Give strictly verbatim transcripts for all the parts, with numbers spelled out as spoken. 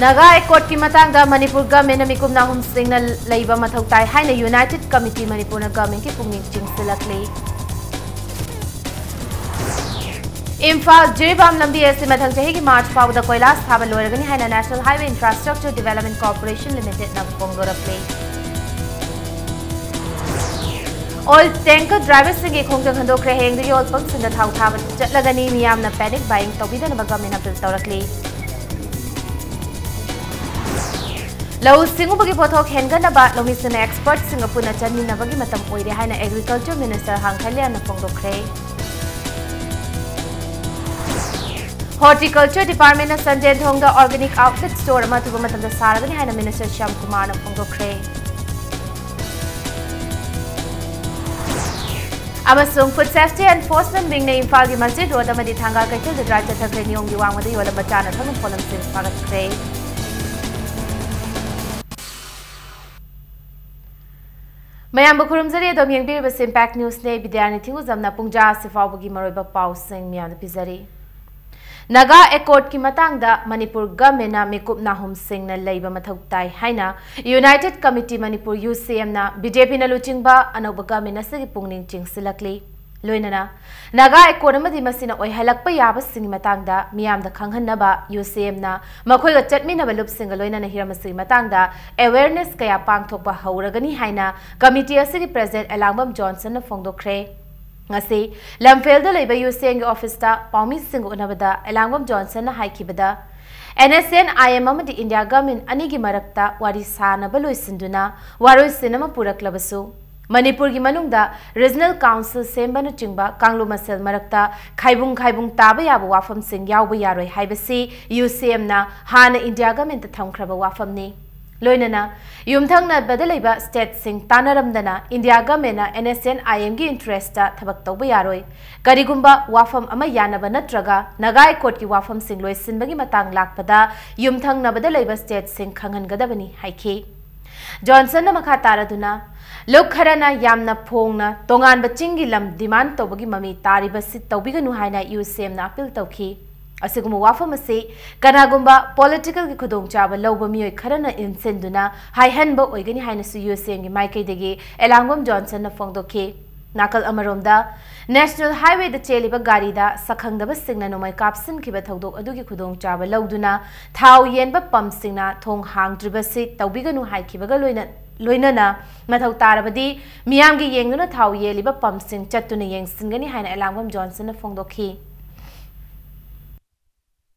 ꯅꯥꯒꯥ ꯑꯦꯀꯣꯔꯗꯀꯤ ꯃꯇꯥꯡꯗ ꯃꯅꯤꯄꯨꯔ ꯒꯚꯔꯟꯃꯦꯟꯠꯅ ꯃꯤꯀꯨꯞ ꯅꯥꯍꯨꯝ ꯁꯦꯡꯅ ꯂꯩꯕ ꯃꯊꯧ ꯇꯥꯏ ꯍꯥꯏꯅ ꯌꯨꯅꯥꯏꯇꯦꯗ ꯀꯃꯤꯇꯤ ꯃꯅꯤꯄꯨꯔꯅ ꯒꯚꯔꯟꯃꯦꯟꯠꯀꯤ ꯄꯨꯛꯅꯤꯡ ꯆꯤꯡꯁꯤꯜꯂꯛꯂꯤ꯫ ꯏꯝꯐꯥꯜ ꯖꯤꯔꯤꯕꯥꯝ ꯂꯝꯕꯤ ꯑꯁꯤ ꯃꯊꯪ ꯆꯍꯤꯒꯤ ꯃꯥꯔꯆ ꯐꯥꯎꯕꯗ ꯀꯣꯏꯂꯥꯁ ꯊꯥꯕ ꯂꯣꯏꯔꯒꯅꯤ ꯍꯥꯏꯅ National Highway Infrastructure Development Corporation Limited ꯅ ꯐꯣꯡꯗꯣꯔꯛꯂꯤ꯫ ꯑꯣꯏꯜ ꯇꯦꯡꯀꯔ ꯗ꯭ꯔꯥꯏꯚꯔꯁꯤꯡꯒꯤ ꯈꯣꯡꯖꯪ ꯍꯟꯗꯣꯛꯈ꯭ꯔꯦ꯫ ꯍꯌꯦꯡꯗꯒꯤ ꯑꯣꯏꯜ ꯄꯝꯁꯤꯡꯗ ꯊꯥꯎ ꯊꯥꯕ ꯆꯠꯂꯒꯅꯤ꯫ ꯃꯤꯌꯥꯝꯅ ꯄꯦꯅꯤꯛ ꯕꯥꯏꯌꯤꯡ ꯇꯧꯕꯤꯗꯅꯕ ꯒꯚꯔꯟꯃꯦꯟꯠꯅ ꯑꯄꯤꯜ ꯇꯧꯔꯛꯂꯤ꯫ ꯂꯧꯎ ꯁꯤꯡꯎꯕꯒꯤ ꯄꯣꯠꯊꯣꯛ ꯍꯦꯟꯒꯠꯅꯕ ꯂꯧꯃꯤꯁꯤꯡꯅ ꯑꯦꯛꯁꯄꯔꯠꯁꯤꯡꯒ ꯄꯨꯟꯅ ꯆꯠꯃꯤꯟꯅꯕꯒꯤ ꯃꯇꯝ ꯑꯣꯏꯔꯦ ꯍꯥꯏꯅ ꯑꯦꯒ꯭ꯔꯤꯀꯜꯆꯔ ꯃꯤꯅꯤꯁꯇꯔ ꯍꯥꯡꯈꯩꯂꯤꯌꯥꯅ ꯐꯣꯡꯗꯣꯛꯈ꯭ꯔꯦ꯫ ꯍꯣꯔꯇꯤꯀꯜꯆꯔ ꯗꯤꯄꯥꯔꯠꯃꯦꯟꯠꯅ ꯆꯥꯟꯗꯦꯜꯊꯣꯡꯗ ꯑꯣꯔꯒꯥꯅꯤꯛ ꯑꯥꯎꯠꯂꯦꯠ ꯁ꯭ꯇꯣꯔ ꯑꯃ ꯑꯊꯨꯕ ꯃꯇꯝꯗ ꯁꯥꯔꯒꯅꯤ ꯍꯥꯏꯅ ꯃꯤꯅꯤꯁꯇꯔ ꯁ꯭ꯌꯥꯝ ꯀꯨꯃꯥꯔꯅ ꯐꯣꯡꯗꯣꯛꯈ꯭ꯔꯦ꯫ ꯑꯃꯁꯨꯡ Food Safety Enforcement Wing ꯅ ꯏꯝꯐꯥꯜꯒꯤ ꯃꯁꯖꯤꯗ ꯔꯣꯗ ꯑꯃꯗꯤ ꯊꯪꯒꯥꯜ ꯀꯩꯊꯦꯜꯗ ꯗ꯭ꯔꯥꯏꯚ ꯆꯠꯊꯈ꯭ꯔꯦ꯫ ꯅꯤꯌꯣꯝꯒꯤ ꯋꯥꯡꯃꯗ ꯌꯣꯜꯂꯝꯕ ꯆꯥꯅ ꯊꯛꯅꯕ ꯄꯣꯠꯂꯝꯁꯤꯡ ꯐꯥꯒꯠꯈ꯭ꯔꯦ꯫ ꯃꯌꯥꯝꯕꯨ ꯈꯨꯔꯨꯝꯖꯔꯤ꯫ ꯑꯗꯣꯝ ꯌꯦꯡꯕꯤꯔꯤꯕꯁꯤ Impact News ꯅꯤ꯫ ꯕꯤꯗ꯭ꯌꯥꯅꯤ ꯊꯤꯡꯒꯨꯖꯝꯅ ꯄꯨꯡꯖꯥ ꯑꯁꯤ ꯐꯥꯎꯕꯒꯤ ꯃꯔꯨꯑꯣꯏꯕ ꯄꯥꯎꯁꯤꯡ ꯃꯤꯌꯥꯝꯗ ꯄꯤꯖꯔꯤ꯫ ꯅꯥꯒꯥ ꯑꯦꯀꯣꯔꯗꯀꯤ ꯃꯇꯥꯡꯗ ꯃꯅꯤꯄꯨꯔ ꯒꯚꯔꯟꯃꯦꯟꯠꯅ ꯃꯤꯀꯨꯞ ꯅꯥꯍꯨꯝ ꯁꯦꯡꯅ ꯂꯩꯕ ꯃꯊꯧ ꯇꯥꯏ ꯍꯥꯏꯅ ꯌꯨꯅꯥꯏꯇꯦꯗ ꯀꯃꯤꯇꯤ ꯃꯅꯤꯄꯨꯔ, ꯌꯨ ꯁꯤ ꯑꯦꯝꯅ ꯕꯤ ꯖꯦ ꯄꯤꯅ ꯂꯨꯆꯤꯡꯕ ꯑꯅꯧꯕ ꯒꯚꯔꯟꯃꯦꯟꯠ ꯑꯁꯤꯒꯤ ꯄꯨꯛꯅꯤꯡ ꯆꯤꯡꯁꯤꯜꯂꯛꯂꯤ꯫ ꯂꯣꯏꯅꯅ ꯅꯥꯒꯥ ꯑꯦꯀꯣꯔꯗ ꯑꯃꯗꯤ ꯃꯁꯤꯅ ꯑꯣꯏꯍꯜꯂꯛꯄ ꯌꯥꯕꯁꯤꯡꯒꯤ ꯃꯇꯥꯡꯗ ꯃꯤꯌꯥꯝꯗ ꯈꯪꯍꯟꯅꯕ ꯌꯨ ꯁꯤ ꯑꯦꯝꯅ ꯃꯈꯣꯏꯒ ꯆꯠꯃꯤꯟꯅꯕ ꯂꯨꯞꯁꯤꯡꯒ ꯂꯣꯏꯅꯅ ꯍꯤꯔꯝ ꯑꯁꯤꯒꯤ ꯃꯇꯥꯡꯗ ꯑꯦꯋꯦꯔꯅꯦꯁ ꯀꯌꯥ ꯄꯥꯡꯊꯣꯛꯄ ꯍꯧꯔꯒꯅꯤ ꯍꯥꯏꯅ ꯀꯃꯤꯇꯤ ꯑꯁꯤꯒꯤ ꯄ꯭ꯔꯦꯁꯤꯗꯦꯟꯠ ꯑꯦꯂꯥꯡꯕꯝ ꯖꯣꯟꯁꯟꯅ ꯐꯣꯡꯗꯣꯛꯈ꯭ꯔꯦ꯫ ꯉꯁꯤ ꯂꯝꯐꯦꯜꯗ ꯂꯩꯕ ꯌꯨ ꯁꯤ ꯑꯦꯝꯒꯤ ꯑꯣꯐꯤꯁꯇ ꯄꯥꯎꯃꯤꯁꯤꯡꯒ ꯎꯅꯕꯗ ꯑꯦꯂꯥꯡꯕꯝ ꯖꯣꯟꯁꯟꯅ ꯍꯥꯏꯈꯤꯕꯗ, N S N I M ꯑꯃꯗꯤ ꯏꯟꯗꯤꯌꯥ ꯒꯚꯔꯟꯃꯦꯟꯠ ꯑꯅꯤꯒꯤ ꯃꯔꯛꯇ ꯋꯥꯔꯤ ꯁꯥꯅꯕ ꯂꯣꯏꯁꯤꯟꯗꯨꯅ ꯋꯥꯔꯣꯏꯁꯤꯟ ꯑꯃ ꯄꯨꯔꯛꯂꯕꯁꯨ, ꯃꯅꯤꯄꯨꯔꯒꯤ ꯃꯅꯨꯡꯗ ꯔꯤꯖꯅꯦꯜ ꯀꯥꯎꯟꯁꯤꯜ ꯁꯦꯝꯕꯅꯆꯤꯡꯕ ꯀꯥꯡꯂꯨꯞ ꯃꯁꯦꯜ ꯃꯔꯛꯇ ꯈꯥꯏꯕꯨꯡ ꯈꯥꯏꯕꯨꯡ ꯇꯥꯕ ꯌꯥꯕ ꯋꯥꯐꯝꯁꯤꯡ ꯌꯥꯎꯕ ꯌꯥꯔꯣꯏ ꯍꯥꯏꯕꯁꯤ ꯌꯨ ꯁꯤ ꯑꯦꯝꯅ ꯍꯥꯟꯅ ꯏꯟꯗꯤꯌꯥ ꯒꯚꯔꯟꯃꯦꯟꯠꯇ ꯊꯝꯈ꯭ꯔꯕ ꯋꯥꯐꯝꯅꯤ꯫ ꯂꯣꯏꯅꯅ ꯌꯨꯝꯊꯪꯅꯕꯗ ꯂꯩꯕ ꯁ꯭ꯇꯦꯠꯁꯤꯡ ꯇꯥꯟꯅꯔꯝꯗꯅ ꯏꯟꯗꯤꯌꯥ ꯒꯚꯔꯟꯃꯦꯟꯠꯅ ꯑꯦꯟ ꯑꯦꯁ ꯑꯦꯟ ꯑꯥꯏ ꯑꯦꯝꯒꯤ ꯏꯟꯇꯔꯦꯁꯇ ꯊꯕꯛ ꯇꯧꯕ ꯌꯥꯔꯣꯏ꯫ ꯀꯔꯤꯒꯨꯝꯕ ꯋꯥꯐꯝ ꯑꯃ ꯌꯥꯅꯕ ꯅꯠꯇ꯭ꯔꯒ ꯅꯥꯒꯥ ꯑꯦꯀꯣꯔꯗꯀꯤ ꯋꯥꯐꯝꯁꯤꯡ ꯂꯣꯏꯁꯤꯟꯕꯒꯤ ꯃꯇꯥꯡ ꯂꯥꯛꯄꯗ ꯌꯨꯝꯊꯪꯅꯕꯗ ꯂꯩꯕ ꯁ꯭ꯇꯦꯠꯁꯤꯡ ꯈꯪꯍꯟꯒꯗꯕꯅꯤ ꯍꯥꯏꯈꯤ꯫ ꯖꯣꯟꯁꯟꯅ ꯃꯈꯥ ꯇꯥꯔꯗꯨꯅ, ꯂꯨꯞ ꯈꯔꯅ ꯌꯥꯝꯅ ꯐꯣꯡꯅ ꯇꯣꯉꯥꯟꯕ ꯆꯤꯡꯒꯤ ꯂꯝ ꯗꯤꯃꯥꯟ ꯇꯧꯕꯒꯤ ꯃꯃꯤ ꯇꯥꯔꯤꯕꯁꯤ ꯇꯧꯕꯤꯒꯅꯨ ꯍꯥꯏꯅ ꯌꯨ ꯁꯤ ꯑꯦꯝꯅ ꯑꯄꯤꯜ ꯇꯧꯈꯤ꯫ ꯑꯁꯤꯒꯨꯝꯕ ꯋꯥꯐꯝ ꯑꯁꯤ ꯀꯅꯥꯒꯨꯝꯕ ꯄꯣꯂꯤꯇꯤꯀꯦꯜꯒꯤ ꯈꯨꯗꯣꯡꯆꯥꯕ ꯂꯧꯕ ꯃꯤꯑꯣꯏ ꯈꯔꯅ ꯏꯟꯁꯤꯟꯗꯨꯅ ꯍꯥꯏꯍꯟꯕ ꯑꯣꯏꯒꯅꯤ ꯍꯥꯏꯅꯁꯨ ꯌꯨ ꯑꯦꯁ ꯑꯦꯝꯒꯤ ꯃꯥꯏꯀꯩꯗꯒꯤ ꯑꯦꯂꯥꯡꯕꯝ ꯖꯣꯟꯁꯟꯅ ꯐꯣꯡꯗꯣꯛꯈꯤ꯫ ꯅꯥꯀꯜ ꯑꯃꯔꯣꯝꯗ, ꯅꯦꯁꯅꯦꯜ ꯍꯥꯏꯋꯦꯗ ꯆꯦꯜꯂꯤꯕ ꯒꯥꯔꯤꯗ ꯁꯛꯈꯪꯗꯕꯁꯤꯡꯅ ꯅꯣꯡꯃꯩ ꯀꯥꯞꯁꯤꯟꯈꯤꯕ ꯊꯧꯗꯣꯛ ꯑꯗꯨꯒꯤ ꯈꯨꯗꯣꯡꯆꯥꯕ ꯂꯧꯗꯨꯅ ꯊꯥꯎ ꯌꯦꯟꯕ ꯄꯝꯞꯁꯤꯡꯅ ꯊꯣꯡ ꯍꯥꯡꯗ꯭ꯔꯤꯕꯁꯤ ꯇꯧꯕꯤꯒꯅꯨ ꯍꯥꯏꯈꯤꯕꯒ ꯂꯣꯏꯅ-, ꯂꯣꯏꯅꯅ ꯃꯊꯧ ꯇꯥꯔꯕꯗꯤ ꯃꯤꯌꯥꯝꯒꯤ ꯌꯦꯡꯗꯨꯅ ꯊꯥꯎ ꯌꯦꯜꯂꯤꯕ ꯄꯝꯞꯁꯤꯡ ꯆꯠꯇꯨꯅ ꯌꯦꯡꯁꯤꯟꯒꯅꯤ ꯍꯥꯏꯅ ꯑꯦꯂꯥꯡꯕꯝ ꯖꯣꯟꯁꯟꯅ ꯐꯣꯡꯗꯣꯛꯈꯤ꯫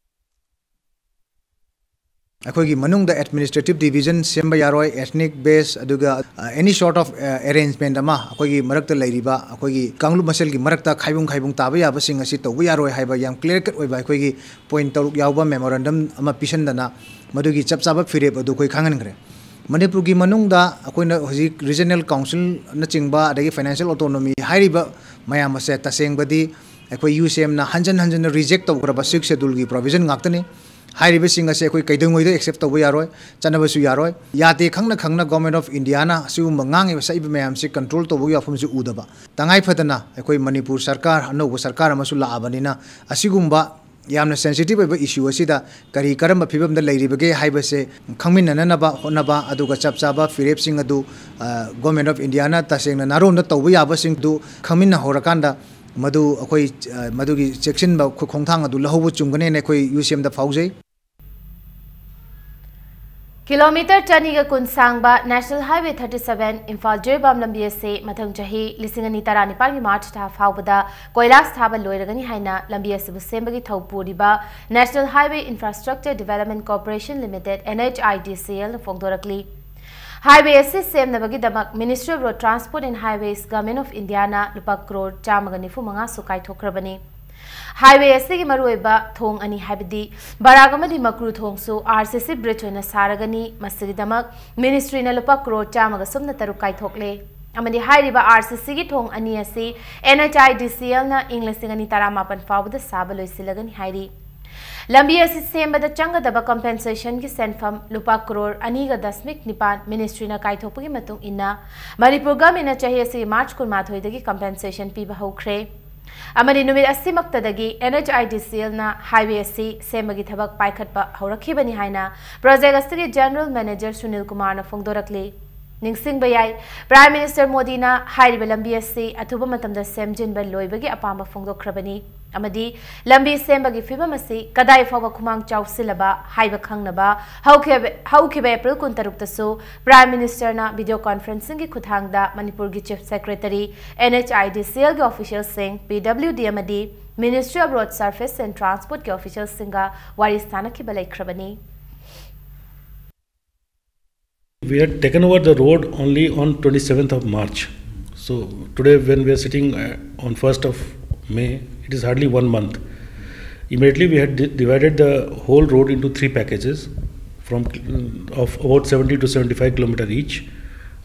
ꯑꯩꯈꯣꯏꯒꯤ ꯃꯅꯨꯡꯗ ꯑꯦꯗꯃꯤꯅꯤꯁꯇ꯭ꯔꯦꯇꯤꯚ ꯗꯤꯕꯤꯖꯟ ꯁꯦꯝꯕ ꯌꯥꯔꯣꯏ, ethnic base, ꯑꯗꯨꯒ, ꯑ, any sort of, ꯑ, arrangement ꯑꯃ ꯑꯩꯈꯣꯏꯒꯤ ꯃꯔꯛꯇ ꯂꯩꯔꯤꯕ ꯑꯩꯈꯣꯏꯒꯤ ꯀꯥꯡꯂꯨꯞ ꯃꯁꯦꯜꯒꯤ ꯃꯔꯛꯇ ꯈꯥꯏꯕꯨꯡ ꯈꯥꯏꯕꯨꯡ ꯇꯥꯕ ꯌꯥꯕꯁꯤꯡ ꯑꯁꯤ ꯇꯧꯕ ꯌꯥꯔꯣꯏ ꯍꯥꯏꯕ ꯌꯥꯝ clear cut ꯑꯣꯏꯕ ꯑꯩꯈꯣꯏꯒꯤ point ꯇꯔꯨꯛ ꯌꯥꯎꯕ memorandum ꯑꯃ ꯄꯤꯁꯟꯗꯅ ꯃꯗꯨꯒꯤ ꯆꯞ ꯆꯥꯕ ꯐꯤꯔꯦꯞ ꯑꯗꯨ ꯑꯩꯈꯣꯏ ꯈꯪꯍꯟꯈ꯭ꯔꯦ꯫ ꯃꯅꯤꯄꯨꯔꯒꯤ ꯃꯅꯨꯡꯗ ꯑꯩꯈꯣꯏꯅ ꯍꯧꯖꯤꯛ regional councilꯅꯆꯤꯡꯕ ꯑꯗꯒꯤ financial autonomy ꯍꯥꯏꯔꯤꯕ ꯃꯌꯥꯝ ꯑꯁꯦ ꯇꯁꯦꯡꯕꯗꯤ ꯑꯩꯈꯣꯏ ꯌꯨ ꯑꯦꯁ ꯑꯦꯝꯅ ꯍꯟꯖꯟ ꯍꯟꯖꯟꯅ reject ꯇꯧꯈ꯭ꯔꯕ Sixth Scheduleꯒꯤ provision ꯉꯥꯛꯇꯅꯤ꯫ ꯍꯥꯏꯔꯤꯕꯁꯤꯡ ꯑꯁꯦ ꯑꯩꯈꯣꯏ ꯀꯩꯗꯧꯉꯩꯗ accept ꯇꯧꯕ ꯌꯥꯔꯣꯏ, ꯆꯠꯅꯕꯁꯨ ꯌꯥꯔꯣꯏ꯫ ꯌꯥꯗꯦ ꯈꯪꯅ ꯈꯪꯅ Government of Indiaꯅ ꯑꯁꯤꯒꯨꯝꯕ ꯉꯥꯡꯉꯤꯕ ꯁꯛꯏꯕ ꯃꯌꯥꯝꯁꯤ control ꯇꯧꯕꯒꯤ ꯋꯥꯐꯝꯁꯨ ꯎꯗꯕ꯫ ꯇꯉꯥꯏ ꯐꯗꯅ ꯑꯩꯈꯣꯏ ꯃꯅꯤꯄꯨꯔ ꯁꯔꯀꯥꯔ, ꯑꯅꯧꯕ ꯁꯔꯀꯥꯔ ꯑꯃꯁꯨ ꯂꯥꯛꯑꯕꯅꯤꯅ ꯑꯁꯤꯒꯨꯝꯕ ꯌꯥꯝꯅ sensitive ꯑꯣꯏꯕ issue ꯑꯁꯤꯗ ꯀꯔꯤ ꯀꯔꯝꯕ ꯐꯤꯕꯝꯗ ꯂꯩꯔꯤꯕꯒꯦ ꯍꯥꯏꯕꯁꯦ ꯈꯪꯃꯤꯟꯅꯅꯅꯕ ꯍꯣꯠꯅꯕ, ꯑꯗꯨꯒ ꯆꯞ ꯆꯥꯕ ꯐꯤꯔꯦꯞꯁꯤꯡ ꯑꯗꯨ, ꯑ, Government of Indiaꯅ ꯇꯁꯦꯡꯅ ꯅꯥꯔꯣꯟꯗ ꯇꯧꯕ ꯌꯥꯕꯁꯤꯡꯗꯨ ꯈꯪꯃꯤꯟꯅꯍꯧꯔꯀꯥꯟꯗ ꯃꯗꯨ ꯑꯩꯈꯣꯏ, ꯑ, ꯃꯗꯨꯒꯤ ꯆꯦꯛꯁꯤꯟꯕ ꯈꯣ-, ꯈꯣꯡꯊꯥꯡ ꯑꯗꯨ ꯂꯧꯍꯧꯕ ꯆꯨꯝꯒꯅꯦꯅ ꯑꯩꯈꯣꯏ ꯌꯨ ꯑꯦꯁ ꯑꯦꯝꯗ ꯐꯥꯎꯖꯩ꯫ ꯀꯤꯂꯣꯃꯤꯇꯔ ꯆꯅꯤꯒ ꯀꯨꯟ ꯁꯥꯡꯕ National Highway thirty seven Imphal Jiribam ꯂꯝꯕꯤ ꯑꯁꯤ ꯃꯊꯪ ꯆꯍꯤ ꯂꯤꯁꯤꯡ ꯑꯅꯤ ꯇꯔꯥꯅꯤꯄꯥꯟꯒꯤ ꯃꯥꯔꯆ ꯊꯥ ꯐꯥꯎꯕꯗ ꯀꯣꯏꯂꯥꯁ ꯊꯥꯕ ꯂꯣꯏꯔꯒꯅꯤ ꯍꯥꯏꯅ ꯂꯝꯕꯤ ꯑꯁꯤꯕꯨ ꯁꯦꯝꯕꯒꯤ ꯊꯧ ꯄꯨꯔꯤꯕ National Highway Infrastructure Development Corporation Limited, NHIDCLꯅ ꯐꯣꯡꯗꯣꯔꯛꯂꯤ꯫ Highway ꯑꯁꯤ ꯁꯦꯝꯅꯕꯒꯤꯗꯃꯛ Ministry of Road Transport and Highways, Government of Indiaꯅ ꯂꯨꯄꯥ ꯀ꯭ꯔꯣꯔ ꯆꯥꯝꯃꯒ ꯅꯤꯐꯨ ꯃꯉꯥꯁꯨ ꯀꯥꯏꯊꯣꯛꯈ꯭ꯔꯕꯅꯤ꯫ Highway ꯑꯁꯤꯒꯤ ꯃꯔꯨꯑꯣꯏꯕ ꯊꯣꯡ ꯑꯅꯤ, ꯍꯥꯏꯕꯗꯤ ꯕꯔꯥꯛ ꯑꯃꯗꯤ ꯃꯀ꯭ꯔꯨ ꯊꯣꯡꯁꯨ RCC bridge ꯑꯣꯏꯅ ꯁꯥꯔꯒꯅꯤ꯫ ꯃꯁꯤꯒꯤꯗꯃꯛ Ministryꯅ ꯂꯨꯄꯥ ꯀ꯭ꯔꯣꯔ ꯆꯥꯝꯃꯒ ꯁꯨꯞꯅ ꯇꯔꯨꯛ ꯀꯥꯏꯊꯣꯛꯂꯦ꯫ ꯑꯃꯗꯤ ꯍꯥꯏꯔꯤꯕ RCCꯒꯤ ꯊꯣꯡ ꯑꯅꯤ ꯑꯁꯤ NHIDCLꯅ ꯏꯪ ꯂꯤꯁꯤꯡ ꯑꯅꯤ ꯇꯔꯥꯃꯥꯄꯟ ꯐꯥꯎꯕꯗ ꯁꯥꯕ ꯂꯣꯏꯁꯤꯜꯂꯒꯅꯤ ꯍꯥꯏꯔꯤ꯫ ꯂꯝꯕꯤ ꯑꯁꯤ ꯁꯦꯝꯕꯗ ꯆꯪꯒꯗꯕ compensationꯒꯤ ꯁꯦꯟꯐꯝ ꯂꯨꯄꯥ ꯀ꯭ꯔꯣꯔ ꯑꯅꯤꯒ ꯗꯁꯃꯤꯛ ꯅꯤꯄꯥꯟ Ministryꯅ ꯀꯥꯏꯊꯣꯛꯄꯒꯤ ꯃꯇꯨꯡ ꯏꯟꯅ ꯃꯅꯤꯄꯨꯔ Governmentꯅ ꯆꯍꯤ ꯑꯁꯤꯒꯤ ꯃꯥꯔꯆ ꯀꯨꯟꯃꯥꯊꯣꯏꯗꯒꯤ compensation ꯄꯤꯕ ꯍꯧꯈ꯭ꯔꯦ꯫ ꯑꯃꯗꯤ ꯅꯨꯃꯤꯠ ꯑꯁꯤꯃꯛꯇꯗꯒꯤ NHIDCLꯅ highway ꯑꯁꯤ ꯁꯦꯝꯕꯒꯤ ꯊꯕꯛ ꯄꯥꯏꯈꯠꯄ ꯍꯧꯔꯛꯈꯤꯕꯅꯤ ꯍꯥꯏꯅ project ꯑꯁꯤꯒꯤ General Manager ꯁꯨꯅꯤꯜ ꯀꯨꯃꯥꯔꯅ ꯐꯣꯡꯗꯣꯔꯛꯂꯤ꯫ ꯅꯤꯡꯁꯤꯡꯕ ꯌꯥꯏ, Prime Minister ꯃꯣꯗꯤꯅ ꯍꯥꯏꯔꯤꯕ ꯂꯝꯕꯤ ꯑꯁꯤ ꯑꯊꯨꯕ ꯃꯇꯝꯗ ꯁꯦꯝꯖꯤꯟꯕ ꯂꯣꯏꯕꯒꯤ ꯑꯄꯥꯝꯕ ꯐꯣꯡꯗꯣꯛꯈ꯭ꯔꯕꯅꯤ ꯑꯃꯗꯤ ꯂꯝꯕꯤ ꯁꯦꯝꯕꯒꯤ ꯐꯤꯕꯝ ꯑꯁꯤ ꯀꯗꯥꯏ ꯐꯥꯎꯕ ꯈꯨꯃꯥꯡ ꯆꯥꯎꯁꯤꯜꯂꯕ ꯍꯥꯏꯕ ꯈꯪꯅꯕ ꯍꯧꯈꯤꯕ, ꯍꯧꯈꯤꯕ April ꯀꯨꯟꯇꯔꯨꯛꯇꯁꯨ Prime Ministerꯅ video conferencingꯒꯤ ꯈꯨꯠꯊꯥꯡꯗ ꯃꯅꯤꯄꯨꯔꯒꯤ Chief Secretary, NHIDCLꯒꯤ officialꯁꯤꯡ, PWD ꯑꯃꯗꯤ Ministry of Road Surface and Transportꯀꯤ officialꯁꯤꯡꯒ ꯋꯥꯔꯤ ꯁꯥꯅꯈꯤꯕ ꯂꯩꯈ꯭ꯔꯕꯅꯤ꯫ We had taken over the road only on twenty-seventh of March. So today, when we are sitting uh, on first of May, it is hardly one month. Immediately, we had di- divided the whole road into three packages from of about seventy to seventy-five kilometer each.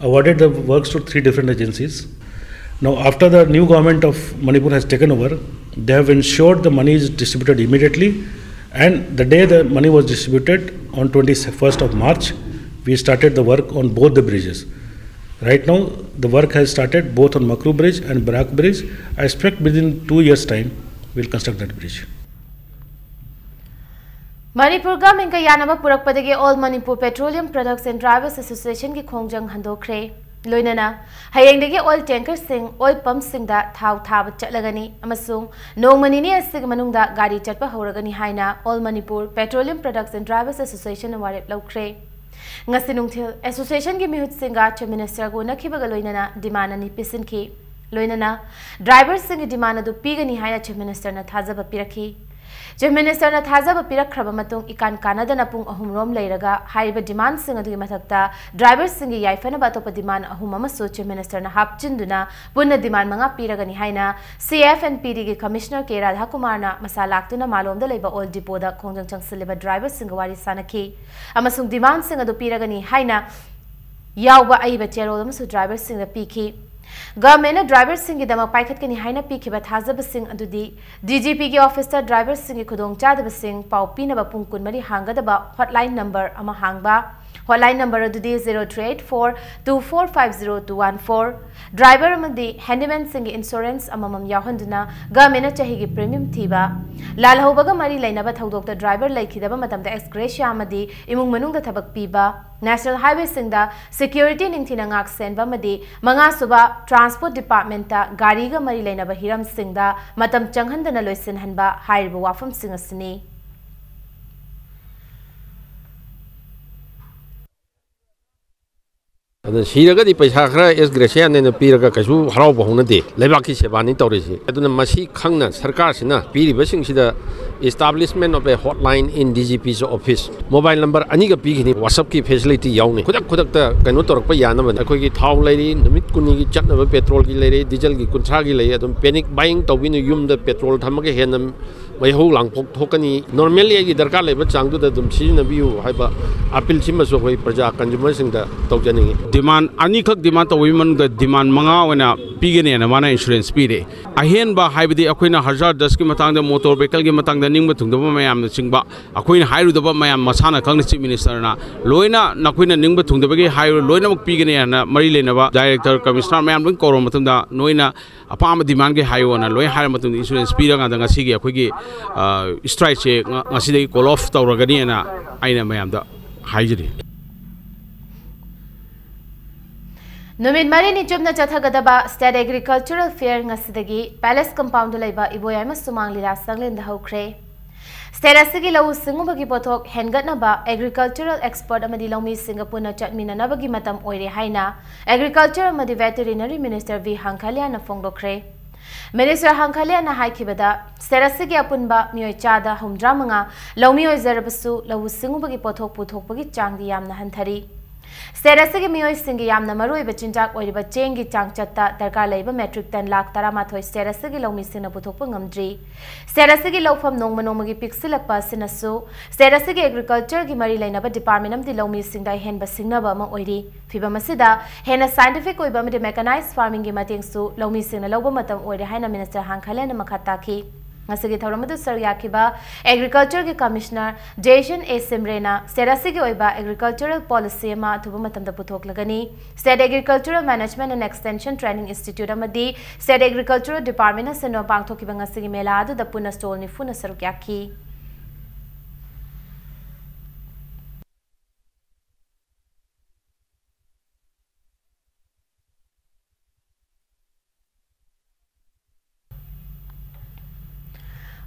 Awarded the works to three different agencies. Now, after the new government of Manipur has taken over, they have ensured the money is distributed immediately. And the day the money was distributed, on twenty-first of March, we started the work on both the bridges. Right now, the work has started both on Makru Bridge and Barak Bridge. I expect within two years' time, we'll construct that bridge. ꯃꯅꯤꯄꯨꯔꯒ ꯃꯤꯡꯒ ꯌꯥꯅꯕ ꯄꯨꯔꯛꯄꯗꯒꯤ All Manipur Petroleum Products and Drivers Associationꯒꯤ ꯈꯣꯡꯖꯪ ꯍꯟꯗꯣꯛꯈ꯭ꯔꯦ꯫ ꯂꯣꯏꯅꯅ ꯍꯌꯦꯡꯗꯒꯤ oil tankerꯁꯤꯡ oil pumpꯁꯤꯡꯗ ꯊꯥꯎ ꯊꯥꯕ ꯆꯠꯂꯒꯅꯤ ꯑꯃꯁꯨꯡ ꯅꯣꯡꯃ ꯅꯤꯅꯤ ꯑꯁꯤꯒꯤ ꯃꯅꯨꯡꯗ ꯒꯥꯔꯤ ꯆꯠꯄ ꯍꯧꯔꯒꯅꯤ ꯍꯥꯏꯅ All Manipur Petroleum Products and Drivers Associationꯅ ꯋꯥꯔꯦꯞ ꯂꯧꯈ꯭ꯔꯦ꯫ ꯉꯁꯤ ꯅꯨꯡꯊꯤꯜ associationꯒꯤ ꯃꯤꯍꯨꯠꯁꯤꯡꯒ Chief Ministerꯒ ꯎꯅꯈꯤꯕꯒ ꯂꯣꯏꯅꯅ demand ꯑꯅꯤ ꯄꯤꯁꯤꯟꯈꯤ꯫ ꯂꯣꯏꯅꯅ driverꯁꯤꯡꯒꯤ demand ꯑꯗꯨ ꯄꯤꯒꯅꯤ ꯍꯥꯏꯅ Chief Ministerꯅ ꯊꯥꯖꯕ ꯄꯤꯔꯛꯈꯤ꯫ Chief Ministerꯅ ꯊꯥꯖꯕ ꯄꯤꯔꯛꯈ꯭ꯔꯕ ꯃꯇꯨꯡ ꯏꯀꯥꯟ ꯀꯥꯟꯅꯗꯅ ꯄꯨꯡ ꯑꯍꯨꯝ ꯔꯣꯝ ꯂꯩꯔꯒ ꯍꯥꯏꯔꯤꯕ demandꯁꯤꯡ ꯑꯗꯨꯒꯤ ꯃꯊꯛꯇ driverꯁꯤꯡꯒꯤ ꯌꯥꯏꯐꯅꯕ ꯑꯇꯣꯞꯄ demand ꯑꯍꯨꯝ ꯑꯃꯁꯨ Chief Ministerꯅ ꯍꯥꯞꯆꯤꯟꯗꯨꯅ ꯄꯨꯟꯅ demand ꯃꯉꯥ ꯄꯤꯔꯒꯅꯤ ꯍꯥꯏꯅ C F and P Dꯒꯤ Commissioner K ꯔꯥꯙꯥꯀꯨꯃꯥꯔꯅ ꯃꯁꯥ ꯂꯥꯛꯇꯨꯅ ꯃꯥꯂꯣꯝꯗ ꯂꯩꯕ oil depotꯗ ꯈꯣꯡꯖꯪ ꯆꯪꯁꯤꯜꯂꯤꯕ driverꯁꯤꯡꯒ ꯋꯥꯔꯤ ꯁꯥꯅꯈꯤ ꯑꯃꯁꯨꯡ demandꯁꯤꯡ ꯑꯗꯨ ꯄꯤꯔꯒꯅꯤ ꯍꯥꯏꯅ ꯌꯥꯎꯕ ꯑꯏꯕ ꯆꯦꯔꯣꯜ ꯑꯃꯁꯨ driverꯁꯤꯡꯗ ꯄꯤꯈꯤ꯫ Governmentꯅ driverꯁꯤꯡꯒꯤꯗꯃꯛ ꯄꯥꯏꯈꯠꯀꯅꯤ ꯍꯥꯏꯅ ꯄꯤꯈꯤꯕ ꯊꯥꯖꯕꯁꯤꯡ ꯑꯗꯨꯗꯤ DGPꯒꯤ officeꯇ driverꯁꯤꯡꯒꯤ ꯈꯨꯗꯣꯡꯆꯥꯗꯕꯁꯤꯡ ꯄꯥꯎ ꯄꯤꯅꯕ ꯄꯨꯡ ꯀꯨꯟꯃꯔꯤ ꯍꯥꯡꯒꯗꯕ hotline number ꯑꯃ ꯍꯥꯡꯕ, Hotline number ꯑꯗꯨꯗꯤ zero three eight four two four five zero two one four꯫ Driver ꯑꯃꯗꯤ handyman ꯁꯤꯡꯒꯤ insurance ꯑꯃꯃꯝ ꯌꯥꯎꯍꯟꯗꯨꯅ government ꯅ ꯆꯍꯤꯒꯤ premium ꯊꯤꯕ꯫ ꯂꯥꯜꯍꯧꯕꯒ ꯃꯔꯤ ꯂꯩꯅꯕ ꯊꯧꯗꯣꯛꯇ driver ꯂꯩꯈꯤꯗꯕ ꯃꯇꯝꯗ ex gratia ꯑꯃꯗꯤ ꯏꯃꯨꯡ ꯃꯅꯨꯡꯗ ꯊꯕꯛ ꯄꯤꯕ꯫ National highway ꯁꯤꯡꯗ security ꯅꯤꯡꯊꯤꯅ ꯉꯥꯛ ꯁꯦꯟꯕ ꯑꯃꯗꯤ ꯃꯉꯥꯁꯨꯕ transport department ꯒꯥꯔꯤꯒ ꯃꯔꯤ ꯂꯩꯅꯕ ꯍꯤꯔꯝꯁꯤꯡꯗ ꯃꯇꯝ ꯆꯪꯍꯟꯗꯅ ꯂꯣꯏꯁꯤꯟꯍꯟꯕ ꯍꯥꯏꯔꯤꯕ ꯋꯥꯐꯝꯁꯤꯡ ꯑꯁꯤꯅꯤ꯫ ꯑꯗꯨꯅ ꯁꯤꯔꯒꯗꯤ ꯄꯩꯁꯥ ꯈꯔ ex gratia ꯅꯦꯅ ꯄꯤꯔꯒ ꯀꯩꯁꯨ ꯍꯔꯥꯎꯕ ꯍꯧꯅꯗꯦ꯫ ꯂꯩꯕꯥꯛꯀꯤ ꯁꯦꯕꯥꯅꯤ ꯇꯧꯔꯤꯁꯤ꯫ ꯑꯗꯨꯅ ꯃꯁꯤ ꯈꯪꯅ ꯁꯔꯀꯥꯔꯁꯤꯅ ꯄꯤꯔꯤꯕꯁꯤꯡꯁꯤꯗ establishment of a hotline in D G P's office, mobile number ꯑꯅꯤꯒ ꯄꯤꯈꯤꯅꯤ, WhatsApp ꯀꯤ facility ꯌꯥꯎꯅꯤ꯫ ꯈꯨꯗꯛ ꯈꯨꯗꯛꯇ ꯀꯩꯅꯣ ꯇꯧꯔꯛꯄ ꯌꯥꯅꯕ꯫ ꯑꯩꯈꯣꯏꯒꯤ ꯊꯥꯎ ꯂꯩꯔꯤ, ꯅꯨꯃꯤꯠ ꯀꯨꯟꯅꯤꯒꯤ ꯆꯠꯅꯕ petrol ꯒꯤ ꯂꯩꯔꯤ, diesel ꯒꯤ ꯀꯨꯟꯊ꯭ꯔꯥꯒꯤ ꯂꯩ꯫ ꯑꯗꯨꯝ panic buying ꯇꯧꯕꯤꯅꯨ, ꯌꯨꯝꯗ petrol ꯊꯝꯃꯒ ꯍꯦꯟꯅ ꯃꯩꯍꯧ ꯂꯥꯡꯄꯣꯛ ꯊꯣꯛꯀꯅꯤ꯫ Normally ꯑꯩꯒꯤ ꯗꯔꯀꯥꯔ ꯂꯩꯕ ꯆꯥꯡꯗꯨꯗ ꯑꯗꯨꯝ ꯁꯤꯖꯤꯟꯅꯕꯤꯌꯨ ꯍꯥꯏꯕ appeal ꯁꯤꯃꯁꯨ ꯑꯩꯈꯣꯏ ꯄ꯭ꯔꯖꯥ consumer ꯁꯤꯡꯗ ꯇꯧꯖꯅꯤꯡꯏ꯫ Demand ꯑꯅꯤꯈꯛ demand ꯇꯧꯕꯒꯤ ꯃꯅꯨꯡꯗ demand ꯃꯉꯥ ꯑꯣꯏꯅ ꯄꯤꯒꯅꯦꯅ ꯃꯥꯅ insurance ꯄꯤꯔꯦ꯫ ꯑꯍꯦꯟꯕ ꯍꯥꯏꯕꯗꯤ ꯑꯩꯈꯣꯏꯅ hazardous ꯀꯤ ꯃꯇꯥꯡꯗ, motor vehicle ꯒꯤ ꯃꯇꯥꯡꯗ ꯅꯤꯡꯕ ꯊꯨꯡꯗꯕ ꯃꯌꯥꯝꯅꯆꯤꯡꯕ, ꯑꯩꯈꯣꯏꯅ ꯍꯥꯏꯔꯨꯗꯕ ꯃꯌꯥꯝ ꯃꯁꯥꯅ ꯈꯪꯅ Chief Minister ꯅ ꯂꯣꯏꯅ ꯅꯈꯣꯏꯅ ꯅꯤꯡꯕ ꯊꯨꯡꯗꯕꯒꯤ ꯍꯥꯏꯔꯣ, ꯂꯣꯏꯅꯃꯛ ꯄꯤꯒꯅꯤ ꯍꯥꯏꯅ ꯃꯔꯤ ꯂꯩꯅꯕ director, commissioner ꯃꯌꯥꯝ ꯂꯣꯏ ꯀꯧꯔꯕ ꯃꯇꯨꯡꯗ ꯅꯣꯏꯅ ꯑꯄꯥꯝꯕ demand ꯈꯩ ꯍꯥꯏꯌꯣꯅ ꯂꯣꯏ ꯍꯥꯏꯔ ꯃꯇꯨꯡꯗ insurance ꯄꯤꯔꯀꯥꯟꯗ ꯉꯁꯤꯒꯤ ꯑꯩꯈꯣꯏꯒꯤ, ꯑ, strike ꯁꯦ ꯉ-, ꯉꯁꯤꯗꯒꯤ call off ꯇꯧꯔꯒꯅꯤꯅ ꯑꯩꯅ ꯃꯌꯥꯝꯗ ꯍꯥꯏꯖꯔꯤ꯫ ꯅꯨꯃꯤꯠ ꯃꯔꯤꯅꯤ ꯆꯨꯞꯅ ꯆꯠꯊꯒꯗꯕ State Agricultural Fair ꯉꯁꯤꯗꯒꯤ Palace Compound ꯗ ꯂꯩꯕ ꯏꯕꯣꯌꯥꯏꯃ ꯁꯨꯃꯥꯡ ꯂꯤꯂꯥ ꯁꯪꯂꯦꯟꯗ ꯍꯧꯈ꯭ꯔꯦ꯫ State ꯑꯁꯤꯒꯤ ꯂꯧꯎ ꯁꯤꯡꯎꯕꯒꯤ ꯄꯣꯠꯊꯣꯛ ꯍꯦꯟꯒꯠꯅꯕ agricultural expert ꯑꯃꯗꯤ ꯂꯧꯃꯤꯁꯤꯡꯒ ꯄꯨꯟꯅ ꯆꯠꯃꯤꯟꯅꯅꯕꯒꯤ ꯃꯇꯝ ꯑꯣꯏꯔꯦ ꯍꯥꯏꯅ Agriculture ꯑꯃꯗꯤ Veterinary Minister V ꯍꯥꯡꯈꯥꯂꯤꯌꯥꯅ ꯐꯣꯡꯗꯣꯛꯈ꯭ꯔꯦ꯫ Minister ꯍꯥꯡꯈꯥꯂꯤꯌꯥꯅ ꯍꯥꯏꯈꯤꯕꯗ, state ꯑꯁꯤꯒꯤ ꯑꯄꯨꯟꯕ ꯃꯤꯑꯣꯏ ꯆꯥꯗ ꯍꯨꯝꯗ꯭ꯔꯥ ꯃꯉꯥ ꯂꯧꯃꯤ ꯑꯣꯏꯖꯔꯕꯁꯨ, ꯂꯧꯎ ꯁꯤꯡꯎꯕꯒꯤ ꯄꯣꯠꯊꯣꯛ ꯄꯨꯊꯣꯛꯄꯒꯤ ꯆꯥꯡꯗꯤ ꯌꯥꯝꯅ ꯍꯟꯊꯔꯤ꯫ State ꯑꯁꯤꯒꯤ ꯃꯤꯑꯣꯏꯁꯤꯡꯒꯤ ꯌꯥꯝꯅ ꯃꯔꯨꯑꯣꯏꯕ ꯆꯤꯟꯖꯥꯛ ꯑꯣꯏꯔꯤꯕ ꯆꯦꯡꯒꯤ ꯆꯥꯡꯆꯠꯇ ꯗꯔꯀꯥꯔ ꯂꯩꯕ metric ton ꯂꯥꯈ ꯇꯔꯥꯃꯥꯊꯣꯏ state ꯑꯁꯤꯒꯤ ꯂꯧꯃꯤꯁꯤꯡꯅ ꯄꯨꯊꯣꯛꯄ ꯉꯝꯗ꯭ꯔꯤ꯫ State ꯑꯁꯤꯒꯤ ꯂꯧꯐꯝ ꯅꯣꯡꯃ ꯅꯣꯡꯃꯒꯤ ꯄꯤꯛꯁꯤꯜꯂꯛꯄ ꯑꯁꯤꯅꯁꯨ state ꯑꯁꯤꯒꯤ agriculture ꯒꯤ ꯃꯔꯤ ꯂꯩꯅꯕ department ꯑꯃꯗꯤ ꯂꯧꯃꯤꯁꯤꯡꯗ ꯑꯍꯦꯟꯕ ꯁꯤꯡꯅꯕ ꯑꯃ ꯑꯣꯏꯔꯤ꯫ ꯐꯤꯚꯝ ꯑꯁꯤꯗ ꯍꯦꯟꯅ scientific ꯑꯣꯏꯕ ꯑꯃꯗꯤ mechanized farming ꯒꯤ ꯃꯇꯦꯡꯁꯨ ꯂꯧꯃꯤꯁꯤꯡꯅ ꯂꯧꯕ ꯃꯇꯝ ꯑꯣꯏꯔꯦ ꯍꯥꯏꯅ Minister ꯍꯥꯡꯈꯥꯂꯤꯌꯥꯅ ꯃꯈꯥ ꯇꯥꯈꯤ꯫ ꯉꯁꯤꯒꯤ ꯊꯧꯔꯝ ꯑꯗꯨ ꯁꯔꯨꯛ ꯌꯥꯈꯤꯕ Agriculture ꯒꯤ Commissioner Jason A Simre ꯅ state ꯑꯁꯤꯒꯤ ꯑꯣꯏꯕ agricultural policy ꯑꯃ ꯑꯊꯨꯕ ꯃꯇꯝꯗ ꯄꯨꯊꯣꯛꯂꯒꯅꯤ, State Agricultural Management and Extension Training Institute ꯑꯃꯗꯤ State Agricultural Department ꯅ ꯁꯤꯟꯗꯨꯅ ꯄꯥꯡꯊꯣꯛꯈꯤꯕ ꯉꯁꯤꯒꯤ ꯃꯦꯂꯥ ꯑꯗꯨꯗ ꯄꯨꯟꯅ stall ꯅꯤꯐꯨꯅ ꯁꯔꯨꯛ ꯌꯥꯈꯤ꯫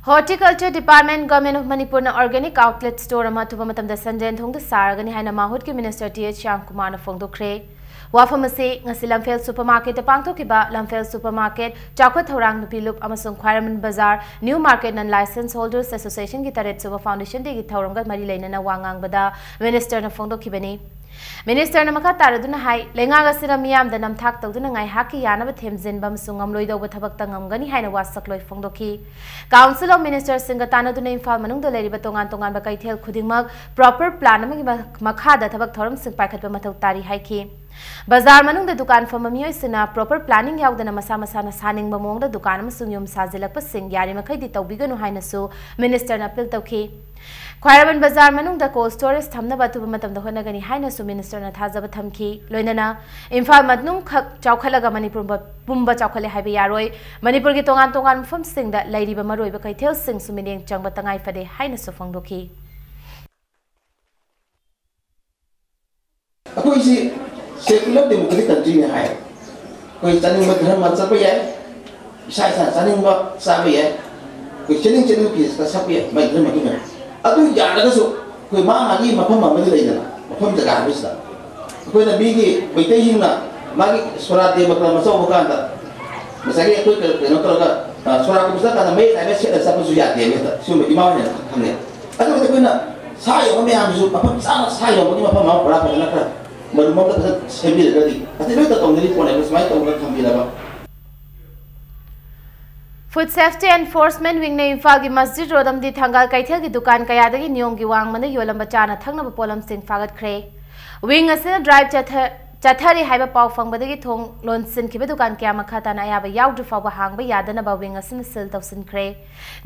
Horticulture Department, Government of Manipur ꯅ organic outlet store ꯑꯃ ꯑꯊꯨꯕ ꯃꯇꯝꯗ ꯁꯟꯖꯦꯟ ꯊꯣꯡꯗ ꯁꯥꯔꯒꯅꯤ ꯍꯥꯏꯅ ꯃꯥꯍꯨꯠꯀꯤ Minister T H ꯁ꯭ꯌꯥꯝ ꯀꯨꯃꯥꯔꯅ ꯐꯣꯡꯗꯣꯛꯈ꯭ꯔꯦ꯫ ꯋꯥꯐꯝ ꯑꯁꯤ ꯉꯁꯤ ꯂꯝꯐꯦꯜ supermarket ꯇ ꯄꯥꯡꯊꯣꯛꯈꯤꯕ ꯂꯝꯐꯦꯜ supermarket, ꯆꯥꯎꯈꯠ ꯊꯧꯔꯥꯡ ꯅꯨꯄꯤ ꯂꯨꯞ ꯑꯃꯁꯨꯡ ꯈ꯭ꯋꯥꯏꯔꯝꯕꯟ ꯕꯖꯥꯔ New Market Non License Holders Association ꯒꯤ ꯇꯔꯦꯠ ꯁꯨꯕ foundation day ꯒꯤ ꯊꯧꯔꯝꯒ ꯃꯔꯤ ꯂꯩꯅꯅ ꯋꯥ ꯉꯥꯡꯕꯗ Minister ꯅ ꯐꯣꯡꯗꯣꯛꯈꯤꯕꯅꯤ꯫ Minister ꯅ ꯃꯈꯥ ꯇꯥꯔꯗꯨꯅ ꯍꯥꯏ, ꯂꯩꯉꯥꯛ ꯑꯁꯤꯅ ꯃꯤꯌꯥꯝꯗ ꯅꯝꯊꯥꯛ ꯇꯧꯗꯨꯅ ꯉꯥꯏꯍꯥꯛꯀꯤ ꯌꯥꯅꯕ ꯊꯦꯝꯖꯤꯟꯕ ꯑꯃꯁꯨꯡ ꯉꯝꯂꯣꯏꯗꯧꯕ ꯊꯕꯛꯇ ꯉꯝꯒꯅꯤ ꯍꯥꯏꯅ ꯋꯥꯁꯛꯂꯣꯏ ꯐꯣꯡꯗꯣꯛꯈꯤ꯫ Council of Minister ꯁꯤꯡꯒ ꯇꯥꯟꯅꯗꯨꯅ ꯏꯝꯐꯥꯜ ꯃꯅꯨꯡꯗ ꯂꯩꯔꯤꯕ ꯇꯣꯉꯥꯟ ꯇꯣꯉꯥꯟꯕ ꯀꯩꯊꯦꯜ ꯈꯨꯗꯤꯡꯃꯛ proper plan ꯑꯃꯒꯤ ꯃ-, ꯃꯈꯥꯗ ꯊꯕꯛ ꯊꯧꯔꯝꯁꯤꯡ ꯄꯥꯏꯈꯠꯄ ꯃꯊꯧ ꯇꯥꯔꯤ ꯍꯥꯏꯈꯤ꯫ ꯕꯖꯥꯔ ꯃꯅꯨꯡꯗ ꯗꯨꯀꯥꯟ ꯐꯝꯕ ꯃꯤꯑꯣꯏꯁꯤꯡꯅ proper planning ꯌꯥꯎꯗꯅ ꯃꯁꯥ ꯃꯁꯥꯅ ꯁꯥꯅꯤꯡꯕ ꯃꯑꯣꯡꯗ ꯗꯨꯀꯥꯟ ꯑꯃꯁꯨꯡ ꯌꯨꯝ ꯁꯥꯖꯤꯜꯂꯛꯄꯁꯤꯡ ꯌꯥꯔꯤꯃꯈꯩꯗꯤ ꯇꯧꯕꯤꯒꯅꯨ ꯍꯥꯏꯅꯁꯨ Minister ꯅ appeal ꯇꯧꯈꯤ꯫ ꯈ꯭ꯋꯥꯏꯔꯝꯕꯟ ꯕꯖꯥꯔ ꯃꯅꯨꯡꯗ cold storage ꯊꯝꯅꯕ ꯑꯊꯨꯕ ꯃꯇꯝꯗ ꯍꯣꯠꯅꯒꯅꯤ ꯍꯥꯏꯅꯁꯨ Minister ꯅ ꯊꯥꯖꯕ ꯊꯝꯈꯤ꯫ ꯂꯣꯏꯅꯅ ꯏꯝꯐꯥꯜ ꯃꯅꯨꯡ ꯈꯛ ꯆꯥꯎꯈꯠꯂꯒ ꯃꯅꯤꯄꯨꯔ ꯄꯨꯝꯕ ꯆꯥꯎꯈꯠꯂꯦ ꯍꯥꯏꯕ ꯌꯥꯔꯣꯏ꯫ ꯃꯅꯤꯄꯨꯔꯒꯤ ꯇꯣꯉꯥꯟ ꯇꯣꯉꯥꯟꯕ ꯃꯐꯝꯁꯤꯡꯗ ꯂꯩꯔꯤꯕ ꯃꯔꯨꯑꯣꯏꯕ ꯀꯩꯊꯦꯜꯁꯤꯡꯁꯨ ꯃꯤꯠꯌꯦꯡ ꯆꯪꯕ ꯇꯉꯥꯏ ꯐꯗꯦ ꯍꯥꯏꯅꯁꯨ ꯐꯣꯡꯗꯣꯛꯈꯤ꯫ ꯑꯩꯈꯣꯏꯁꯤ secular democratic country ꯅꯤ ꯍꯥꯏ꯫ ꯑꯩꯈꯣꯏ ꯆꯥꯅꯤꯡꯕ ꯙꯔꯃ ꯆꯠꯄ ꯌꯥꯏ, ꯏꯁꯥ ꯏꯁꯥꯅ ꯆꯥꯅꯤꯡꯕ ꯆꯥꯕ ꯌꯥꯏ, ꯑꯩꯈꯣꯏ ꯆꯠꯅꯤꯡ ꯆꯠꯅꯤꯡꯕ ꯐꯤꯁꯇ ꯁꯛꯄ ꯌꯥꯏ, ꯃꯥꯏ ꯙꯔꯃ ꯑꯗꯨꯝ ꯌꯥꯏ꯫ ꯑꯗꯨ ꯌꯥꯔꯒꯁꯨ ꯑꯩꯈꯣꯏ ꯃꯥ ꯃꯥꯒꯤ ꯃꯐꯝ ꯑꯃꯗꯤ ꯂꯩꯗꯅ, ꯃꯐꯝ ꯖꯒꯥ ꯍꯥꯏꯕꯁꯤꯗ ꯑꯩꯈꯣꯏꯅ ꯃꯤꯒꯤ ꯃꯩꯇꯩꯁꯤꯡꯅ ꯃꯥꯒꯤ ꯁꯣꯔꯥ ꯇꯦꯟꯕ ꯀꯔꯝꯕ ꯇꯧꯕ ꯀꯥꯟꯗ ꯉꯁꯥꯏꯒꯤ ꯑꯩꯈꯣꯏ ꯀꯩꯅꯣ ꯇꯧꯔꯒ, ꯑ, ꯁꯣꯔꯥ ꯀꯨꯝꯕ ꯆꯠꯂꯀꯥꯟꯗ ꯃꯌꯦꯛ ꯅꯥꯏꯕ ꯁꯦꯠꯂ ꯆꯠꯄꯁꯨ ꯌꯥꯗꯦꯕ ꯍꯦꯛꯇ꯫ ꯁꯤꯒꯨꯝꯕ ꯏꯃꯥ ꯍꯣꯏꯅ ꯈꯪꯉꯦ꯫ ꯑꯗꯨꯒ ꯑꯩꯈꯣꯏꯅ ꯁꯥ ꯌꯣꯟꯕ ꯃꯌꯥꯝꯁꯤꯁꯨ ꯃꯐꯝ ꯆꯥꯅ ꯁꯥ ꯌꯣꯟꯕꯒꯤ ꯃꯐꯝ ꯑꯃ ꯄꯨꯔꯥ ꯐꯖꯅ ꯈꯔ ꯃꯔꯨꯝ ꯑꯃ ꯐꯖꯅ ꯁꯦꯝꯕꯤꯔꯒꯗꯤ ꯑꯇꯩ ꯂꯣꯏ ꯇꯧꯅꯔꯤ ꯄꯣꯠꯅꯦꯕ꯫ ꯁꯨꯃꯥꯏꯅ ꯇꯧꯔꯒ ꯊꯝꯕꯤꯔꯕ꯫ Food Safety Enforcement Wing ꯅ ꯏꯝꯐꯥꯜꯒꯤ ꯃꯁꯖꯤꯗ ꯔꯣꯗ ꯑꯃꯗꯤ ꯊꯪꯒꯥꯜ ꯀꯩꯊꯦꯜꯒꯤ ꯗꯨꯀꯥꯟ ꯀꯌꯥꯗꯒꯤ ꯅꯤꯌꯣꯝꯒꯤ ꯋꯥꯡꯃꯗ ꯌꯣꯜꯂꯝꯕ ꯆꯥꯅ ꯊꯛꯅꯕ ꯄꯣꯠꯂꯝꯁꯤꯡ ꯐꯥꯒꯠꯈ꯭ꯔꯦ꯫ Wing ꯑꯁꯤꯅ drive ꯆꯠꯊ-, ꯆꯠꯊꯔꯤ ꯍꯥꯏꯕ ꯄꯥꯎ ꯐꯪꯕꯗꯒꯤ ꯊꯣꯡ ꯂꯣꯟꯁꯤꯟꯈꯤꯕ ꯗꯨꯀꯥꯟ ꯀꯌꯥ ꯃꯈꯥ ꯇꯥꯅ ꯑꯌꯥꯕ ꯌꯥꯎꯗ꯭ꯔꯤ ꯐꯥꯎꯕ ꯍꯥꯡꯕ ꯌꯥꯗꯅꯕ ꯋꯤꯡ ꯑꯁꯤꯅ ꯁꯤꯜ ꯇꯧꯁꯤꯟꯈ꯭ꯔꯦ꯫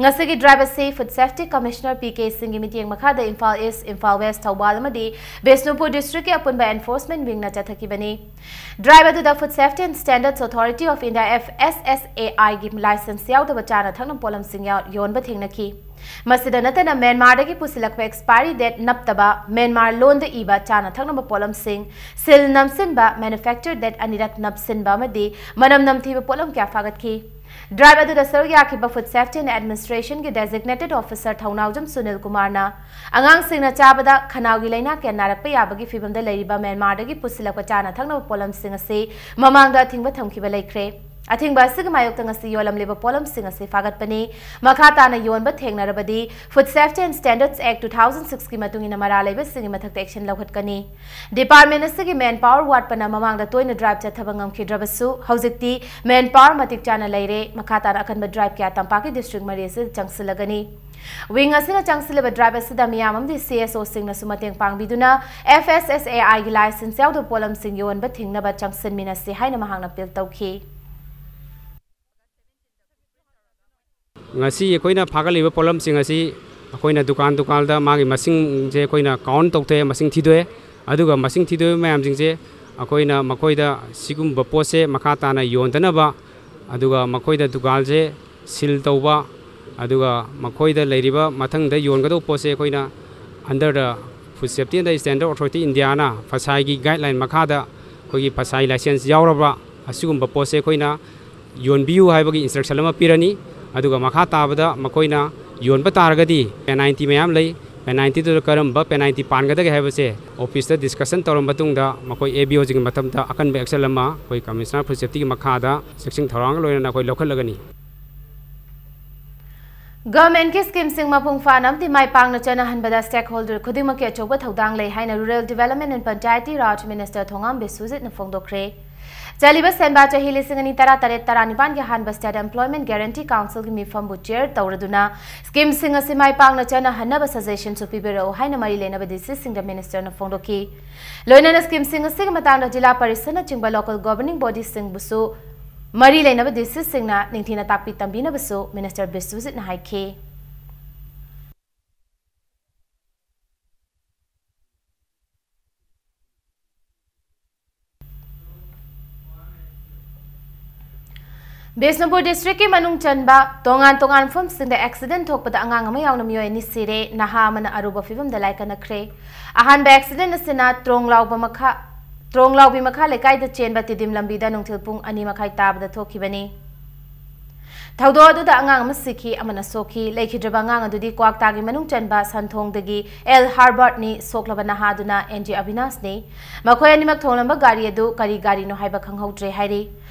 ꯉꯁꯤꯒꯤ ꯗ꯭ꯔꯥꯏꯚ ꯑꯁꯤ food safety commissioner P K ꯁꯤꯡꯒꯤ ꯃꯤꯠꯌꯦꯡ ꯃꯈꯥꯗ ꯏꯝꯐꯥꯜ ꯏꯁ, ꯏꯝꯐꯥꯜ ꯋꯦꯁ, ꯊꯧꯕꯥꯜ ꯑꯃꯗꯤ ꯕꯤꯁꯅꯨꯄꯨꯔ ꯗꯤꯁꯇ꯭ꯔꯤꯛꯀꯤ ꯑꯄꯨꯟꯕ ꯑꯦꯟꯐꯣꯔꯁꯃꯦꯟ ꯋꯤꯡꯅ ꯆꯠꯊꯈꯤꯕꯅꯤ꯫ ꯗ꯭ꯔꯥꯏꯚ ꯑꯗꯨꯗ Food Safety and Standards Authority of India, F S S A I, ꯒꯤ ꯂꯥꯏꯁꯦꯟꯁ ꯌꯥꯎꯗꯕ ꯆꯥꯅ ꯊꯛꯅꯕ ꯄꯣꯠꯂꯝꯁꯤꯡ ꯌꯥꯎ-, ꯌꯣꯟꯕ ꯊꯦꯡꯅꯈꯤ꯫ ꯃꯁꯤꯗ ꯅꯠꯇꯅ ꯃ꯭ꯌꯥꯟꯃꯥꯔꯗꯒꯤ ꯄꯨꯁꯤꯜꯂꯛꯄ ꯑꯦꯛꯁꯄꯥꯏꯔꯤ ꯗꯦꯠ ꯅꯞꯇꯕ ꯃ꯭ꯌꯥꯟꯃꯥꯔ ꯂꯣꯟꯗ ꯏꯕ ꯆꯥꯅ ꯊꯛꯅꯕ ꯄꯣꯠꯂꯝꯁꯤꯡ, ꯁꯤꯜ ꯅꯝꯁꯤꯟꯕ, ꯃꯦꯅꯨꯐꯦꯛꯆꯔ ꯗꯦꯠ ꯑꯅꯤꯔꯛ ꯅꯞꯁꯤꯟꯕ ꯑꯃꯗꯤ ꯃꯅꯝ ꯅꯝꯊꯤꯕ ꯄꯣꯠꯂꯝ ꯀꯌꯥ ꯐꯥꯒꯠꯈꯤ꯫ ꯗ꯭ꯔꯥꯏꯚ ꯑꯗꯨꯗ ꯁꯔꯨꯛ ꯌꯥꯈꯤꯕ ꯐꯨꯗ ꯁꯦꯐꯇꯤ ꯑꯦꯟ ꯑꯦꯗꯃꯤꯅꯤꯁꯇ꯭ꯔꯦꯁꯟꯒꯤ ꯗꯦꯖꯤꯒꯅꯦꯇꯦꯗ ꯑꯣꯐꯤꯁꯔ ꯊꯧꯅꯥꯎꯖꯝ ꯁꯨꯅꯤꯜ ꯀꯨꯃꯥꯔꯅ ꯑꯉꯥꯡꯁꯤꯡꯅ ꯆꯥꯕꯗ ꯈꯅꯥꯎꯒꯤ ꯂꯥꯏꯅꯥ ꯀꯌꯥ ꯅꯥꯔꯛꯄ ꯌꯥꯕꯒꯤ ꯐꯤꯕꯝꯗ ꯂꯩꯔꯤꯕ ꯃ꯭ꯌꯥꯟꯃꯥꯔꯗꯒꯤ ꯄꯨꯁꯤꯜꯂꯛꯄ ꯆꯥꯅ ꯊꯛꯅꯕ ꯄꯣꯠꯂꯝꯁꯤꯡ ꯑꯁꯤ ꯃꯃꯥꯡꯗ ꯑꯊꯤꯡꯕ ꯊꯝꯈꯤꯕ ꯂꯩꯈ꯭ꯔꯦ꯫ ꯑꯊꯤꯡꯕ ꯑꯁꯤꯒꯤ ꯃꯥꯌꯣꯛꯇ ꯉꯁꯤ ꯌꯣꯜꯂꯝꯂꯤꯕ ꯄꯣꯠꯂꯝꯁꯤꯡ ꯑꯁꯤ ꯐꯥꯒꯠꯄꯅꯤ꯫ ꯃꯈꯥ ꯇꯥꯅ ꯌꯣꯟꯕ ꯊꯦꯡꯅꯔꯕꯗꯤ Food Safety and Standards Act two thousand six ꯀꯤ ꯃꯇꯨꯡ ꯏꯟꯅ ꯃꯔꯥꯜ ꯂꯩꯕꯁꯤꯡꯒꯤ ꯃꯊꯛꯇ action ꯂꯧꯈꯠꯀꯅꯤ꯫ ꯗꯤꯄꯥꯔꯠꯃꯦꯟ ꯑꯁꯤꯒꯤ ꯃꯦꯟ ꯄꯥꯋꯔ ꯋꯥꯠꯄꯅ ꯃꯃꯥꯡꯗ ꯇꯣꯏꯅ ꯗ꯭ꯔꯥꯏꯚ ꯆꯠꯊꯕ ꯉꯝꯈꯤꯗ꯭ꯔꯕꯁꯨ, ꯍꯧꯖꯤꯛꯇꯤ ꯃꯦꯟ ꯄꯥꯋꯔ ꯃꯇꯤꯛ ꯆꯥꯅ ꯂꯩꯔꯦ꯫ ꯃꯈꯥ ꯇꯥꯅ ꯑꯀꯟꯕ ꯗ꯭ꯔꯥꯏꯚ ꯀꯌꯥ ꯇꯝꯄꯥꯛꯀꯤ ꯗꯤꯁꯇ꯭ꯔꯤꯛ ꯃꯔꯤ ꯑꯁꯤꯗ ꯆꯪꯁꯤꯜꯂꯒꯅꯤ꯫ ꯋꯤꯡ ꯑꯁꯤꯅ ꯆꯪꯁꯤꯜꯂꯤꯕ ꯗ꯭ꯔꯥꯏꯚ ꯑꯁꯤꯗ ꯃꯤꯌꯥꯝ ꯑꯃꯗꯤ ꯁꯤ ꯑꯦꯁ ꯑꯣꯁꯤꯡꯅꯁꯨ ꯃꯇꯦꯡ ꯄꯥꯡꯕꯤꯗꯨꯅ F S S A I ꯒꯤ ꯂꯥꯏꯁꯦꯟꯁ ꯌꯥꯎꯗꯕ ꯄꯣꯠꯂꯝꯁꯤꯡ ꯌꯣꯟꯕ ꯊꯤꯡꯅꯕ ꯆꯪꯁꯤꯟꯃꯤꯟꯅꯁꯤ ꯍꯥꯏꯅ ꯃꯍꯥꯛꯅ ꯑꯄꯤꯜ ꯇꯧꯈꯤ꯫ ꯉꯁꯤ ꯑꯩꯈꯣꯏꯅ ꯐꯥꯒꯠꯂꯤꯕ ꯄꯣꯠꯂꯝꯁꯤꯡ ꯑꯁꯤ ꯑꯩꯈꯣꯏꯅ ꯗꯨꯀꯥꯟ ꯗꯨꯀꯥꯟꯗ ꯃꯥꯒꯤ ꯃꯁꯤꯡꯁꯦ ꯑꯩꯈꯣꯏꯅ ꯀꯥꯎꯟ ꯇꯧꯊꯣꯛꯑꯦ, ꯃꯁꯤꯡ ꯊꯤꯗꯣꯛꯑꯦ꯫ ꯑꯗꯨꯒ ꯃꯁꯤꯡ ꯊꯤꯗꯣꯛꯏꯕ ꯃꯌꯥꯝꯁꯤꯡꯁꯦ ꯑꯩꯈꯣꯏꯅ ꯃꯈꯣꯏꯗ ꯁꯤꯒꯨꯝꯕ ꯄꯣꯠꯁꯦ ꯃꯈꯥ ꯇꯥꯅ ꯌꯣꯟꯗꯅꯕ, ꯑꯗꯨꯒ ꯃꯈꯣꯏꯗ ꯗꯨꯀꯥꯟꯁꯦ ꯁꯤꯜ ꯇꯧꯕ, ꯑꯗꯨꯒ ꯃꯈꯣꯏꯗ ꯂꯩꯔꯤꯕ ꯃꯊꯪꯗ ꯌꯣꯟꯒꯗꯧꯕ ꯄꯣꯠꯁꯦ ꯑꯩꯈꯣꯏꯅ under the Food Safety and Standard Authority ꯏꯟꯗꯤꯌꯥꯅ ꯐꯁꯥꯏꯒꯤ ꯒꯥꯏꯗꯂꯥꯏꯟ ꯃꯈꯥꯗ ꯑꯩꯈꯣꯏꯒꯤ ꯐꯁꯥꯏ ꯂꯥꯏꯁꯦꯟꯁ ꯌꯥꯎꯔꯕ ꯑꯁꯤꯒꯨꯝꯕ ꯄꯣꯠꯁꯦ ꯑꯩꯈꯣꯏꯅ ꯌꯣꯟꯕꯤꯌꯨ ꯍꯥꯏꯕꯒꯤ ꯏꯟꯁꯇ꯭ꯔꯛꯁꯟ ꯑꯃ ꯄꯤꯔꯅꯤ꯫ ꯑꯗꯨꯒ ꯃꯈꯥ ꯇꯥꯕꯗ ꯃꯈꯣꯏꯅ ꯌꯣꯟꯕ ꯇꯥꯔꯒꯗꯤ ꯄꯦꯅꯥꯜꯇꯤ ꯃꯌꯥꯝ ꯂꯩ꯫ ꯄꯦꯅꯥꯜꯇꯤꯗꯨꯗ ꯀꯔꯝꯕ ꯄꯦꯅꯥꯜꯇꯤ ꯄꯥꯟꯒꯗꯒꯦ ꯍꯥꯏꯕꯁꯦ ꯑꯣꯐꯤꯁꯇ ꯗꯤꯁꯀꯁꯟ ꯇꯧꯔꯕ ꯃꯇꯨꯡꯗ ꯃꯈꯣꯏ ꯑꯦ ꯕꯤ ꯑꯣꯁꯤꯡꯒꯤ ꯃꯇꯝꯗ ꯑꯀꯟꯕ ꯑꯦꯛꯁꯟ ꯑꯃ ꯑꯩꯈꯣꯏ ꯀꯃꯤꯁꯅꯔ ꯐꯨꯗ ꯁꯦꯐꯇꯤꯒꯤ ꯃꯈꯥꯗ ꯆꯦꯛꯁꯤꯟ ꯊꯧꯔꯥꯡꯒ ꯂꯣꯏꯅꯅ ꯑꯩꯈꯣꯏ ꯂꯧꯈꯠꯂꯒꯅꯤ꯫ ꯒꯚꯔꯟꯃꯦꯟꯠꯀꯤ ꯁ꯭ꯀꯤꯝꯁꯤꯡ ꯃꯄꯨꯡ ꯐꯥꯅ ꯑꯃꯗꯤ ꯃꯥꯏ ꯄꯥꯛꯅ ꯆꯠꯅꯍꯟꯕꯗ ꯁ꯭ꯇꯦꯛꯍꯣꯜꯗꯔ ꯈꯨꯗꯤꯡꯃꯛꯀꯤ ꯑꯆꯧꯕ ꯊꯧꯗꯥꯡ ꯂꯩ ꯍꯥꯏꯅ rural development and panchayati raj minister Thongam ꯕꯤꯁ꯭ꯋꯖꯤꯠꯅ ꯐꯣꯡꯗꯣꯛꯈ꯭ꯔꯦ꯫ ꯆꯠꯂꯤꯕ ꯁꯦꯟꯕꯥ ꯆꯍꯤ ꯂꯤꯁꯤꯡ ꯑꯅꯤ ꯇꯔꯥ ꯇꯔꯦꯠ ꯇꯔꯥꯅꯤꯄꯥꯟꯒꯤ ꯑꯍꯥꯟꯕ State Employment Guarantee Councilꯒꯤ ꯃꯤꯐꯝꯕꯨ chair ꯇꯧꯔꯗꯨꯅ schemeꯁꯤꯡ ꯑꯁꯤ ꯃꯥꯏ ꯄꯥꯛꯅ ꯆꯠꯅꯍꯟꯅꯕ suggestionꯁꯨ ꯄꯤꯕꯤꯔꯛꯎ ꯍꯥꯏꯅ ꯃꯔꯤ ꯂꯩꯅꯕ DCꯁꯤꯡꯗ ministerꯅ ꯐꯣꯡꯗꯣꯛꯈꯤ꯫ ꯂꯣꯏꯅꯅ schemeꯁꯤꯡ ꯑꯁꯤꯒꯤ ꯃꯇꯥꯡꯗ ꯖꯤꯂꯥ ꯄꯔꯤꯁꯗꯅꯆꯤꯡꯕ local governing bodyꯁꯤꯡꯕꯨꯁꯨ ꯃꯔꯤ ꯂꯩꯅꯕ DCꯁꯤꯡꯅ ꯅꯤꯡꯊꯤꯅ ꯇꯥꯛꯄꯤ ꯇꯝꯕꯤꯅꯕꯁꯨ minister ꯕꯤꯁ꯭ꯋꯖꯤꯠꯅ ꯍꯥꯏꯈꯤ꯫ ꯕꯤꯁꯅꯨꯄꯨꯔ districtꯀꯤ ꯃꯅꯨꯡ ꯆꯟꯕ ꯇꯣꯉꯥꯟ ꯇꯣꯉꯥꯟꯕ ꯃꯐꯝꯁꯤꯡꯗ accident ꯊꯣꯛꯄꯗ ꯑꯉꯥꯡ ꯑꯃ ꯌꯥꯎꯅ ꯃꯤꯑꯣꯏ ꯑꯅꯤ ꯁꯤꯔꯦ, ꯅꯍꯥ ꯑꯃꯅ ꯑꯔꯨꯕ ꯐꯤꯚꯝꯗ ꯂꯥꯏꯀꯠꯅꯈ꯭ꯔꯦ꯫ ꯑꯍꯥꯟꯕ accident ꯑꯁꯤꯅ ꯇ꯭ꯔꯣꯡꯂꯥꯎꯕ ꯃꯈꯥ, ꯇ꯭ꯔꯣꯡꯂꯥꯎꯕꯤ ꯃꯈꯥ ꯂꯩꯀꯥꯏꯗ ꯆꯦꯟꯕ ꯇꯤꯗꯤꯝ ꯂꯝꯕꯤꯗ ꯅꯨꯡꯊꯤꯜ ꯄꯨꯡ ꯑꯅꯤ ꯃꯈꯥꯏ ꯇꯥꯕꯗ ꯊꯣꯛꯈꯤꯕꯅꯤ꯫ ꯊꯧꯗꯣꯛ ꯑꯗꯨꯗ ꯑꯉꯥꯡ ꯑꯃ ꯁꯤꯈꯤ, ꯑꯃꯅ ꯁꯣꯛꯈꯤ꯫ ꯂꯩꯈꯤꯗ꯭ꯔꯕ ꯑꯉꯥꯡ ꯑꯗꯨꯗꯤ ꯀ꯭ꯋꯥꯛꯇꯥꯒꯤ ꯃꯅꯨꯡ ꯆꯟꯕ ꯁꯟꯊꯣꯡꯗꯒꯤ ꯑꯦꯜ ꯍꯥꯔꯕꯔꯠꯅꯤ, ꯁꯣꯛꯂꯕ ꯅꯍꯥ ꯑꯗꯨꯅ ꯑꯦꯟ ꯖꯤ ꯑꯕꯤꯅꯥꯁꯅꯤ꯫ ꯃꯈꯣꯏ ꯑꯅꯤꯃꯛ ꯊꯣꯡꯂꯝꯕ ꯒꯥꯔꯤ ꯑꯗꯨ ꯀꯔꯤ ꯒꯥꯔꯤꯅꯣ ꯍꯥꯏꯕ ꯈꯪꯍꯧꯗ꯭ꯔꯦ ꯍꯥꯏꯔꯤ꯫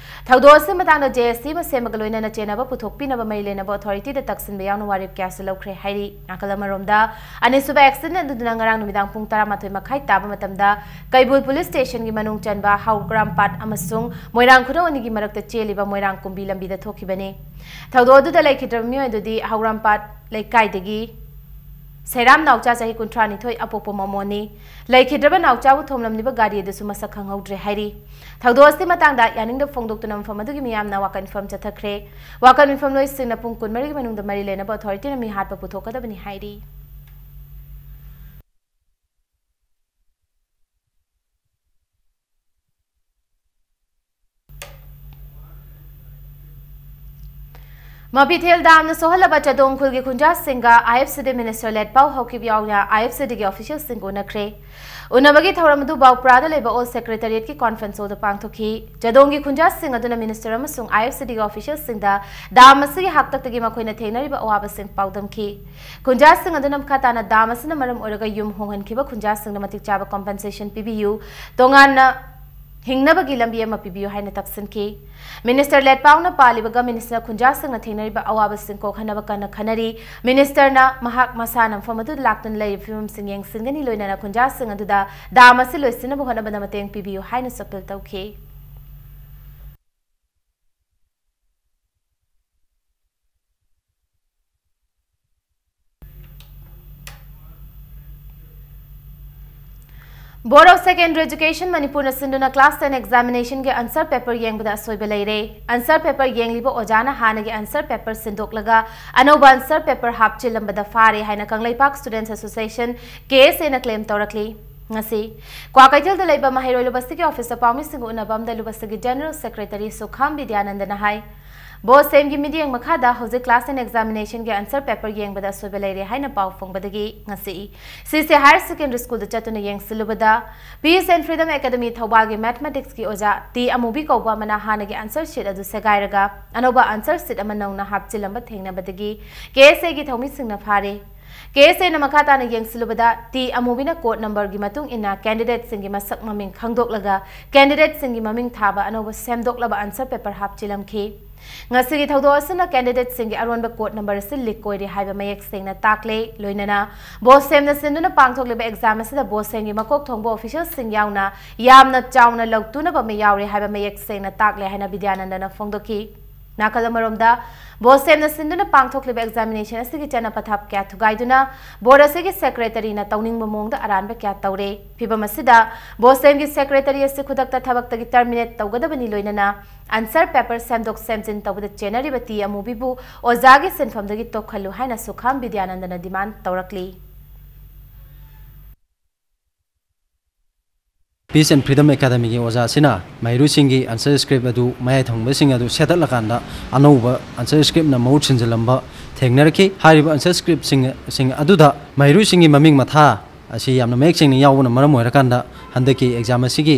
ꯊꯧꯗꯣꯛ ꯑꯁꯤꯒꯤ ꯃꯇꯥꯡꯗ JAC ꯑꯃ ꯁꯦꯝꯃꯒ ꯂꯣꯏꯅꯅ ꯆꯦꯟꯅꯕ ꯄꯨꯊꯣꯛꯄꯤꯅꯕ ꯃꯔꯤ ꯂꯩꯅꯕ authorityꯗ ꯇꯛꯁꯤꯟꯕ ꯌꯥꯎꯅ ꯋꯥꯔꯦꯞ ꯀꯌꯥꯁꯨ ꯂꯧꯈ꯭ꯔꯦ ꯍꯥꯏꯔꯤ꯫ ꯅꯥꯀꯜ ꯑꯃꯔꯣꯝꯗ, ꯑꯅꯤꯁꯨꯕ accident ꯑꯗꯨꯅ ꯉꯔꯥꯡ ꯅꯨꯃꯤꯗꯥꯡ ꯄꯨꯡ ꯇꯔꯥꯃꯥꯊꯣꯏ ꯃꯈꯥꯏ ꯇꯥꯕ ꯃꯇꯝꯗ ꯀꯩꯕꯨꯜ police stationꯒꯤ ꯃꯅꯨꯡ ꯆꯟꯕ ꯍꯧꯒ꯭ꯔꯥꯝꯄꯥꯠ ꯑꯃꯁꯨꯡ ꯃꯣꯏꯔꯥꯡ ꯈꯨꯅꯧ ꯑꯅꯤꯒꯤ ꯃꯔꯛꯇ ꯆꯦꯜꯂꯤꯕ ꯃꯣꯏꯔꯥꯡ ꯀꯨꯝꯕꯤ ꯂꯝꯕꯤꯗ ꯊꯣꯛꯈꯤꯕꯅꯤ꯫ ꯊꯧꯗꯣꯛ ꯑꯗꯨꯗ ꯂꯩꯈꯤꯗ꯭ꯔꯕ ꯃꯤꯑꯣꯏ ꯑꯗꯨꯗꯤ ꯍꯧꯒ꯭ꯔꯥꯝꯄꯥꯠ ꯂꯩꯀꯥꯏꯗꯒꯤ ꯁꯩꯔꯥꯝ ꯅꯥꯎꯆꯥ, ꯆꯍꯤ ꯀꯨꯟꯊ꯭ꯔꯥ ꯅꯤꯊꯣꯏ, ꯑꯄꯣꯛꯄ ꯃꯃꯣꯟꯅꯤ꯫ ꯂꯩꯈꯤꯗ꯭ꯔꯕ ꯅꯥꯎꯆꯥꯕꯨ ꯊꯣꯝꯂꯝꯂꯤꯕ ꯒꯥꯔꯤ ꯑꯗꯨꯁꯨ ꯃꯁꯛ ꯈꯪꯍꯧꯗ꯭ꯔꯦ ꯍꯥꯏꯔꯤ꯫ ꯊꯧꯗꯣꯛ ꯑꯁꯤꯒꯤ ꯃꯇꯥꯡꯗ ꯌꯥꯅꯤꯡꯗꯕ ꯐꯣꯡꯗꯣꯛꯇꯨꯅ ꯃꯐꯝ ꯑꯗꯨꯒꯤ ꯃꯤꯌꯥꯝꯅ ꯋꯥꯀꯠ ꯃꯤꯐꯝ ꯆꯠꯊꯈ꯭ꯔꯦ꯫ ꯋꯥꯀꯠ ꯃꯤꯐꯝ ꯂꯣꯏꯁꯤꯡꯅ ꯄꯨꯡ ꯀꯨꯟꯃꯔꯤꯒꯤ ꯃꯅꯨꯡꯗ ꯃꯔꯤ ꯂꯩꯅꯕ authorityꯅ ꯃꯤꯍꯥꯠꯄ ꯄꯨꯊꯣꯛꯀꯗꯕꯅꯤ ꯍꯥꯏꯔꯤ꯫ ꯃꯄꯤꯊꯦꯜ ꯗꯥꯝꯅ ꯁꯣꯛꯍꯜꯂꯕ ꯆꯥꯗꯣꯡ ꯈꯨꯜꯒꯤ ꯈꯨꯟꯖꯥꯁꯤꯡꯒ IFCD minister ꯂꯦꯠꯄꯥꯎ ꯍꯥꯎꯀꯤꯞ ꯌꯥꯎꯅ IFCDꯒꯤ officialꯁꯤꯡ ꯎꯅꯈ꯭ꯔꯦ꯫ ꯎꯅꯕꯒꯤ ꯊꯧꯔꯝ ꯑꯗꯨ ꯕꯥꯎꯄ꯭ꯔꯥꯗ ꯂꯩꯕ old secretariatꯀꯤ conference hallꯗ ꯄꯥꯡꯊꯣꯛꯈꯤ꯫ ꯆꯥꯗꯣꯡꯒꯤ ꯈꯨꯟꯖꯥꯁꯤꯡ ꯑꯗꯨꯅ minister ꯑꯃꯁꯨꯡ IFCDꯒꯤ officialꯁꯤꯡꯗ ꯗꯥꯝ ꯑꯁꯤꯒꯤ ꯍꯥꯛꯇꯛꯇꯒꯤ ꯃꯈꯣꯏꯅ ꯊꯦꯡꯅꯔꯤꯕ ꯑꯋꯥꯕꯁꯤꯡ ꯄꯥꯎꯗꯝꯈꯤ꯫ ꯈꯨꯟꯖꯥꯁꯤꯡ ꯑꯗꯨꯅ ꯃꯈꯥ ꯇꯥꯅ ꯗꯥꯝ ꯑꯁꯤꯅ ꯃꯔꯝ ꯑꯣꯏꯔꯒ ꯌꯨꯝ ꯍꯣꯡꯍꯟꯈꯤꯕ ꯈꯨꯟꯖꯥꯁꯤꯡꯗ ꯃꯇꯤꯛ ꯆꯥꯕ compensation ꯄꯤꯕꯤꯌꯨ, ꯇꯣꯉꯥꯟꯅ ꯍꯤꯡꯅꯕꯒꯤ ꯂꯝꯕꯤ ꯑꯃ ꯄꯤꯕꯤꯌꯨ ꯍꯥꯏꯅ ꯇꯛꯁꯤꯟꯈꯤ꯫ Minister ꯂꯦꯠꯄꯥꯎꯅ ꯄꯥꯜꯂꯤꯕꯒ ministerꯅ ꯈꯨꯟꯖꯥꯁꯤꯡꯅ ꯊꯦꯡꯅꯔꯤꯕ ꯑꯋꯥꯕꯁꯤꯡ ꯀꯣꯛꯍꯟꯅꯕ ꯀꯟꯅ ꯈꯟꯅꯔꯤ꯫ Ministerꯅ ꯃꯍꯥꯛ ꯃꯁꯥꯅ ꯃꯐꯝ ꯑꯗꯨꯗ ꯂꯥꯛꯇꯨꯅ ꯂꯩꯔꯤꯕ ꯐꯤꯕꯝꯁꯤꯡ ꯌꯦꯡꯁꯤꯟꯒꯅꯤ, ꯂꯣꯏꯅꯅ ꯈꯨꯟꯖꯥꯁꯤꯡ ꯑꯗꯨꯗ ꯗꯥꯝ ꯑꯁꯤ ꯂꯣꯏꯁꯤꯟꯅꯕ ꯍꯣꯠꯅꯕꯗ ꯃꯇꯦꯡ ꯄꯤꯕꯤꯌꯨ ꯍꯥꯏꯅꯁꯨ appeal ꯇꯧꯈꯤ꯫ Board of Secondary Education ꯃꯅꯤꯄꯨꯔꯅ ꯁꯤꯟꯗꯨꯅ class ten examination ꯒꯤ answer paper ꯌꯦꯡꯕꯗ ꯑꯁꯣꯏꯕ ꯂꯩꯔꯦ꯫ Answer paper ꯌꯦꯡꯂꯤꯕ ꯑꯣꯖꯥꯅ ꯍꯥꯟꯅꯒꯤ answer paper ꯁꯤꯟꯗꯣꯛꯂꯒ ꯑꯅꯧꯕ answer paper ꯍꯥꯞꯆꯤꯜꯂꯝꯕꯗ ꯐꯥꯔꯦ ꯍꯥꯏꯅ Kangleipak Students Association, K S A ꯅ claim ꯇꯧꯔꯛꯂꯤ꯫ ꯉꯁꯤ ꯀ꯭ꯋꯥꯀꯩꯊꯦꯜꯗ ꯂꯩꯕ ꯃꯍꯩꯔꯣꯏ ꯂꯨꯕꯁꯤꯒꯤ office ꯇ ꯄꯥꯎꯃꯤꯁꯤꯡꯒ ꯎꯅꯕ ꯑꯃꯗ ꯂꯨꯕꯁꯤꯒꯤ General Secretary ꯁꯨꯈꯥꯝ ꯕꯤꯗ꯭ꯌꯥꯅꯟꯗꯅ ꯍꯥꯏ, ꯕꯣꯁꯦꯝꯒꯤ ꯃꯤꯠꯌꯦꯡ ꯃꯈꯥꯗ ꯍꯧꯖꯤꯛ class ten examination ꯒꯤ answer paper ꯌꯦꯡꯕꯗ ꯑꯁꯣꯏꯕ ꯂꯩꯔꯦ ꯍꯥꯏꯅ ꯄꯥꯎ ꯐꯪꯕꯗꯒꯤ ꯉꯁꯤ C C Higher Secondary School ꯗ ꯆꯠꯇꯨꯅ ꯌꯦꯡꯁꯤꯜꯂꯨꯕꯗ Peace and Freedom Academy ꯊꯧꯕꯥꯜꯒꯤ mathematics ꯀꯤ ꯑꯣꯖꯥ ꯇꯤ ꯑꯃꯨꯕꯤ ꯀꯧꯕ ꯑꯃꯅ ꯍꯥꯟꯅꯒꯤ answer sheet ꯑꯗꯨ ꯁꯦꯒꯥꯏꯔꯒ ꯑꯅꯧꯕ answer sheet ꯑꯃ ꯅꯧꯅ ꯍꯥꯞꯆꯤꯜꯂꯝꯕ ꯊꯦꯡꯅꯕꯗꯒꯤ K S A ꯒꯤ ꯊꯧꯃꯤꯁꯤꯡꯅ ꯐꯥꯔꯦ꯫ K S A ꯅ ꯃꯈꯥ ꯇꯥꯅ ꯌꯦꯡꯁꯤꯜꯂꯨꯕꯗ ꯇꯤ ꯑꯃꯨꯕꯤꯅ code number ꯒꯤ ꯃꯇꯨꯡ ꯏꯟꯅ candidate ꯁꯤꯡꯒꯤ ꯃꯁꯛ ꯃꯃꯤꯡ ꯈꯪꯗꯣꯛꯂꯒ candidate ꯁꯤꯡꯒꯤ ꯃꯃꯤꯡ ꯊꯥꯕ ꯑꯅꯧꯕ ꯁꯦꯝꯗꯣꯛꯂꯕ answer paper ꯍꯥꯞꯆꯤꯜꯂꯝꯈꯤ꯫ ꯉꯁꯤꯒꯤ ꯊꯧꯗꯣꯛ ꯑꯁꯤꯅ candidate ꯁꯤꯡꯒꯤ ꯑꯔꯣꯟꯕ code number ꯑꯁꯤ leak ꯑꯣꯏꯔꯦ ꯍꯥꯏꯕ ꯃꯌꯦꯛ ꯁꯦꯡꯅ ꯇꯥꯛꯂꯦ꯫ ꯂꯣꯏꯅꯅ ꯕꯣꯁꯦꯝꯅ ꯁꯤꯟꯗꯨꯅ ꯄꯥꯡꯊꯣꯛꯂꯤꯕ exam ꯑꯁꯤꯗ ꯕꯣꯁꯦꯝꯒꯤ ꯃꯀꯣꯛ ꯊꯣꯡꯕ official ꯁꯤꯡ ꯌꯥꯎꯅ ꯌꯥꯝꯅ ꯆꯥꯎꯅ ꯂꯧꯇꯨꯅꯕ ꯑꯃ ꯌꯥꯎꯔꯦ ꯍꯥꯏꯕ ꯃꯌꯦꯛ ꯁꯦꯡꯅ ꯇꯥꯛꯂꯦ ꯍꯥꯏꯅ ꯕꯤꯗ꯭ꯌꯥꯅꯟꯗꯅ ꯐꯣꯡꯗꯣꯛꯈꯤ꯫ ꯅꯥꯀꯜ ꯑꯃꯔꯣꯝꯗ, ꯕꯣꯁꯦꯝꯅ ꯁꯤꯟꯗꯨꯅ ꯄꯥꯡꯊꯣꯛꯂꯤꯕ examination ꯑꯁꯤꯒꯤ ꯆꯠꯅ ꯄꯊꯥꯞ ꯀꯌꯥ ꯊꯨꯒꯥꯏꯗꯨꯅ board ꯑꯁꯤꯒꯤ secretary ꯅ ꯇꯧꯅꯤꯡꯕ ꯃꯑꯣꯡꯗ ꯑꯔꯥꯟꯕ ꯀꯌꯥ ꯇꯧꯔꯦ꯫ ꯐꯤꯚꯝ ꯑꯁꯤꯗ ꯕꯣꯁꯦꯝꯒꯤ secretary ꯑꯁꯤ ꯈꯨꯗꯛꯇ ꯊꯕꯛꯇꯒꯤ terminate ꯇꯧꯒꯗꯕꯅꯤ, ꯂꯣꯏꯅꯅ answer paper ꯁꯦꯝꯗꯣꯛ ꯁꯦꯝꯖꯤꯟ ꯇꯧꯕꯗ ꯆꯦꯟꯅꯔꯤꯕ ꯇꯤ ꯑꯃꯨꯕꯤꯕꯨ ꯑꯣꯖꯥꯒꯤ ꯁꯤꯟꯐꯝꯗꯒꯤ ꯇꯣꯛꯍꯜꯂꯨ ꯍꯥꯏꯅ ꯁꯨꯈꯥꯝ ꯕꯤꯗ꯭ꯌꯥꯅꯟꯗꯅ demand ꯇꯧꯔꯛꯂꯤ꯫ Peace and Freedom Academy ꯒꯤ ꯑꯣꯖꯥ ꯑꯁꯤꯅ ꯃꯍꯩꯔꯣꯏꯁꯤꯡꯒꯤ answer script ꯑꯗꯨ ꯃꯌꯥꯏ ꯊꯪꯕꯁꯤꯡ ꯑꯗꯨ ꯁꯦꯠꯇꯠꯂꯀꯥꯟꯗ ꯑꯅꯧꯕ answer script ꯅ ꯃꯍꯨꯠ ꯁꯤꯟꯖꯤꯜꯂꯝꯕ ꯊꯦꯡꯅꯔꯛꯈꯤ꯫ ꯍꯥꯏꯔꯤꯕ answer script ꯁꯤꯡ, ꯁꯤꯡ ꯑꯗꯨꯗ ꯃꯍꯩꯔꯣꯏꯁꯤꯡꯒꯤ ꯃꯃꯤꯡ ꯃꯊꯥ ꯑꯁꯤ ꯌꯥꯝꯅ ꯃꯌꯦꯛ ꯁꯦꯡꯅ ꯌꯥꯎꯕꯅ ꯃꯔꯝ ꯑꯣꯏꯔꯀꯥꯟꯗ ꯍꯟꯗꯛꯀꯤ exam ꯑꯁꯤꯒꯤ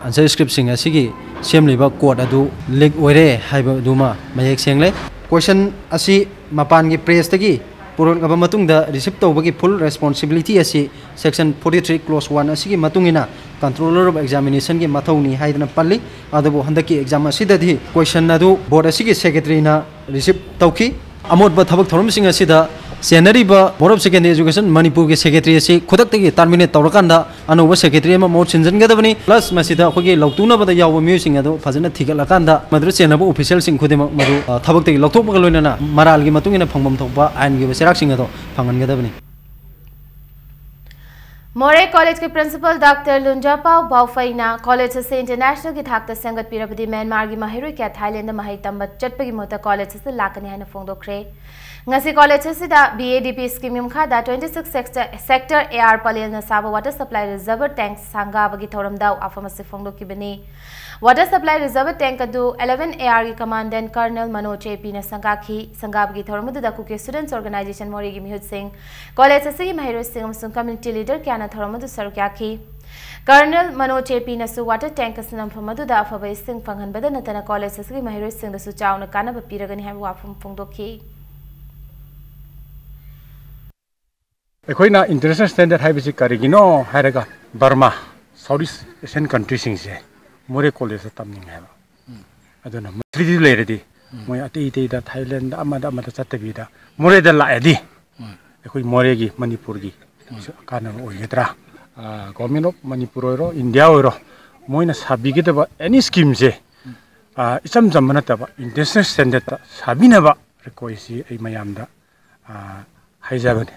answer script ꯁꯤꯡ ꯑꯁꯤꯒꯤ ꯁꯦꯝꯂꯤꯕ code ꯑꯗꯨ leak ꯑꯣꯏꯔꯦ ꯍꯥꯏꯕꯗꯨꯃ ꯃꯌꯦꯛ ꯁꯦꯡꯂꯦ꯫ Question ꯑꯁꯤ ꯃꯄꯥꯟꯒꯤ press ꯇꯒꯤ ꯄꯨꯔꯛꯂꯕ ꯃꯇꯨꯡꯗ receive ꯇꯧꯕꯒꯤ full responsibility ꯑꯁꯤ section forty three clause one ꯑꯁꯤꯒꯤ ꯃꯇꯨꯡ ꯏꯟꯅ Controller of Examination ꯒꯤ ꯃꯊꯧꯅꯤ ꯍꯥꯏꯗꯅ ꯄꯜꯂꯤ꯫ ꯑꯗꯨꯕꯨ ꯍꯟꯗꯛꯀꯤ exam ꯑꯁꯤꯗꯗꯤ question ꯑꯗꯨ board ꯑꯁꯤꯒꯤ secretary ꯅ receive ꯇꯧꯈꯤ꯫ ꯑꯃꯣꯠꯄ ꯊꯕꯛ ꯊꯧꯔꯝꯁꯤꯡ ꯑꯁꯤꯗ ꯆꯦꯟꯅꯔꯤꯕ Board of Secondary Education ꯃꯅꯤꯄꯨꯔꯒꯤ secretary ꯑꯁꯤ ꯈꯨꯗꯛꯇꯒꯤ terminate ꯇꯧꯔꯀꯥꯟꯗ ꯑꯅꯧꯕ secretary ꯑꯃ ꯃꯍꯨꯠ ꯁꯤꯟꯖꯤꯟꯒꯗꯕꯅꯤ꯫ Plus ꯃꯁꯤꯗ ꯑꯩꯈꯣꯏꯒꯤ ꯂꯧꯇꯨꯅꯕꯗ ꯌꯥꯎꯕ ꯃꯤꯑꯣꯏꯁꯤꯡ ꯑꯗꯨ ꯐꯖꯅ ꯊꯤꯒꯠꯂꯀꯥꯟꯗ ꯃꯗꯨꯗ ꯆꯦꯟꯅꯕ official ꯁꯤꯡ ꯈꯨꯗꯤꯡꯃꯛ ꯃꯗꯨ, ꯑ, ꯊꯕꯛꯇꯒꯤ ꯂꯧꯊꯣꯛꯄꯒ ꯂꯣꯏꯅꯅ ꯃꯔꯥꯜꯒꯤ ꯃꯇꯨꯡ ꯏꯟꯅ ꯐꯪꯐꯝ ꯊꯣꯛꯄ ꯑꯥꯏꯟꯒꯤ ꯑꯣꯏꯕ ꯆꯩꯔꯥꯛꯁꯤꯡ ꯑꯗꯨ ꯐꯪꯍꯟꯒꯗꯕꯅꯤ꯫ ꯃꯣꯔꯦ ꯀꯣꯂꯦꯖꯀꯤ ꯄ꯭ꯔꯤꯟꯁꯤꯄꯜ ꯗꯥꯛꯇꯔ ꯂꯨꯟꯖꯥꯄꯥꯎ ꯕꯥꯎꯐꯩꯅ ꯀꯣꯂꯦꯖ ꯑꯁꯤ ꯏꯟꯇꯔꯅꯦꯁꯅꯦꯜꯒꯤ ꯊꯥꯛꯇ ꯁꯦꯝꯒꯠꯄꯤꯔꯕꯗꯤ ꯃ꯭ꯌꯥꯟꯃꯥꯔꯒꯤ ꯃꯍꯩꯔꯣꯏ ꯀꯌꯥ ꯊꯥꯏꯂꯦꯟꯗ ꯃꯍꯩ ꯇꯝꯕ ꯆꯠꯄꯒꯤ ꯃꯍꯨꯠꯇ ꯀꯣꯂꯦꯖ ꯑꯁꯤꯗ ꯂꯥꯛꯀꯅꯤ ꯍꯥꯏꯅ ꯐꯣꯡꯗꯣꯛꯈ꯭ꯔꯦ꯫ ꯉꯁꯤ ꯀꯣꯂꯦꯖ ꯑꯁꯤꯗ B A D P scheme ꯒꯤ ꯃꯈꯥꯗ twenty six sector, sector A R ꯄꯂꯦꯜꯅ ꯁꯥꯕ water supply reservoir tank ꯁꯪꯒꯥꯕꯒꯤ ꯊꯧꯔꯝꯗ ꯋꯥꯐꯝ ꯑꯁꯤ ꯐꯣꯡꯗꯣꯛꯈꯤꯕꯅꯤ꯫ Water supply reservoir tank ꯑꯗꯨ eleven A R ꯒꯤ commandant Colonel Manoj A P ꯅ ꯁꯪꯒꯥꯈꯤ꯫ ꯁꯪꯒꯥꯕꯒꯤ ꯊꯧꯔꯝ ꯑꯗꯨꯗ Kuki Students Organisation ꯃꯣꯔꯦꯒꯤ ꯃꯤꯍꯨꯠꯁꯤꯡ, ꯀꯣꯂꯦꯖ ꯑꯁꯤꯒꯤ ꯃꯍꯩꯔꯣꯏꯁꯤꯡ ꯑꯃꯁꯨꯡ community leader ꯀꯌꯥꯅ ꯊꯧꯔꯝ ꯑꯗꯨ ꯁꯔꯨꯛ ꯌꯥꯈꯤ꯫ Colonel Manoj A P ꯅꯁꯨ water tank ꯑꯁꯤꯅ ꯃꯐꯝ ꯑꯗꯨꯗ ꯑꯐꯕ ꯏꯁꯤꯡ ꯐꯪꯍꯟꯕꯗ ꯅꯠꯇꯅ ꯀꯣꯂꯦꯖ ꯑꯁꯤꯒꯤ ꯃꯍꯩꯔꯣꯏꯁꯤꯡꯗꯁꯨ ꯆꯥꯎꯅ ꯀꯥꯟꯅꯕ ꯄꯤꯔꯒꯅꯤ ꯍꯥꯏꯕ ꯋꯥꯐꯝ ꯐꯣꯡꯗꯣꯛꯈꯤ꯫ ꯑꯩꯈꯣꯏꯅ ꯏꯟꯇꯔꯅꯦꯁꯅꯦꯜ ꯁ꯭ꯇꯦꯟꯗꯔꯗ ꯍꯥꯏꯕꯁꯤ ꯀꯔꯤꯒꯤꯅꯣ ꯍꯥꯏꯔꯒ, ꯕꯔꯃꯥ, ꯁꯥꯎꯠ ꯏꯁ ꯑꯦꯁꯤꯌꯥꯟ ꯀꯟꯇ꯭ꯔꯤꯁꯤꯡꯁꯦ ꯃꯣꯔꯦ ꯀꯣꯂꯦꯖꯇ ꯇꯝꯅꯤꯡꯉꯦ ꯍꯥꯏꯕ꯫ ꯑꯗꯨꯅ ꯃꯣꯏ ꯊ꯭ꯔꯤꯗꯤ ꯂꯩꯔꯗꯤ, ꯃꯣꯏ ꯑꯇꯩ ꯑꯇꯩꯗ, ꯊꯥꯏꯂꯦꯟꯗ, ꯑꯃꯗ ꯑꯃꯗ ꯆꯠꯇꯕꯤꯗ ꯃꯣꯔꯦꯗ ꯂꯥꯛꯑꯗꯤ, ꯑꯩꯈꯣꯏ ꯃꯣꯔꯦꯒꯤ, ꯃꯅꯤꯄꯨꯔꯒꯤ ꯀꯥꯟꯅꯕ ꯑꯣꯏꯒꯗ꯭ꯔꯥ? ꯒꯣꯔꯃꯦꯟ ꯑꯣꯐ ꯃꯅꯤꯄꯨꯔ ꯑꯣꯏꯔꯣ, ꯏꯟꯗꯤꯌꯥ ꯑꯣꯏꯔꯣ, ꯃꯣꯏꯅ ꯁꯥꯕꯤꯒꯗꯕ ꯑꯦꯅꯤ ꯁ꯭ꯀꯤꯝꯁꯦ, ꯑ, ꯏꯆꯝ ꯆꯝꯕ ꯅꯠꯇꯕ, ꯏꯟꯇꯔꯅꯦꯁꯅꯦꯜ ꯁ꯭ꯇꯦꯟꯗꯔꯗꯇ ꯁꯥꯕꯤꯅꯕ ꯔꯤꯀ꯭ꯋꯦꯁꯁꯤ ꯑꯩ ꯃꯌꯥꯝꯗ, ꯑ, ꯍꯥꯏꯖꯕꯅꯤ꯫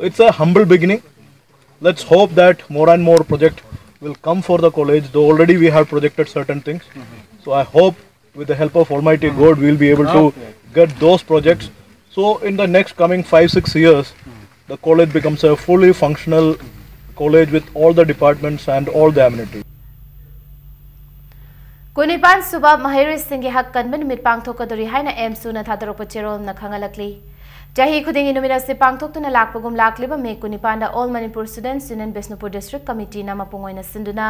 It's a humble beginning. Let's hope that more and more project will come for the college, though already we have projected certain things. So I hope with the help of Almighty God, we'll be able to get those projects. So in the next coming five, six years, the college becomes a fully functional college with all the departments and all the amenities. ꯀꯨꯟꯅꯤꯄꯥꯟ ꯁꯨꯕ ꯃꯍꯩꯔꯣꯏꯁꯤꯡꯒꯤ ꯍꯛ ꯀꯟꯕ ꯅꯨꯃꯤꯠ ꯄꯥꯡꯊꯣꯛꯀꯗꯧꯔꯤ ꯍꯥꯏꯅ ꯑꯦꯝꯁꯨꯅ ꯊꯥꯗꯣꯔꯛꯄ ꯆꯦꯔꯣꯜꯅ ꯈꯪꯍꯜꯂꯛꯂꯤ꯫ ꯆꯍꯤ ꯈꯨꯗꯤꯡꯒꯤ ꯅꯨꯃꯤꯠ ꯑꯁꯤ ꯄꯥꯡꯊꯣꯛꯇꯨꯅ ꯂꯥꯛꯄꯒꯨꯝ ꯂꯥꯛꯂꯤꯕ ꯃꯦ ꯀꯨꯟꯅꯤꯄꯥꯟꯗ All Manipur Students Union Bishnupur district ꯀꯃꯤꯇꯤꯅ ꯃꯄꯨꯡ ꯑꯣꯏꯅ ꯁꯤꯟꯗꯨꯅ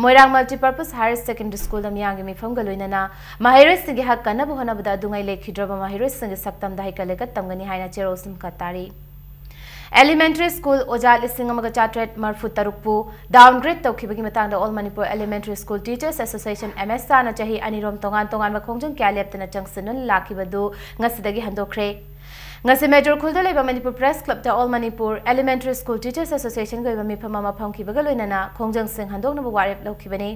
ꯃꯣꯏꯔꯥꯡ ꯃꯜꯇꯤꯄꯔꯄꯁ ꯍꯥꯌꯔ ꯁꯦꯀꯦꯟꯗꯔꯤ ꯁ꯭ꯀꯨꯜꯗ ꯃꯤꯌꯥꯝꯒꯤ ꯃꯤꯐꯝꯒ ꯂꯣꯏꯅꯅ ꯃꯍꯩꯔꯣꯏꯁꯤꯡꯒꯤ ꯍꯛ ꯀꯟꯅꯕ ꯍꯣꯠꯅꯕꯗ ꯑꯗꯨꯉꯩ ꯂꯩꯈꯤꯗ꯭ꯔꯕ ꯃꯍꯩꯔꯣꯏꯁꯤꯡꯒꯤ ꯁꯛꯇꯝꯗ ꯍꯩꯀꯠ ꯂꯩꯀꯠ ꯇꯝꯒꯅꯤ ꯍꯥꯏꯅ ꯆꯦꯔꯣꯜꯁꯤꯡ ꯃꯈꯥ ꯇꯥꯔꯤ꯫ Elementary school ꯑꯣꯖꯥ ꯂꯤꯁꯤꯡ ꯑꯃꯒ ꯆꯥꯇ꯭ꯔꯦꯠ ꯃꯔꯤꯐꯨ ꯇꯔꯨꯛꯄꯨ downgrade ꯇꯧꯈꯤꯕꯒꯤ ꯃꯇꯥꯡꯗ All Manipur Elementary School Teachers Association, M S ꯑꯦꯅ ꯆꯍꯤ ꯑꯅꯤꯔꯣꯝ ꯇꯣꯉꯥꯟ ꯇꯣꯉꯥꯟꯕ ꯈꯣꯡꯖꯪ ꯀꯌꯥ ꯂꯦꯞꯇꯅ ꯆꯪꯁꯤꯟꯗꯨꯅ ꯂꯥꯛꯈꯤꯕꯗꯨ ꯉꯁꯤꯗꯒꯤ ꯍꯟꯗꯣꯛꯈ꯭ꯔꯦ꯫ ꯉꯁꯤ ꯃꯦꯖꯣꯔ ꯈꯨꯜꯗ ꯂꯩꯕ Manipur Press Clubꯇ All Manipur Elementary School Teachers Associationꯒꯤ ꯑꯣꯏꯕ ꯃꯤꯐꯝ ꯑꯃ ꯐꯝꯈꯤꯕꯒ ꯂꯣꯏꯅꯅ ꯈꯣꯡꯖꯪꯁꯤꯡ ꯍꯟꯗꯣꯛꯅꯕ ꯋꯥꯔꯦꯞ ꯂꯧꯈꯤꯕꯅꯤ꯫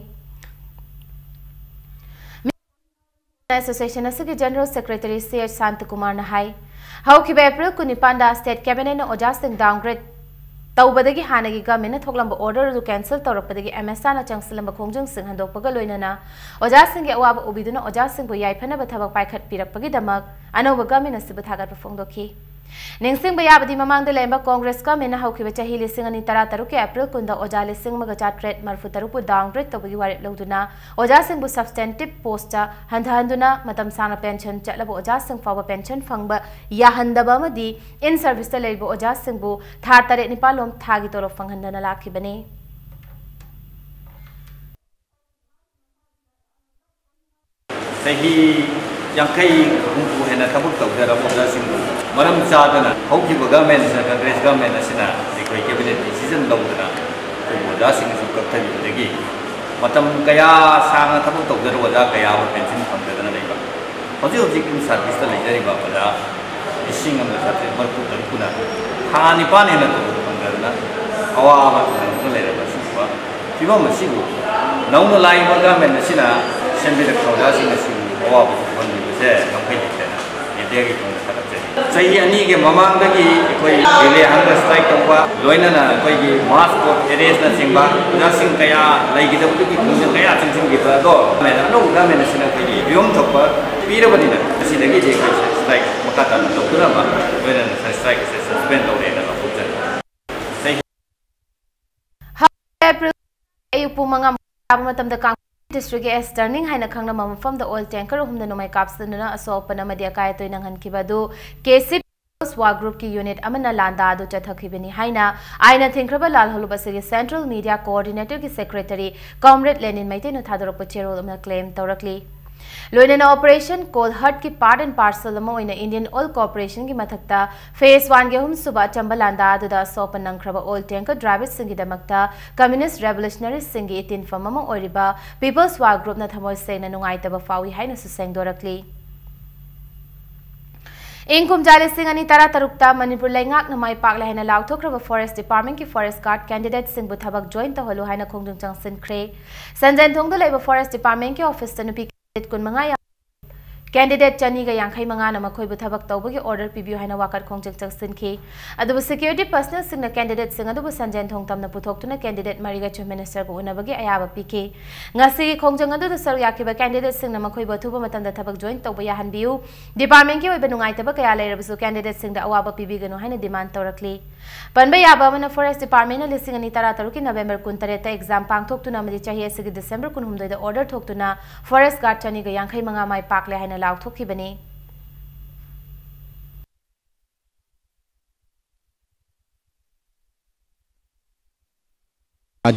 Association ꯑꯁꯤꯒꯤ General Secretary ꯁꯤ ꯑꯩꯆ ꯁꯥꯟꯇꯀꯨꯃꯥꯔꯅ ꯍꯥꯏ, ꯍꯧꯈꯤꯕ ꯑꯦꯄ꯭ꯔꯤꯜ ꯀꯨꯟꯅꯤꯄꯥꯟꯗ State Cabinetꯅ ꯑꯣꯖꯥꯁꯤꯡ downgrade ꯇꯧꯕꯗꯒꯤ ꯍꯥꯟꯅꯒꯤ ꯒꯃꯦꯟꯅ ꯊꯣꯛꯂꯝꯕ ꯑꯣꯔꯗꯔ ꯑꯗꯨ ꯀꯦꯟꯁꯦꯜ ꯇꯧꯔꯛꯄꯗꯒꯤ ꯑꯦꯝ ꯑꯦꯁ ꯑꯥꯔꯅ ꯆꯪꯁꯤꯜꯂꯝꯕ ꯈꯣꯡꯖꯪꯁꯤꯡ ꯍꯟꯗꯣꯛꯄꯒ ꯂꯣꯏꯅꯅ ꯑꯣꯖꯥꯁꯤꯡꯒꯤ ꯑꯋꯥꯕ ꯎꯕꯤꯗꯨꯅ ꯑꯣꯖꯥꯁꯤꯡꯕꯨ ꯌꯥꯏꯐꯅꯕ ꯊꯕꯛ ꯄꯥꯏꯈꯠꯄꯤꯔꯛꯄꯒꯤꯗꯃꯛ ꯑꯅꯧꯕ ꯒꯃꯦꯟ ꯑꯁꯤꯕꯨ ꯊꯥꯒꯠꯄ ꯐꯣꯡꯗꯣꯛꯈꯤ꯫ ꯅꯤꯡꯁꯤꯡꯕ ꯌꯥꯕꯗꯤ, ꯃꯃꯥꯡꯗ ꯂꯩꯔꯝꯕ ꯀꯣꯡꯒ꯭ꯔꯦꯁ ꯒꯃꯦꯟꯅ ꯍꯧꯈꯤꯕ ꯆꯍꯤ ꯂꯤꯁꯤꯡ ꯑꯅꯤ ꯇꯔꯥ ꯇꯔꯨꯛꯀꯤ ꯑꯦꯄ꯭ꯔꯤꯜ ꯀꯨꯟꯗ ꯑꯣꯖꯥ ꯂꯤꯁꯤꯡ ꯑꯃꯒ ꯆꯥꯇ꯭ꯔꯦꯠ ꯃꯔꯤꯐꯨ ꯇꯔꯨꯛꯄꯨ ꯗꯥꯎꯟꯒ꯭ꯔꯦꯗ ꯇꯧꯕꯒꯤ ꯋꯥꯔꯦꯞ ꯂꯧꯗꯨꯅ ꯑꯣꯖꯥꯁꯤꯡꯕꯨ ꯁꯕꯁꯇꯦꯟꯇꯤꯚ ꯄꯣꯁꯇ ꯍꯟꯊꯍꯟꯗꯨꯅ ꯃꯇꯝ ꯁꯥꯡꯅ ꯄꯦꯟꯁꯟ ꯆꯠꯂꯕ ꯑꯣꯖꯥꯁꯤꯡ ꯐꯥꯎꯕ ꯄꯦꯟꯁꯟ ꯐꯪꯕ ꯌꯥꯍꯟꯗꯕ ꯑꯃꯗꯤ ꯏꯟ ꯁꯔꯚꯤꯁꯇ ꯂꯩꯔꯤꯕ ꯑꯣꯖꯥꯁꯤꯡꯕꯨ ꯊꯥ ꯇꯔꯦꯠ ꯅꯤꯄꯥꯜ ꯂꯣꯝ ꯊꯥꯒꯤ ꯇꯣꯂꯣꯞ ꯐꯪꯍꯟꯗꯅ ꯂꯥꯛꯈꯤꯕꯅꯤ꯫ ꯆꯍꯤ ꯌꯥꯡꯈꯩ ꯍꯨꯝꯐꯨ ꯍꯦꯟꯅ ꯊꯕꯛ ꯇꯧꯖꯔꯕ ꯑꯣꯖꯥꯁꯤꯡꯕꯨ ꯃꯔꯝ ꯆꯥꯗꯅ ꯍꯧꯈꯤꯕ ꯒꯚꯔꯟꯃꯦꯟꯠ ꯑꯁꯤꯅ, ꯀꯪꯒ꯭ꯔꯦꯁ ꯒꯚꯔꯟꯃꯦꯟꯠ ꯑꯁꯤꯅ ꯑꯩꯈꯣꯏ ꯀꯦꯕꯤꯅꯦꯠ ꯗꯤꯁꯤꯖꯟ ꯂꯧꯗꯅ ꯑꯩꯈꯣꯏꯕꯨ ꯑꯣꯖꯥꯁꯤꯡꯅꯁꯨ ꯀꯛꯊꯕꯤꯕꯗꯒꯤ ꯃꯇꯝ ꯀꯌꯥ ꯁꯥꯡꯅ ꯊꯕꯛ ꯇꯧꯖꯔꯕ ꯑꯣꯖꯥ ꯀꯌꯥ ꯑꯃ ꯄꯦꯟꯁꯤꯟ ꯐꯪꯗꯗꯅ ꯂꯩꯕ, ꯍꯧꯖꯤꯛ ꯍꯧꯖꯤꯛ ꯏꯟ ꯁꯥꯔꯚꯤꯁꯇ ꯂꯩꯖꯔꯤꯕ ꯑꯣꯖꯥ ꯂꯤꯁꯤꯡ ꯑꯃꯒ ꯆꯥꯇ꯭ꯔꯦꯠ ꯃꯔꯤꯐꯨ ꯇꯔꯨꯛ ꯄꯨꯟꯅ ꯊꯥ ꯅꯤꯄꯥꯟ ꯍꯦꯟꯅ ꯇꯣꯂꯣꯞ ꯐꯪꯗꯗꯅ ꯑꯋꯥꯕ ꯅꯪꯗꯨꯅ ꯂꯩꯔꯕ ꯑꯁꯤꯒꯨꯝꯕ ꯐꯤꯕꯝ ꯑꯁꯤꯕꯨ ꯅꯧꯅ ꯂꯥꯛꯏꯕ ꯒꯚꯔꯟꯃꯦꯟꯠ ꯑꯁꯤꯅ ꯁꯦꯝꯕꯤꯔꯛꯄ ꯑꯣꯖꯥꯁꯤꯡ ꯑꯁꯤꯕꯨ ꯑꯋꯥꯕ ꯄꯣꯛꯍꯟꯕꯤꯕꯁꯦ ꯉꯝꯈꯩ ꯂꯩꯇꯅ ꯃꯦꯗꯤꯌꯥꯒꯤ ꯊꯣꯡꯗ ꯊꯥꯒꯠꯆꯔꯤ꯫ ꯆꯍꯤ ꯑꯅꯤꯒꯤ ꯃꯃꯥꯡꯗꯒꯤ ꯑꯩꯈꯣꯏ ꯔꯤꯂꯦ ꯍꯪꯒꯔ ꯁ꯭ꯇ꯭ꯔꯥꯏꯛ ꯇꯧꯕ, ꯂꯣꯏꯅꯅ ꯑꯩꯈꯣꯏꯒꯤ ꯃꯥꯁ ꯀꯣꯔꯠ ꯑꯦꯔꯦꯁꯅꯆꯤꯡꯕ ꯑꯣꯖꯥꯁꯤꯡ ꯀꯌꯥ ꯂꯩꯈꯤꯗꯕꯗꯨꯒꯤ ꯈꯣꯡꯖꯪ ꯀꯌꯥ ꯆꯪꯁꯤꯟꯈꯤꯕ ꯑꯗꯣ ꯒꯚꯔꯟꯃꯦꯟꯠ, ꯑꯅꯧꯕ ꯒꯚꯔꯟꯃꯦꯟꯠ ꯑꯁꯤꯅ ꯑꯩꯈꯣꯏꯒꯤ ꯐꯤꯕꯝ ꯊꯣꯛꯄ ꯄꯤꯔꯕꯅꯤꯅ ꯃꯁꯤꯗꯒꯤꯗꯤ ꯑꯩꯈꯣꯏ ꯁ꯭ꯇ꯭ꯔꯥꯏꯛ ꯃꯈꯥ ꯇꯥꯅ ꯇꯧꯗꯨꯅ ꯑꯃ ꯂꯣꯏꯅꯅ ꯁ꯭ꯇ꯭ꯔꯥꯏꯛ ꯑꯁꯦ ꯁꯁꯄꯦꯟ ꯇꯧꯔꯦꯅ ꯂꯥꯎꯊꯣꯛꯆꯔꯤ꯫ ꯆꯍꯤ ꯑꯦꯄ꯭ꯔꯤꯜ ꯑꯌꯨꯛ ꯄꯨꯡ ꯃꯉꯥ ꯇꯥꯕ ꯃꯇꯝꯗ ꯀꯥꯡꯄꯣꯛꯄꯤ ꯗꯤꯁꯇ꯭ꯔꯤꯛꯀꯤ ꯑꯦꯁ ꯇꯔꯅꯤꯡ ꯍꯥꯏꯅ ꯈꯪꯅꯕ ꯃꯐꯝꯗ ꯑꯣꯏꯜ ꯇꯦꯡꯀꯔ ꯑꯍꯨꯝꯅ ꯅꯣꯡꯃꯩ ꯀꯥꯞꯁꯤꯟꯗꯨꯅ ꯑꯁꯣꯛ ꯑꯄꯟ ꯑꯃꯗꯤ ꯑꯀꯥꯏ ꯑꯇꯣꯏ ꯅꯪꯍꯟꯈꯤꯕ ꯑꯗꯨ ꯀꯦ ꯁꯤ ꯄꯤ ꯋꯥ ꯒ꯭ꯔꯨꯞꯀꯤ ꯌꯨꯅꯤꯠ ꯑꯃꯅ ꯂꯥꯟꯗꯥ ꯑꯗꯨ ꯆꯠꯊꯈꯤꯕꯅꯤ ꯍꯥꯏꯅ ꯑꯥꯏꯟꯅ ꯊꯤꯡꯈ꯭ꯔꯕ ꯂꯥꯜꯍꯧꯂꯨꯞ ꯑꯁꯤꯒꯤ ꯁꯦꯟꯇ꯭ꯔꯦꯜ ꯃꯤꯗꯤꯌꯥ ꯀꯣꯑꯣꯔꯗꯤꯅꯦꯇꯔꯒꯤ ꯁꯦꯀ꯭ꯔꯦꯇꯔꯤ ꯀꯣꯝꯔꯦꯗ ꯂꯦꯅꯤꯟ ꯃꯩꯇꯩꯅ ꯊꯥꯗꯣꯔꯛꯄ ꯆꯦꯔꯣꯜ ꯑꯃꯅ ꯀ꯭ꯂꯦꯝ ꯇꯧꯔꯛꯂꯤ꯫ ꯂꯣꯏꯅꯅ ꯑꯣꯄꯔꯦꯁꯟ ꯀꯣꯜ ꯍꯔꯠꯀꯤ ꯄꯥꯔꯠ ꯑꯦꯟ ꯄꯥꯔꯁꯦꯜ ꯑꯃ ꯑꯣꯏꯅ ꯏꯟꯗꯤꯌꯟ ꯑꯣꯏꯜ ꯀꯣꯔꯄꯣꯔꯦꯁꯟꯒꯤ ꯃꯊꯛꯇ ꯐꯦꯖ ꯋꯥꯟꯒꯤ ꯑꯍꯨꯝꯁꯨꯕ ꯑꯆꯝꯕ ꯂꯥꯟꯗꯥ ꯑꯗꯨꯗ ꯑꯁꯣꯛ ꯑꯄꯟ ꯅꯪꯈ꯭ꯔꯕ ꯑꯣꯏꯜ ꯇꯦꯡꯀꯔ ꯗ꯭ꯔꯥꯏꯚꯔꯁꯤꯡꯒꯤꯗꯃꯛꯇ ꯀꯝꯃ꯭ꯌꯨꯅꯤꯁ ꯔꯦꯚꯣꯂꯨꯁꯅꯔꯤꯁꯤꯡꯒꯤ ꯏꯇꯤꯟꯐꯝ ꯑꯃ ꯑꯣꯏꯔꯤꯕ ꯄꯤꯄꯜꯁ ꯋꯥꯔ ꯒ꯭ꯔꯨꯞꯅ ꯊꯃꯣꯏ ꯁꯦꯡꯅ ꯅꯨꯡꯉꯥꯏꯇꯕ ꯐꯥꯎꯏ ꯍꯥꯏꯅꯁꯨ ꯁꯦꯡꯗꯣꯔꯛꯂꯤ꯫ ꯏꯪ ꯀꯨꯝꯖꯥ ꯂꯤꯁꯤꯡ ꯑꯅꯤ ꯇꯔꯥ ꯇꯔꯨꯛꯇ ꯃꯅꯤꯄꯨꯔ ꯂꯩꯉꯥꯛꯅ ꯃꯥꯏ ꯄꯥꯛꯂꯦ ꯍꯥꯏꯅ ꯂꯥꯎꯊꯣꯛꯈ꯭ꯔꯕ ꯐꯣꯔꯦꯁ ꯗꯤꯄꯥꯔꯠꯃꯦꯟꯠꯀꯤ ꯐꯣꯔꯦꯁꯠ ꯒꯥꯔꯗ ꯀꯦꯟꯗꯤꯗꯦꯠꯁꯤꯡꯕꯨ ꯊꯕꯛ ꯖꯣꯏꯟ ꯇꯧꯍꯜꯂꯨ ꯍꯥꯏꯅ ꯈꯣꯡꯖꯪ ꯆꯪꯁꯤꯟꯈ꯭ꯔꯦ꯫ ꯁꯟꯖꯦꯟꯊꯣꯡꯗ ꯂꯩꯕ ꯐꯣꯔꯦꯁꯠ ꯗꯤꯄꯥꯔꯠꯃꯦꯟꯠꯀꯤ ꯑꯣꯐꯤꯁꯇ ꯅꯨꯄꯤ ꯀꯦꯟꯗꯤꯗꯦꯠ ꯀꯨꯟꯃꯉꯥ ꯌꯥꯎ-, Candidate ꯆꯅꯤꯒ ꯌꯥꯡꯈꯩ ꯃꯉꯥꯅ ꯃꯈꯣꯏꯕꯨ ꯊꯕꯛ ꯇꯧꯕꯒꯤ order ꯄꯤꯕꯤꯌꯨ ꯍꯥꯏꯅ ꯋꯥꯀꯠ ꯈꯣꯡꯖꯪ ꯆꯪꯁꯤꯟꯈꯤ꯫ ꯑꯗꯨꯕꯨ security personnelꯁꯤꯡꯅ candidateꯁꯤꯡ ꯑꯗꯨꯕꯨ ꯁꯟꯖꯦꯟ ꯊꯣꯡ ꯇꯝꯅ ꯄꯨꯊꯣꯛꯇꯨꯅ candidate ꯃꯔꯤꯒ Chief Ministerꯕꯨ ꯎꯅꯕꯒꯤ ꯑꯌꯥꯕ ꯄꯤꯈꯤ꯫ ꯉꯁꯤꯒꯤ ꯈꯣꯡꯖꯪ ꯑꯗꯨꯗ ꯁꯔꯨꯛ ꯌꯥꯈꯤꯕ candidateꯁꯤꯡꯅ ꯃꯈꯣꯏꯕꯨ ꯑꯊꯨꯕ ꯃꯇꯝꯗ ꯊꯕꯛ join ꯇꯧꯕ ꯌꯥꯍꯟꯕꯤꯌꯨ, departmentꯀꯤ ꯑꯣꯏꯕ ꯅꯨꯡꯉꯥꯏꯇꯕ ꯀꯌꯥ ꯂꯩꯔꯕꯁꯨ candidateꯁꯤꯡꯗ ꯑꯋꯥꯕ ꯄꯤꯕꯤꯒꯅꯨ ꯍꯥꯏꯅ demand ꯇꯧꯔꯛꯂꯤ꯫ ꯄꯟꯕ ꯌꯥꯕ ꯑꯃꯅ, Forest Departmentꯅ ꯂꯤꯁꯤꯡ ꯑꯅꯤ ꯇꯔꯥ ꯇꯔꯨꯛꯀꯤ November ꯀꯨꯟꯇꯔꯦꯠꯇ exam ꯄꯥꯡꯊꯣꯛꯇꯨꯅ ꯑꯃꯗꯤ ꯆꯍꯤ ꯑꯁꯤꯒꯤ December ꯀꯨꯟꯍꯨꯝꯗꯣꯏꯗ order ꯊꯣꯛꯇꯨꯅ forest guard ꯆꯅꯤꯒ ꯌꯥꯡꯈꯩ ꯃꯉꯥ ꯃꯥꯏ ꯄꯥꯛꯂꯦ ꯍꯥꯏꯅ ꯂꯥꯎꯊꯣꯛꯈꯤꯕꯅꯤ꯫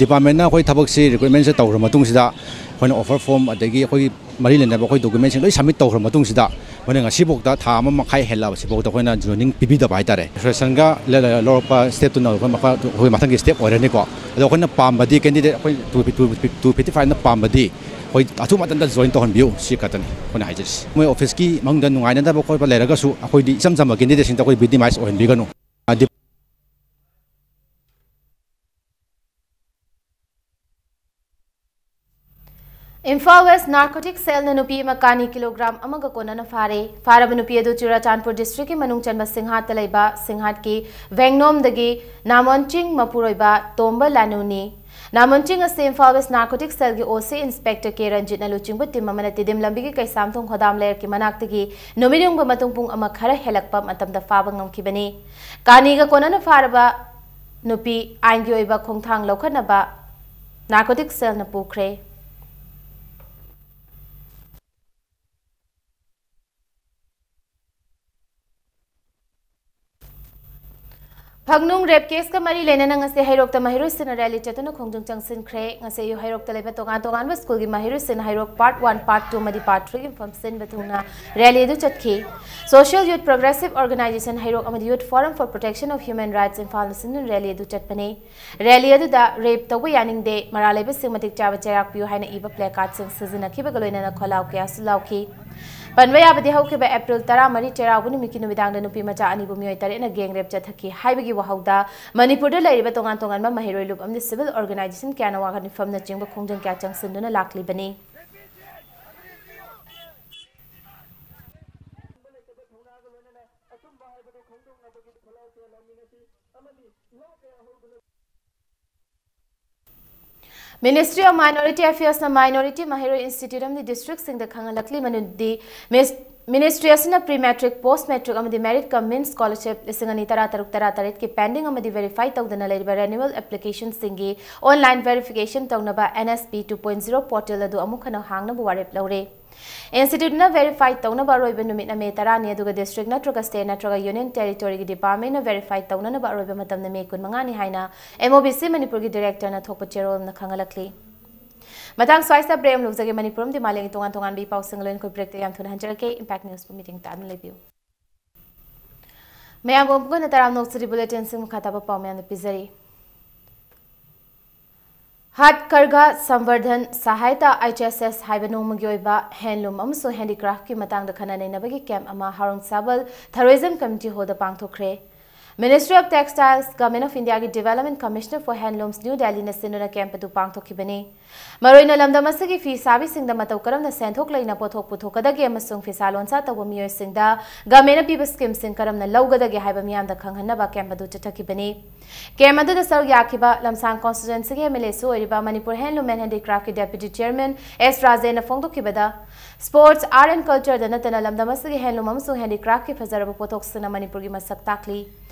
Departmentꯅ ꯑꯩꯈꯣꯏ ꯊꯕꯛꯁꯤ recruitmentꯁꯦ ꯇꯧꯈ꯭ꯔ ꯃꯇꯨꯡꯁꯤꯗ, ꯑꯩꯈꯣꯏꯅ offer form ꯑꯗꯒꯤ ꯑꯩꯈꯣꯏꯒꯤ ꯃꯔꯤ ꯂꯩꯅꯕ ꯑꯩꯈꯣꯏ documentꯁꯤꯡ ꯂꯣꯏ submit ꯇꯧꯈ꯭ꯔ ꯃꯇꯨꯡꯁꯤꯗ, ꯑꯩꯈꯣꯏꯅ ꯉꯁꯤꯐꯥꯎꯗ ꯊꯥ ꯑꯃ ꯃꯈꯥꯏ ꯍꯦꯜꯂꯕꯁꯤꯐꯥꯎꯗ ꯑꯩꯈꯣꯏꯅ joining ꯄꯤꯕꯤꯗꯕ ꯍꯥꯏꯇꯥꯔꯦ꯫ Associationꯒ ꯂ-, ꯂ-, ꯂꯧꯔꯛꯄ stepꯇꯨꯅ ꯑꯩꯈꯣꯏ ꯃꯈꯥ, ꯑꯩꯈꯣꯏ ꯃꯊꯪꯒꯤ step ꯑꯣꯏꯔꯅꯤꯀꯣ꯫ ꯑꯗꯣ ꯑꯩꯈꯣꯏꯅ ꯄꯥꯝꯕꯗꯤ candidate ꯑꯩꯈꯣꯏ two fifty fiveꯅ ꯄꯥꯝꯕꯗꯤ ꯑꯩꯈꯣꯏ ꯑꯊꯨꯕ ꯃꯇꯝꯗ join ꯇꯧꯍꯟꯕꯤꯌꯨ, ꯁꯤ ꯈꯛꯇꯅꯤ ꯑꯩꯈꯣꯏꯅ ꯍꯥꯏꯖꯔꯤꯁꯤ꯫ ꯃꯣꯏ officeꯀꯤ ꯃꯅꯨꯡꯗ ꯅꯨꯡꯉꯥꯏꯅꯗꯕ ꯈꯣꯠꯄ ꯂꯩꯔꯒꯁꯨ ꯑꯩꯈꯣꯏꯗꯤ ꯏꯆꯝ ꯆꯝꯕ candidateꯁꯤꯡꯗ ꯑꯩꯈꯣꯏ minimize ꯑꯣꯏꯍꯟꯕꯤꯒꯅꯨ꯫ ꯑꯗꯤ- ꯏꯝꯐꯥꯜ West Narcotic Cellꯅ ꯅꯨꯄꯤ ꯑꯃ ꯀꯥꯅꯤ kilogram ꯑꯃꯒ ꯀꯣꯟꯅꯅ ꯐꯥꯔꯦ꯫ ꯐꯥꯔꯕ ꯅꯨꯄꯤ ꯑꯗꯨ ꯆꯨꯔꯥꯆꯥꯟꯄꯨꯔ districtꯀꯤ ꯃꯅꯨꯡ ꯆꯟꯕ ꯁꯤꯡꯍꯥꯠꯇ ꯂꯩꯕ ꯁꯤꯡꯍꯥꯠꯀꯤ ꯚꯦꯡꯅꯣꯝꯗꯒꯤ ꯅꯥꯃꯣꯟꯆꯤꯡ ꯃꯄꯨꯔꯣꯏꯕ ꯇꯣꯝꯕ ꯂꯥꯅꯨꯅꯤ꯫ ꯅꯥꯃꯣꯟꯆꯤꯡ ꯑꯁꯤ Imphal West Narcotic Cellꯒꯤ OC Inspector K ꯔꯟꯖꯤꯠꯅ ꯂꯨꯆꯤꯡꯕ team ꯑꯃꯅ ꯇꯤꯗꯤꯝ ꯂꯝꯕꯤꯒꯤ ꯀꯩꯁꯥꯝꯊꯣꯡ ꯈꯣꯗꯥꯝ ꯂꯩꯔꯛꯀꯤ ꯃꯅꯥꯛꯇꯒꯤ ꯅꯨꯃꯤꯠ ꯌꯨꯡꯕ ꯃꯇꯨꯡ ꯄꯨꯡ ꯑꯃ ꯈꯔ ꯍꯦꯜꯂꯛꯄ ꯃꯇꯝꯗ ꯐꯥꯕ ꯉꯝꯈꯤꯕꯅꯤ꯫ ꯀꯥꯅꯤꯒ ꯀꯣꯟꯅꯅ ꯐꯥꯔꯕ ꯅꯨꯄꯤ ꯑꯥꯏꯟꯒꯤ ꯑꯣꯏꯕ ꯈꯣꯡꯊꯥꯡ ꯂꯧꯈꯠꯅꯕ Narcotic Cellꯅ ꯄꯨꯈ꯭ꯔꯦ꯫ ꯐꯪꯅꯨꯡ rape caseꯀ ꯃꯔꯤ ꯂꯩꯅꯅ ꯉꯁꯤ ꯍꯩꯔꯣꯛꯇ ꯃꯍꯩꯔꯣꯏꯁꯤꯡꯅ rally ꯆꯠꯇꯨꯅ ꯈꯣꯡꯖꯪ ꯆꯪꯁꯤꯟꯈ꯭ꯔꯦ꯫ ꯉꯁꯤ ꯑꯌꯨꯛ ꯍꯩꯔꯣꯛꯇ ꯂꯩꯕ ꯇꯣꯉꯥꯟ ꯇꯣꯉꯥꯟꯕ schoolꯒꯤ ꯃꯍꯩꯔꯣꯏꯁꯤꯡꯅ ꯍꯩꯔꯣꯛ part one, part two ꯑꯃꯗꯤ part threeꯒꯤ ꯃꯐꯝ ꯁꯤꯟꯕ ꯊꯨꯡꯅ rally ꯑꯗꯨ ꯆꯠꯈꯤ꯫ Social Youth Progressive Organisation ꯍꯩꯔꯣꯛ ꯑꯃꯗꯤ Youth Forum for Protection of Human Rights ꯏꯝꯐꯥꯜꯅ ꯁꯤꯟꯗꯨꯅ rally ꯑꯗꯨ ꯆꯠꯄꯅꯤ꯫ Rally ꯑꯗꯨꯗ rape ꯇꯧꯕ ꯌꯥꯅꯤꯡꯗꯦ, ꯃꯔꯥꯜ ꯂꯩꯕꯁꯤꯡ ꯃꯇꯤꯛ ꯆꯥꯕ ꯆꯩꯔꯥꯛ ꯄꯤꯌꯨ ꯍꯥꯏꯅ ꯏꯕ placardꯁꯤꯡ ꯁꯤꯖꯤꯟꯅꯈꯤꯕꯒ ꯂꯣꯏꯅꯅ ꯈꯣꯜꯂꯥꯎ ꯀꯌꯥꯁꯨ ꯂꯥꯎꯈꯤ꯫ ꯄꯟꯕ ꯌꯥꯕꯗꯤ, ꯍꯧꯈꯤꯕ April ꯇꯔꯥꯃꯔꯤ ꯆꯩꯔꯥꯎꯕ ꯅꯨꯃꯤꯠꯀꯤ ꯅꯨꯃꯤꯗꯥꯡꯗ ꯅꯨꯄꯤ ꯃꯆꯥ ꯑꯅꯤꯕꯨ ꯃꯤꯑꯣꯏ ꯇꯔꯦꯠꯅ gang rape ꯆꯠꯊꯈꯤ ꯍꯥꯏꯕꯒꯤ ꯋꯥꯍꯧꯗ ꯃꯅꯤꯄꯨꯔꯗ ꯂꯩꯔꯤꯕ ꯇꯣꯉꯥꯟ ꯇꯣꯉꯥꯟꯕ ꯃꯍꯩꯔꯣꯏ ꯂꯨꯞ ꯑꯃꯗꯤ civil organisation ꯀꯌꯥꯅ ꯋꯥꯀꯠ ꯃꯤꯐꯝꯅꯆꯤꯡꯕ ꯈꯣꯡꯖꯪ ꯀꯌꯥ ꯆꯪꯁꯤꯟꯗꯨꯅ ꯂꯥꯛꯂꯤꯕꯅꯤ꯫ Ministry of Minority Affairs ꯅ Minority ꯃꯍꯩꯔꯣꯏ Institute ꯑꯃꯗꯤ district ꯁꯤꯡꯗ ꯈꯪꯍꯜꯂꯛꯂꯤ꯫ ꯃꯗꯨꯗꯤ ꯃꯤꯁ-, Ministry ꯑꯁꯤꯅ pre matric, post matric ꯑꯃꯗꯤ merit cum means scholarship ꯂꯤꯁꯤꯡ ꯑꯅꯤ ꯇꯔꯥ ꯇꯔꯨꯛ ꯇꯔꯥ ꯇꯔꯦꯠꯀꯤ pending ꯑꯃꯗꯤ verify ꯇꯧꯗꯅ ꯂꯩꯔꯤꯕ renewal application ꯁꯤꯡꯒꯤ online verification ꯇꯧꯅꯕ N S P two point zero portal ꯑꯗꯨ ꯑꯃꯨꯛ ꯍꯟꯅ ꯍꯥꯡꯅꯕ ꯋꯥꯔꯦꯞ ꯂꯧꯔꯦ꯫ Institute ꯅ verify ꯇꯧꯅꯕ ꯑꯔꯣꯏꯕ ꯅꯨꯃꯤꯠꯅ May ꯇꯔꯥꯅꯤ, ꯑꯗꯨꯒ district ꯅꯠꯇ꯭ꯔꯒ state ꯅꯠꯇ꯭ꯔꯒ union territory ꯒꯤ department ꯅ verify ꯇꯧꯅꯅꯕ ꯑꯔꯣꯏꯕ ꯃꯇꯝꯅ May ꯀꯨꯟꯃꯉꯥꯅꯤ ꯍꯥꯏꯅ M O B C ꯃꯅꯤꯄꯨꯔꯒꯤ director ꯅ ꯊꯣꯛꯄ ꯆꯦꯔꯣꯜ ꯑꯃꯅ ꯈꯪꯍꯜꯂꯛꯂꯤ꯫ ꯃꯇꯥꯡ ꯁ꯭ꯋꯥꯏꯁꯤꯗ break ꯑꯃ ꯂꯧꯖꯒꯦ꯫ ꯃꯅꯤꯄꯨꯔ ꯑꯃꯗꯤ ꯃꯥꯂꯦꯝꯒꯤ ꯇꯣꯉꯥꯟ ꯇꯣꯉꯥꯟꯕ ꯏ ꯄꯥꯎꯁꯤꯡꯒ ꯂꯣꯏꯅ ꯑꯩꯈꯣꯏ break ꯇ ꯌꯥꯝ ꯊꯨꯅ ꯍꯟꯖꯔꯛꯀꯦ꯫ Impact News ꯄꯨ ꯃꯤꯠꯌꯦꯡ ꯇꯥꯗꯨꯅ ꯂꯩꯕꯤꯌꯨ꯫ ꯃꯌꯥꯝꯕꯨ ꯑꯃꯨꯛ ꯍꯟꯅ ꯇꯔꯥꯝꯅ ꯑꯣꯛꯆꯔꯤ꯫ Bulletin ꯁꯤꯡ ꯃꯈꯥ ꯇꯥꯕ ꯄꯥꯎ ꯃꯌꯥꯝꯗ ꯄꯤꯖꯔꯤ꯫ ꯍꯥꯠ ꯀꯔꯒꯥ ꯁꯝꯕꯔꯙꯟ ꯁꯍꯥꯌꯇꯥ, H S S, ꯍꯥꯏꯕ ꯅꯣꯡꯃꯒꯤ ꯑꯣꯏꯕ handloom ꯑꯃꯁꯨꯡ handicraft ꯀꯤ ꯃꯇꯥꯡꯗ ꯈꯟꯅ ꯅꯩꯅꯕꯒꯤ camp ꯑꯃ ꯍꯥꯔꯣꯡ ꯁꯥꯕꯜ Tourism Community Hall the ꯄꯥꯡꯊꯣꯛꯈ꯭ꯔꯦ꯫ Ministry of Textiles, Government of India ꯒꯤ Development Commissioner for Handlooms, New Delhi ꯅ ꯁꯤꯟꯗꯨꯅ camp ꯑꯗꯨ ꯄꯥꯡꯊꯣꯛꯈꯤꯕꯅꯤ꯫ ꯃꯔꯨꯑꯣꯏꯅ ꯂꯝꯗꯝ ꯑꯁꯤꯒꯤ ꯐꯤ ꯁꯥꯕꯤꯁꯤꯡꯗ ꯃꯇꯧ ꯀꯔꯝꯅ ꯁꯦꯟꯊꯣꯛ ꯂꯩꯅ ꯄꯣꯠꯊꯣꯛ ꯄꯨꯊꯣꯛꯀꯗꯒꯦ ꯑꯃꯁꯨꯡ ꯐꯤꯁꯥ ꯂꯣꯟꯁꯥ ꯇꯧꯕ ꯃꯤꯑꯣꯏꯁꯤꯡꯗ government ꯅ ꯄꯤꯕ scheme ꯁꯤꯡ ꯀꯔꯝꯅ ꯂꯧꯒꯗꯒꯦ ꯍꯥꯏꯕ ꯃꯤꯌꯥꯝꯗ ꯈꯪꯍꯟꯅꯕ camp ꯑꯗꯨ ꯆꯠꯊꯈꯤꯕꯅꯤ꯫ Camp ꯑꯗꯨꯗ ꯁꯔꯨꯛ ꯌꯥꯈꯤꯕ ꯂꯝꯁꯥꯡ constituency ꯒꯤ M L A ꯁꯨ ꯑꯣꯏꯔꯤꯕ Manipur Handloom and Handicraft ꯀꯤ Deputy Chairman S ꯔꯥꯖꯦꯟꯅ ꯐꯣꯡꯗꯣꯛꯈꯤꯕꯗ, sports, art and culture ꯗ ꯅꯠꯇꯅ ꯂꯝꯗꯝ ꯑꯁꯤꯒꯤ handloom ꯑꯃꯁꯨꯡ handicraft ꯀꯤ ꯐꯖꯔꯕ ꯄꯣꯠꯊꯣꯛꯁꯤꯡꯅ ꯃꯅꯤꯄꯨꯔꯒꯤ ꯃꯁꯛ ꯇꯥꯛꯂꯤ꯫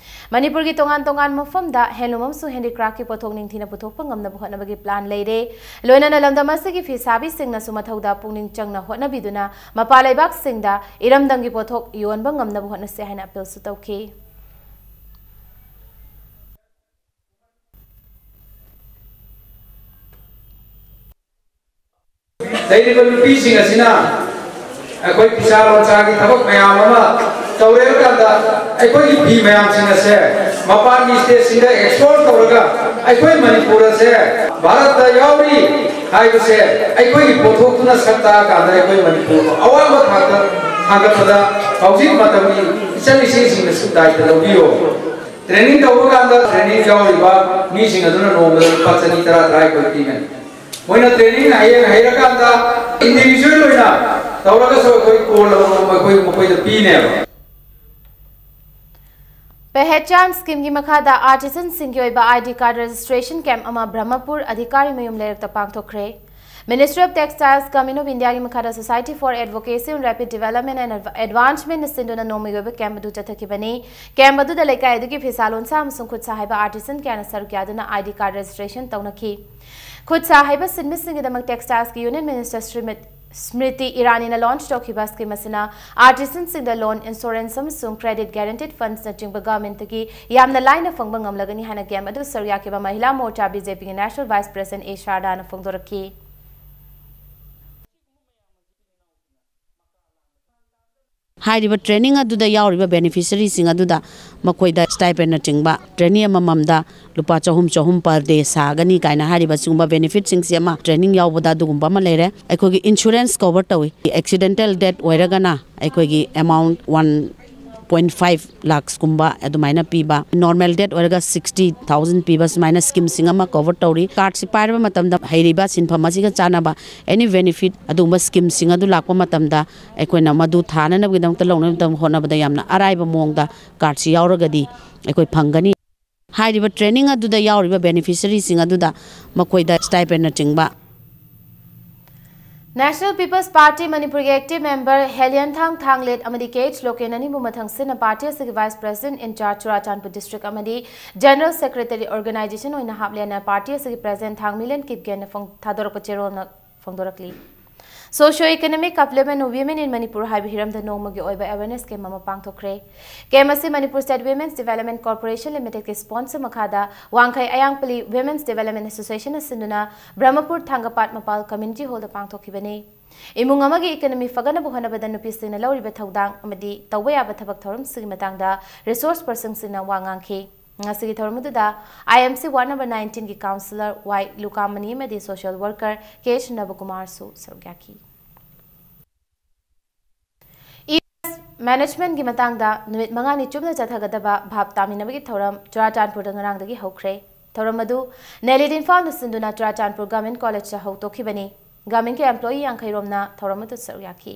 ꯃꯅꯤꯄꯨꯔꯒꯤ ꯇꯣꯉꯥꯟ ꯇꯣꯉꯥꯟꯕ ꯃꯐꯝꯗ handloom ꯑꯃꯁꯨꯡ handicraft ꯀꯤ ꯄꯣꯠꯊꯣꯛ ꯅꯤꯡꯊꯤꯅ ꯄꯨꯊꯣꯛꯄ ꯉꯝꯅꯕ ꯍꯣꯠꯅꯕꯒꯤ plan ꯂꯩꯔꯦ꯫ ꯂꯣꯏꯅꯅ ꯂꯝꯗꯝ ꯑꯁꯤꯒꯤ ꯐꯤ ꯁꯥꯕꯤꯁꯤꯡꯅꯁꯨ ꯃꯊꯧꯗ ꯄꯨꯛꯅꯤꯡ ꯆꯪꯅ ꯍꯣꯠꯅꯕꯤꯗꯨꯅ ꯃꯄꯥꯟ ꯂꯩꯕꯥꯛꯁꯤꯡꯗ ꯏꯔꯝꯗꯝꯒꯤ ꯄꯣꯠꯊꯣꯛ ꯌꯣꯟꯕ ꯉꯝꯅꯕ ꯍꯣꯠꯅꯁꯤ ꯍꯥꯏꯅ appeal ꯁꯨ ꯇꯧꯈꯤ꯫ ꯂꯩꯔꯤꯕ ꯅꯨꯄꯤꯁꯤꯡ ꯑꯁꯤꯅ ꯑꯩꯈꯣꯏ ꯐꯤꯁꯥ ꯂꯣꯟꯁꯥꯒꯤ ꯊꯕꯛ ꯃꯌꯥꯝ ꯑꯃ ꯇꯧꯔꯦ ꯍꯥꯏꯕ ꯀꯥꯟꯗ, ꯑꯩꯈꯣꯏꯒꯤ ꯐꯤ ꯃꯌꯥꯝꯁꯤꯡ ꯑꯁꯦ ꯃꯄꯥꯟꯒꯤ state ꯁꯤꯡꯗ export ꯇꯧꯔꯒ ꯑꯩꯈꯣꯏ ꯃꯅꯤꯄꯨꯔ ꯑꯁꯦ ꯚꯥꯔꯠꯇ ꯌꯥꯎꯔꯤ ꯍꯥꯏꯕꯁꯦ ꯑꯩꯈꯣꯏꯒꯤ ꯄꯣꯠꯊꯣꯛꯇꯨꯅ ꯁꯛ ꯇꯥꯛꯑꯀꯥꯟꯗ ꯑꯩꯈꯣꯏ ꯃꯅꯤꯄꯨꯔꯕꯨ ꯑꯋꯥꯡꯕ ꯊꯥꯛꯇ ꯊꯥꯡꯒꯠꯄꯗ ꯍꯧꯖꯤꯛ ꯃꯇꯝꯒꯤ ꯏꯆꯟ ꯏꯆꯦꯁꯤꯡꯅꯁꯨ ꯗꯥꯏꯇ ꯂꯧꯕꯤꯌꯨ꯫ Training ꯇꯧꯕ ꯀꯥꯟꯗ training ꯌꯥꯎꯔꯤꯕ ꯃꯤꯁꯤꯡ ꯑꯗꯨꯅ ꯅꯣꯡꯃꯗ ꯂꯨꯄꯥ ꯆꯅꯤ ꯇꯔꯥ ꯇꯔꯥ ꯑꯩꯈꯣꯏ ꯄꯤꯒꯅꯤ꯫ ꯃꯣꯏꯅ training ꯍꯌꯦꯡ ꯍꯩꯔꯀꯥꯟꯗ individual ꯑꯣꯏꯅ ꯇꯧꯔꯒꯁꯨ ꯑꯩꯈꯣꯏ ꯀꯣꯜ ꯑꯃꯃꯝ ꯑꯩꯈꯣꯏ ꯃꯈꯣꯏꯗ ꯄꯤꯅꯦꯕ꯫ ꯄꯦꯍꯦꯆꯥꯟ ꯁ꯭ꯀꯤꯝꯒꯤ ꯃꯈꯥꯗ ꯑꯥꯔꯇꯤꯁꯟꯁꯤꯡꯒꯤ ꯑꯣꯏꯕ ID card registration camp ꯑꯃ ꯕ꯭ꯔꯍꯃꯄꯨꯔ ꯑꯙꯤꯀꯥꯔꯤ ꯃꯌꯨꯝ ꯂꯩꯔꯛꯇ ꯄꯥꯡꯊꯣꯛꯈ꯭ꯔꯦ꯫ Ministry of Textiles, Government of Indiaꯒꯤ ꯃꯈꯥꯗ Society for Advocacy on Rapid Development and Advancement ꯅ ꯁꯤꯟꯗꯨꯅ ꯅꯣꯡꯃꯒꯤ ꯑꯣꯏꯕ camp ꯑꯗꯨ ꯆꯠꯊꯈꯤꯕꯅꯤ꯫ Camp ꯑꯗꯨꯗ ꯂꯩꯀꯥꯏ ꯑꯗꯨꯒꯤ ꯐꯤꯁꯥ ꯂꯣꯟꯁꯥ ꯑꯃꯁꯨꯡ ꯈꯨꯠꯁꯥ ꯍꯩꯕ ꯑꯥꯔꯇꯤꯁꯟ ꯀꯌꯥꯅ ꯁꯔꯨꯛ ꯌꯥꯗꯨꯅ ID card registration ꯇꯧꯅꯈꯤ꯫ ꯈꯨꯠꯁꯥ ꯍꯩꯕ ꯁꯤꯟꯃꯤꯁꯤꯡꯒꯤꯗꯃꯛ Textilesꯀꯤ Union Minister ꯁ꯭ꯔꯤꯃꯇꯤ ꯁ꯭ꯃ꯭ꯔꯤꯇꯤ ꯏꯔꯥꯅꯤꯅ launch ꯇꯧꯈꯤꯕ ꯁ꯭ꯀꯤꯝ ꯑꯁꯤꯅ ꯑꯥꯔꯇꯤꯁꯟꯁꯤꯡꯗ loan, insurance ꯑꯃꯁꯨꯡ credit guaranteed fundsꯅꯆꯤꯡꯕ governmentꯇꯒꯤ ꯌꯥꯝꯅ ꯂꯥꯏꯅ ꯐꯪꯕ ꯉꯝꯂꯒꯅꯤ ꯍꯥꯏꯅ camp ꯑꯗꯨ ꯁꯔꯨꯛ ꯌꯥꯈꯤꯕ ꯃꯍꯤꯂꯥ ꯃꯣꯔꯆꯥ BJPꯒꯤ National Vice President A ꯁꯥꯔꯗꯥꯅ ꯐꯣꯡꯗꯣꯔꯛꯈꯤ꯫ ꯍꯥꯏꯔꯤꯕ training ꯑꯗꯨꯗ ꯌꯥꯎꯔꯤꯕ beneficiaryꯁꯤꯡ ꯑꯗꯨꯗ ꯃꯈꯣꯏꯗ stipendꯅꯆꯤꯡꯕ trainee ꯑꯃꯃꯝꯗ ꯂꯨꯄꯥ ꯆꯍꯨꯝ ꯆꯍꯨꯝ per day ꯁꯥꯒꯅꯤ ꯀꯥꯏꯅ ꯍꯥꯏꯔꯤꯕ ꯁꯤꯒꯨꯝꯕ benefitꯁꯤꯡꯁꯤ ꯑꯃ training ꯌꯥꯎꯕꯗ ꯑꯗꯨꯒꯨꯝꯕ ꯑꯃ ꯂꯩꯔꯦ꯫ ꯑꯩꯈꯣꯏꯒꯤ insurance cover ꯇꯧꯏ꯫ Accidental death ꯑꯣꯏꯔꯒꯅ ꯑꯩꯈꯣꯏꯒꯤ amount one point five lakhsꯀꯨꯝꯕ ꯑꯗꯨꯃꯥꯏꯅ ꯄꯤꯕ, normal death ꯑꯣꯏꯔꯒ sixty thousand ꯄꯤꯕ, ꯁꯨꯃꯥꯏꯅ schemeꯁꯤꯡ ꯑꯃ cover ꯇꯧꯔꯤ꯫ Cardꯁꯤ ꯄꯥꯏꯔꯕ ꯃꯇꯝꯗ ꯍꯩꯔꯤꯕ ꯁꯤꯟꯐꯝ ꯑꯁꯤꯒ ꯆꯥꯟꯅꯕ any benefit ꯑꯗꯨꯒꯨꯝꯕ schemeꯁꯤꯡ ꯑꯗꯨ ꯂꯥꯛꯄ ꯃꯇꯝꯗ ꯑꯩꯈꯣꯏꯅ ꯃꯗꯨ ꯊꯥꯅꯅꯕꯒꯤꯗꯃꯛꯇ ꯂꯧꯅꯕꯒꯤꯗꯃꯛ ꯍꯣꯠꯅꯕꯗ ꯌꯥꯝꯅ ꯑꯔꯥꯏꯕ ꯃꯑꯣꯡꯗ cardꯁꯤ ꯌꯥꯎꯔꯒꯗꯤ ꯑꯩꯈꯣꯏ ꯐꯪꯒꯅꯤ꯫ ꯍꯥꯏꯔꯤꯕ training ꯑꯗꯨꯗ ꯌꯥꯎꯔꯤꯕ beneficiaryꯁꯤꯡ ꯑꯗꯨꯗ ꯃꯈꯣꯏꯗ stipendꯅꯆꯤꯡꯕ National People's Party ꯃꯅꯤꯄꯨꯔꯒꯤ active member ꯍꯦꯂꯤꯌꯟꯊꯥꯡ ꯊꯥꯡꯂꯦꯠ ꯑꯃꯗꯤ K H ꯂꯣꯀꯦꯟ ꯑꯅꯤꯕꯨ ꯃꯊꯪ ꯁꯤꯟꯅ party ꯑꯁꯤꯒꯤ vice president in charge Churachandpur district ꯑꯃꯗꯤ general secretary organization ꯑꯣꯏꯅ ꯍꯥꯞꯂꯦꯅ party ꯑꯁꯤꯒꯤ president ꯊꯥꯡꯃꯤꯂꯦꯟ ꯀꯤꯞꯒꯦꯟꯅ ꯐꯣꯡ-, ꯊꯥꯗꯣꯔꯛꯄ ꯆꯦꯔꯣꯜꯅ ꯐꯣꯡꯗꯣꯔꯛꯂꯤ꯫ Socio Economic Upliftment of Women in Manipur ꯍꯥꯏꯕ ꯍꯤꯔꯝꯗ ꯅꯣꯡꯃꯒꯤ ꯑꯣꯏꯕ awareness camp ꯑꯃ ꯄꯥꯡꯊꯣꯛꯈ꯭ꯔꯦ꯫ Camp ꯑꯁꯤ Manipur State Women's Development Corporation Limitedꯀꯤ sponsor ꯃꯈꯥꯗ ꯋꯥꯡꯈꯩ ꯑꯌꯥꯡꯄꯜꯂꯤ Women's Development Associationꯅ ꯁꯤꯟꯗꯨꯅ ꯕ꯭ꯔꯍꯃꯄꯨꯔ ꯊꯥꯡꯒꯄꯥꯠ ꯃꯄꯥꯜ community hallꯗ ꯄꯥꯡꯊꯣꯛꯈꯤꯕꯅꯤ꯫ ꯏꯃꯨꯡ ꯑꯃꯒꯤ economy ꯐꯒꯠꯅꯕ ꯍꯣꯠꯅꯕꯗ ꯅꯨꯄꯤꯁꯤꯡꯅ ꯂꯧꯔꯤꯕ ꯊꯧꯗꯥꯡ ꯑꯃꯗꯤ ꯇꯧꯕ ꯌꯥꯕ ꯊꯕꯛ ꯊꯧꯔꯝꯁꯤꯡꯒꯤ ꯃꯇꯥꯡꯗ resource personꯁꯤꯡꯅ ꯋꯥ ꯉꯥꯡꯈꯤ꯫ ꯉꯁꯤꯒꯤ ꯊꯧꯔꯝ ꯑꯗꯨꯗ I M C ward number nineteenꯒꯤ councillor Y ꯂꯨꯀꯥꯃꯅꯤ ꯑꯃꯗꯤ social worker K H ꯅꯕꯀꯨꯃꯥꯔꯁꯨ ꯁꯔꯨꯛ ꯌꯥꯈꯤ꯫ E-waste managementꯀꯤ ꯃꯇꯥꯡꯗ ꯅꯨꯃꯤꯠ ꯃꯉꯥꯅꯤ ꯆꯨꯞꯅ ꯆꯠꯊꯒꯗꯕ ꯚꯥꯞ ꯇꯥꯃꯤꯟꯅꯕꯒꯤ ꯊꯧꯔꯝ ꯆꯨꯔꯥꯆꯥꯟꯄꯨꯔꯗ ꯉꯔꯥꯡꯗꯒꯤ ꯍꯧꯈ꯭ꯔꯦ꯫ ꯊꯧꯔꯝ ꯑꯗꯨ ꯅꯦꯂꯤꯠ ꯏꯝꯐꯥꯜꯅ ꯁꯤꯟꯗꯨꯅ ꯆꯨꯔꯥꯆꯥꯟꯄꯨꯔ Government Collegeꯇ ꯍꯧꯗꯣꯛꯈꯤꯕꯅꯤ꯫ Governmentꯀꯤ employee ꯌꯥꯡꯈꯩ ꯔꯣꯝꯅ ꯊꯧꯔꯝ ꯑꯗꯨ ꯁꯔꯨꯛ ꯌꯥꯈꯤ꯫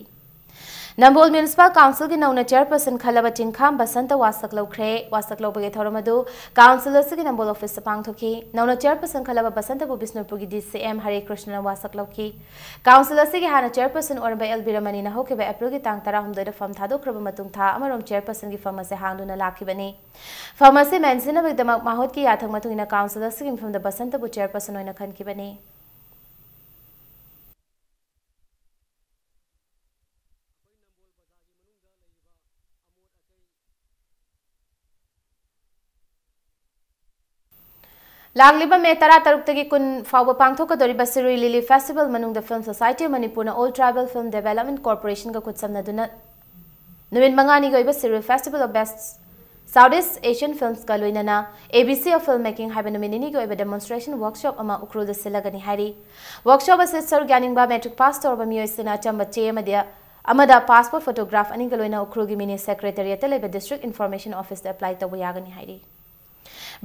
ꯅꯝꯕꯣꯜ Municipal Council ꯒꯤ ꯅꯧꯅ chairperson ꯈꯜꯂꯕ ꯆꯤꯡꯈꯥꯝ ꯕꯁꯟꯇ ꯋꯥꯁꯛ ꯂꯧꯈ꯭ꯔꯦ꯫ ꯋꯥꯁꯛ ꯂꯧꯕꯒꯤ ꯊꯧꯔꯝ ꯑꯗꯨ council ꯑꯁꯤꯒꯤ ꯅꯝꯕꯣꯜ office ꯇ ꯄꯥꯡꯊꯣꯛꯈꯤ꯫ ꯅꯧꯅ chairperson ꯈꯜꯂꯕ ꯕꯁꯟꯇꯕꯨ ꯕꯤꯁꯅꯨꯄꯨꯔꯒꯤ D C M ꯍꯔꯦ ꯀ꯭ꯔꯤꯁꯅꯅ ꯋꯥꯁꯛ ꯂꯧꯈꯤ꯫ Council ꯑꯁꯤꯒꯤ ꯍꯥꯟꯅ chairperson ꯑꯣꯏꯔꯝꯕ ꯑꯦꯜ ꯕꯤꯔꯃꯅꯤꯅ ꯍꯧꯈꯤꯕ April ꯒꯤ ꯇꯥꯡ ꯇꯔꯥꯍꯨꯝꯗꯣꯏꯗ ꯐꯝ ꯊꯥꯗꯣꯛꯈ꯭ꯔꯕ ꯃꯇꯨꯡ ꯊꯥ ꯑꯃꯔꯣꯝ chairperson ꯒꯤ ꯐꯝ ꯑꯁꯤ ꯍꯥꯡꯗꯨꯅ ꯂꯥꯛꯈꯤꯕꯅꯤ꯫ ꯐꯝ ꯑꯁꯤ ꯃꯦꯟꯁꯤꯟꯅꯕꯒꯤꯗꯃꯛ ꯃꯍꯨꯠꯀꯤ ꯌꯥꯊꯪ ꯃꯇꯨꯡ ꯏꯟꯅ council ꯑꯁꯤꯒꯤ ꯃꯤꯐꯝꯗ ꯕꯁꯟꯇꯕꯨ chairperson ꯑꯣꯏꯅ ꯈꯟꯈꯤꯕꯅꯤ꯫ ꯂꯥꯛꯂꯤꯕ May ꯇꯔꯥꯇꯔꯨꯛꯇꯒꯤ ꯀꯨꯟ ꯐꯥꯎꯕ ꯄꯥꯡꯊꯣꯛꯀꯗꯧꯔꯤꯕ ꯁꯤꯔꯨꯏ ꯂꯤꯂꯤ festival ꯃꯅꯨꯡꯗ Film Society of ꯃꯅꯤꯄꯨꯔꯅ All Tribal Film Development Corporation ꯒ ꯈꯨꯠꯁꯝꯅꯗꯨꯅ ꯅꯨꯃꯤꯠ ꯃꯉꯥꯅꯤꯒꯤ ꯑꯣꯏꯕ Shirui Festival of Best South East Asian Films ꯀ ꯂꯣꯏꯅꯅ A B C of Film Making ꯍꯥꯏꯕ ꯅꯨꯃꯤꯠ ꯅꯤꯅꯤꯒꯤ ꯑꯣꯏꯕ demonstration workshop ꯑꯃ ꯎꯈ꯭ꯔꯨꯜꯗ ꯁꯤꯜꯂꯒꯅꯤ ꯍꯥꯏꯔꯤ꯫ Workshop ꯑꯁꯤ ꯁꯔꯨꯛ ꯌꯥꯅꯤꯡꯕ matric pass ꯇꯧꯔꯕ ꯃꯤꯑꯣꯏꯁꯤꯡꯅ ꯑꯆꯝꯕ ꯆꯦ ꯑꯃꯗꯤ, ꯑꯃꯗ passport photograph ꯑꯅꯤꯒ ꯂꯣꯏꯅ ꯎꯈ꯭ꯔꯨꯜꯒꯤ mini secretariat ꯇ ꯂꯩꯕ District Information Office ꯇ apply ꯇꯧꯕ ꯌꯥꯒꯅꯤ ꯍꯥꯏꯔꯤ꯫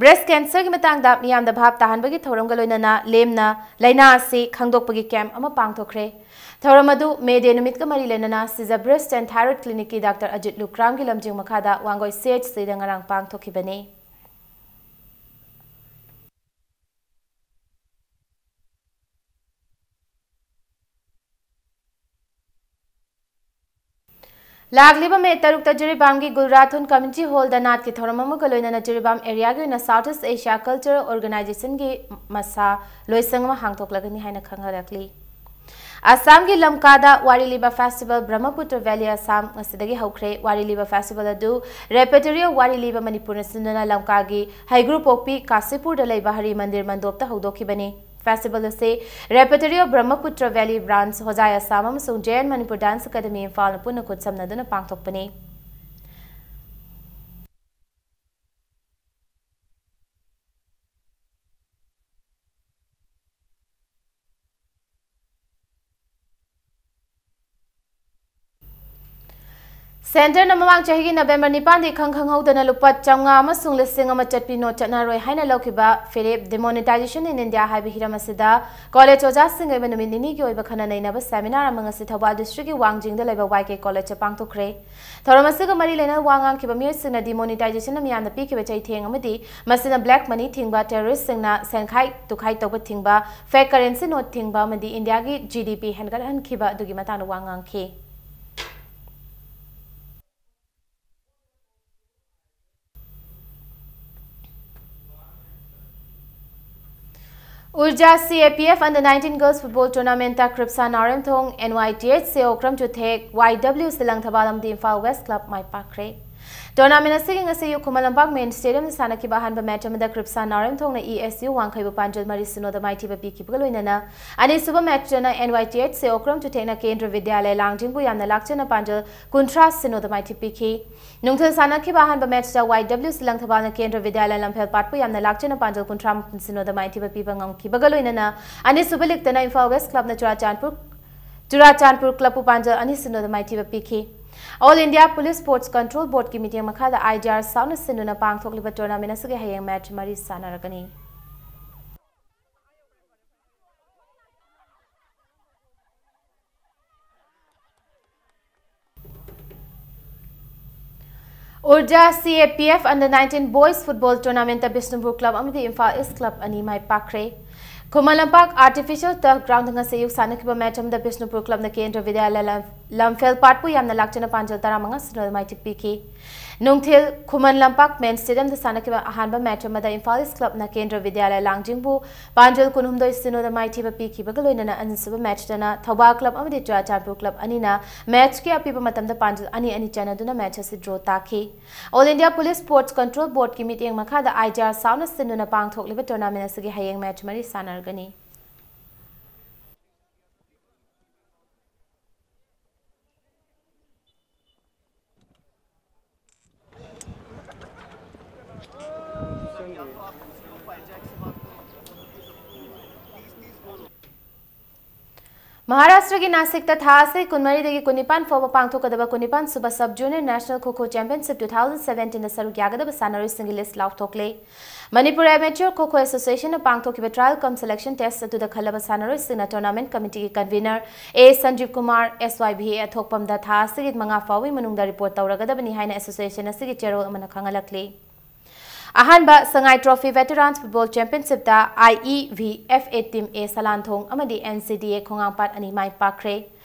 Breast cancer ꯒꯤ ꯃꯇꯥꯡꯗ ꯃꯤꯌꯥꯝꯗ ꯚꯥꯞ ꯇꯥꯍꯟꯕꯒꯤ ꯊꯧꯔꯝꯒ ꯂꯣꯏꯅꯅ ꯂꯦꯝꯅ ꯂꯥꯏꯅꯥ ꯑꯁꯤ ꯈꯪꯗꯣꯛꯄꯒꯤ camp ꯑꯃ ꯄꯥꯡꯊꯣꯛꯈ꯭ꯔꯦ꯫ ꯊꯧꯔꯝ ꯑꯗꯨ May Day ꯅꯨꯃꯤꯠꯀ ꯃꯔꯤ ꯂꯩꯅꯅ Siza Breast and Thyroid Clinic ꯀꯤ Doctor Ajit Lukram ꯒꯤ ꯂꯝꯖꯤꯡ ꯃꯈꯥꯗ ꯋꯥꯡꯒꯣꯏ C H C ꯗ ꯉꯔꯥꯡ ꯄꯥꯡꯊꯣꯛꯈꯤꯕꯅꯤ꯫ ꯂꯥꯛꯂꯤꯕ May ꯇꯔꯨꯛꯇ ꯖꯤꯔꯤꯕꯥꯝꯒꯤ ꯒꯨꯜꯔꯥꯊꯨꯟ Community Hall ꯗ ꯅꯥꯠꯀꯤ ꯊꯧꯔꯝ ꯑꯃꯒ ꯂꯣꯏꯅꯅ ꯖꯤꯔꯤꯕꯥꯝ area ꯒꯤ ꯑꯣꯏꯅ South East Asia Cultural Organization ꯒꯤ ꯃꯁꯥ ꯂꯣꯏꯁꯪ ꯑꯃ ꯍꯥꯡꯗꯣꯛꯂꯒꯅꯤ ꯍꯥꯏꯅ ꯈꯪꯍꯜꯂꯛꯂꯤ꯫ ꯑꯁꯥꯝꯒꯤ ꯂꯝꯀꯥꯗ ꯋꯥꯔꯤ ꯂꯤꯕ festival Brahmaputra Valley Assam ꯉꯁꯤꯗꯒꯤ ꯍꯧꯈ꯭ꯔꯦ꯫ ꯋꯥꯔꯤ ꯂꯤꯕ festival ꯑꯗꯨ Repertory of ꯋꯥꯔꯤ ꯂꯤꯕ ꯃꯅꯤꯄꯨꯔꯅ ꯁꯤꯟꯗꯨꯅ ꯂꯝꯀꯥꯒꯤ ꯍꯩꯒ꯭ꯔꯨꯄꯣꯛꯄꯤ ꯀꯥꯁꯤꯄꯨꯔꯗ ꯂꯩꯕ ꯍꯔꯤ ꯃꯟꯗꯤꯔ ꯃꯟꯗꯣꯞꯇ ꯍꯧꯗꯣꯛꯈꯤꯕꯅꯤ꯫ Festival ꯑꯁꯤ Repertory of Brahmaputra Valley Branch, ꯍꯣꯖꯥꯏ ꯑꯁꯥꯝ ꯑꯃꯁꯨꯡ Jain Manipur Dance Academy ꯏꯝꯐꯥꯜꯅ ꯄꯨꯟꯅ ꯈꯨꯠꯁꯝꯅꯗꯨꯅ ꯄꯥꯡꯊꯣꯛꯄꯅꯤ꯫ ꯁꯦꯟꯇꯔꯅ ꯃꯃꯥꯡ ꯆꯍꯤꯒꯤ ꯅꯕꯦꯝꯕꯔ ꯅꯤꯄꯥꯟꯗꯤ ꯏꯈꯪ ꯈꯪꯍꯧꯗꯅ ꯂꯨꯄꯥ ꯆꯥꯝꯃꯉꯥ ꯑꯃꯁꯨꯡ ꯂꯤꯁꯤꯡ ꯑꯃ ꯆꯠꯄꯤ ꯅꯣꯠ ꯆꯠꯅꯔꯣꯏ ꯍꯥꯏꯅ ꯂꯧꯈꯤꯕ ꯐꯤꯔꯦꯞ Demonetization in India ꯍꯥꯏꯕ ꯍꯤꯔꯝ ꯑꯁꯤꯗ ꯀꯣꯂꯦꯖ ꯑꯣꯖꯥꯁꯤꯡꯒꯤ ꯑꯣꯏꯕ ꯅꯨꯃꯤꯠ ꯅꯤꯅꯤꯒꯤ ꯑꯣꯏꯕ ꯈꯟꯅ ꯅꯩꯅꯕ seminar ꯑꯃ ꯉꯁꯤ ꯊꯧꯕꯥꯜ districtꯀꯤ ꯋꯥꯡꯖꯤꯡꯗ ꯂꯩꯕ Y K Collegeꯇ ꯄꯥꯡꯊꯣꯛꯈ꯭ꯔꯦ꯫ ꯊꯧꯔꯝ ꯑꯁꯤꯒ ꯃꯔꯤ ꯂꯩꯅꯅ ꯋꯥ ꯉꯥꯡꯈꯤꯕ ꯃꯤꯑꯣꯏꯁꯤꯡꯅ demonetizationꯅ ꯃꯤꯌꯥꯝꯗ ꯄꯤꯈꯤꯕ ꯆꯩꯊꯦꯡ ꯑꯃꯗꯤ ꯃꯁꯤꯅ black money ꯊꯤꯡꯕ, terroristꯁꯤꯡꯅ ꯁꯦꯟꯈꯥꯏ ꯇꯨꯈꯥꯏ ꯇꯧꯕ ꯊꯤꯡꯕ, fake currency note ꯊꯤꯡꯕ ꯑꯃꯗꯤ ꯏꯟꯗꯤꯌꯥꯒꯤ G D P ꯍꯦꯟꯒꯠꯍꯟꯈꯤꯕ ꯑꯗꯨꯒꯤ ꯃꯇꯥꯡꯗ ꯋꯥ ꯉꯥꯡꯈꯤ꯫ Urja C A P F Under nineteen Girls Football Tournamentꯇ Kripsha ꯅꯥꯎꯔꯦꯝꯊꯣꯡ, N Y T H C Okram Chuthek, Y W Silang Thabal ꯑꯃꯗꯤ ꯏꯝꯐꯥꯜ West Club ꯃꯥꯏ ꯄꯥꯛꯈ꯭ꯔꯦ꯫ Tournament ꯑꯁꯤꯒꯤ ꯉꯁꯤ ꯑꯌꯨꯛ ꯈꯨꯃꯟ ꯂꯝꯄꯥꯛ main stadiumꯗ ꯁꯥꯟꯅꯈꯤꯕ ꯑꯍꯥꯟꯕ match ꯑꯃꯗ ꯀ꯭ꯔꯤꯞꯁꯥ ꯅꯥꯎꯔꯦꯝꯊꯣꯡꯅ E S U ꯋꯥꯡꯈꯩꯕꯨ ꯄꯥꯟꯖꯜ ꯃꯔꯤ ꯁꯤꯅꯣꯗ ꯃꯥꯏꯊꯤꯕ ꯄꯤꯈꯤꯕꯒ ꯂꯣꯏꯅꯅ ꯑꯅꯤꯁꯨꯕ matchꯇꯅ N Y T H C Okram Chuthekꯅ ꯀꯦꯟꯗ꯭ꯔ ꯕꯤꯗ꯭ꯌꯥꯂꯌ ꯂꯥꯡꯖꯤꯡꯕꯨ ꯌꯥꯝꯅ ꯂꯥꯛꯆꯅ ꯄꯥꯟꯖꯜ ꯀꯨꯟꯊ꯭ꯔꯥ ꯁꯤꯅꯣꯗ ꯃꯥꯏꯊꯤꯕ ꯄꯤꯈꯤ꯫ ꯅꯨꯡꯊꯤꯜ ꯁꯥꯟꯅꯈꯤꯕ ꯑꯍꯥꯟꯕ matchꯇ Y W Silang Thabal ꯅ ꯀꯦꯟꯗ꯭ꯔ ꯕꯤꯗ꯭ꯌꯥꯂꯌ ꯂꯝꯐꯦꯜ ꯄꯥꯠꯄꯨ ꯌꯥꯝꯅ ꯂꯥꯛꯆꯅ ꯄꯥꯟꯖꯜ ꯀꯨꯟꯊ꯭ꯔꯥ ꯃꯥꯄꯟ ꯁꯤꯅꯣꯗ ꯃꯥꯏꯊꯤꯕ ꯄꯤꯕ ꯉꯝꯈꯤꯕꯒ ꯂꯣꯏꯅꯅ ꯑꯅꯤꯁꯨꯕ leagueꯇꯅ ꯏꯝꯐꯥꯜ West Clubꯅ ꯆꯨꯔꯥꯆꯥꯟꯄꯨꯔ, ꯆꯨꯔꯥꯆꯥꯟꯄꯨꯔ Clubꯄꯨ ꯄꯥꯟꯖꯜ ꯑꯅꯤ ꯁꯤꯅꯣꯗ ꯃꯥꯏꯊꯤꯕ ꯄꯤꯈꯤ꯫ All India Police Sports Control Boardꯀꯤ ꯃꯤꯠꯌꯦꯡ ꯃꯈꯥꯗ I G R ꯁꯥꯎꯅ ꯁꯤꯟꯗꯨꯅ ꯄꯥꯡꯊꯣꯛꯂꯤꯕ tournament ꯑꯁꯤꯒꯤ ꯍꯌꯦꯡ match ꯃꯔꯤ ꯁꯥꯟꯅꯔꯒꯅꯤ꯫ Urja C A P F Under nineteen Boys Football Tournamentꯇ Bishnupur Club ꯑꯃꯗꯤ ꯏꯝꯐꯥꯜ East Club ꯑꯅꯤ ꯃꯥꯏ ꯄꯥꯛꯈ꯭ꯔꯦ꯫ ꯈꯨꯃꯟ ꯂꯝꯄꯥꯛ Artificial Turf Groundꯗ ꯉꯁꯤ ꯑꯌꯨꯛ ꯁꯥꯟꯅꯈꯤꯕ match ꯑꯃꯗ ꯕꯤꯁꯅꯨꯄꯨꯔ Clubꯅ ꯀꯦꯟꯗ꯭ꯔ ꯕꯤꯗ꯭ꯌꯥꯂꯌ ꯂꯝ-, ꯂꯝꯐꯦꯜ ꯄꯥꯠꯄꯨ ꯌꯥꯝꯅ ꯂꯥꯛꯆꯅ ꯄꯥꯟꯖꯜ ꯇꯔꯥꯃꯉꯥ ꯁꯤꯅꯣꯗ ꯃꯥꯏꯊꯤꯕ ꯄꯤꯈꯤ꯫ ꯅꯨꯡꯊꯤꯜ ꯈꯨꯃꯟ ꯂꯝꯄꯥꯛ main stadiumꯗ ꯁꯥꯟꯅꯈꯤꯕ ꯑꯍꯥꯟꯕ match ꯑꯃꯗ ꯏꯝꯐꯥꯜ East Clubꯅ ꯀꯦꯟꯗ꯭ꯔ ꯕꯤꯗ꯭ꯌꯥꯂꯌ ꯂꯥꯡꯖꯤꯡꯕꯨ ꯄꯥꯟꯖꯜ ꯀꯨꯟꯍꯨꯝꯗꯣꯏ ꯁꯤꯅꯣꯗ ꯃꯥꯏꯊꯤꯕ ꯄꯤꯈꯤꯕꯒ ꯂꯣꯏꯅꯅ ꯑꯅꯤꯁꯨꯕ matchꯇꯅ ꯊꯧꯕꯥꯜ Club ꯑꯃꯗꯤ ꯆꯨꯔꯥꯆꯥꯟꯄꯨꯔ Club ꯑꯅꯤꯅ matchꯀꯤ ꯑꯄꯤꯕ ꯃꯇꯝꯗ ꯄꯥꯟꯖꯜ ꯑꯅꯤ ꯑꯅꯤ ꯆꯟꯅꯗꯨꯅ match ꯑꯁꯤ draw ꯇꯥꯈꯤ꯫ All India Police Sports Control Boardꯀꯤ ꯃꯤꯠꯌꯦꯡ ꯃꯈꯥꯗ I G R ꯁꯥꯎꯅ ꯁꯤꯟꯗꯨꯅ ꯄꯥꯡꯊꯣꯛꯂꯤꯕ tournament ꯑꯁꯤꯒꯤ ꯍꯌꯦꯡ match ꯃꯔꯤ ꯁꯥꯟꯅꯔꯒꯅꯤ꯫ ꯃꯍꯥꯔꯥꯁꯇ꯭ꯔꯒꯤ ꯅꯥꯁꯤꯛꯇ ꯊꯥ ꯑꯁꯤ ꯀꯨꯟꯃꯔꯤꯗꯒꯤ ꯀꯨꯟꯅꯤꯄꯥꯟ ꯐꯥꯎꯕ ꯄꯥꯡꯊꯣꯛꯀꯗꯕ ꯀꯨꯟꯅꯤꯄꯥꯟ ꯁꯨꯕ Sub Junior National Kho Kho Championship two thousand seventeenꯗ ꯁꯔꯨꯛ ꯌꯥꯒꯗꯕ ꯁꯥꯟꯅꯔꯣꯏꯁꯤꯡꯒꯤ list ꯂꯥꯎꯊꯣꯛꯂꯦ꯫ Manipur Amateur Kho Kho Associationꯅ ꯄꯥꯡꯊꯣꯛꯈꯤꯕ trial cum selection test ꯑꯗꯨꯗ ꯈꯜꯂꯕ ꯁꯥꯟꯅꯔꯣꯏꯁꯤꯡꯅ tournament committeeꯒꯤ convener A ꯁꯟꯖꯤꯕ Kumar, S Y B A ꯊꯣꯛꯄꯝꯗ ꯊꯥ ꯑꯁꯤꯒꯤ ꯃꯉꯥ ꯐꯥꯎꯕꯒꯤ ꯃꯅꯨꯡꯗ report ꯇꯧꯔꯒꯗꯕꯅꯤ ꯍꯥꯏꯅ association ꯑꯁꯤꯒꯤ ꯆꯦꯔꯣꯜ ꯑꯃꯅ ꯈꯪꯍꯜꯂꯛꯂꯤ꯫ ꯑꯍꯥꯟꯕ ꯁꯉꯥꯏ Trophy Veterans Football Championshipꯇ I E V F A Team A ꯁꯂꯥꯟꯊꯣꯡ ꯑꯃꯗꯤ N C D A ꯈꯣꯡꯉꯥꯡꯄꯥꯠ ꯑꯅꯤ ꯃꯥꯏ ꯄꯥꯛꯈ꯭ꯔꯦ꯫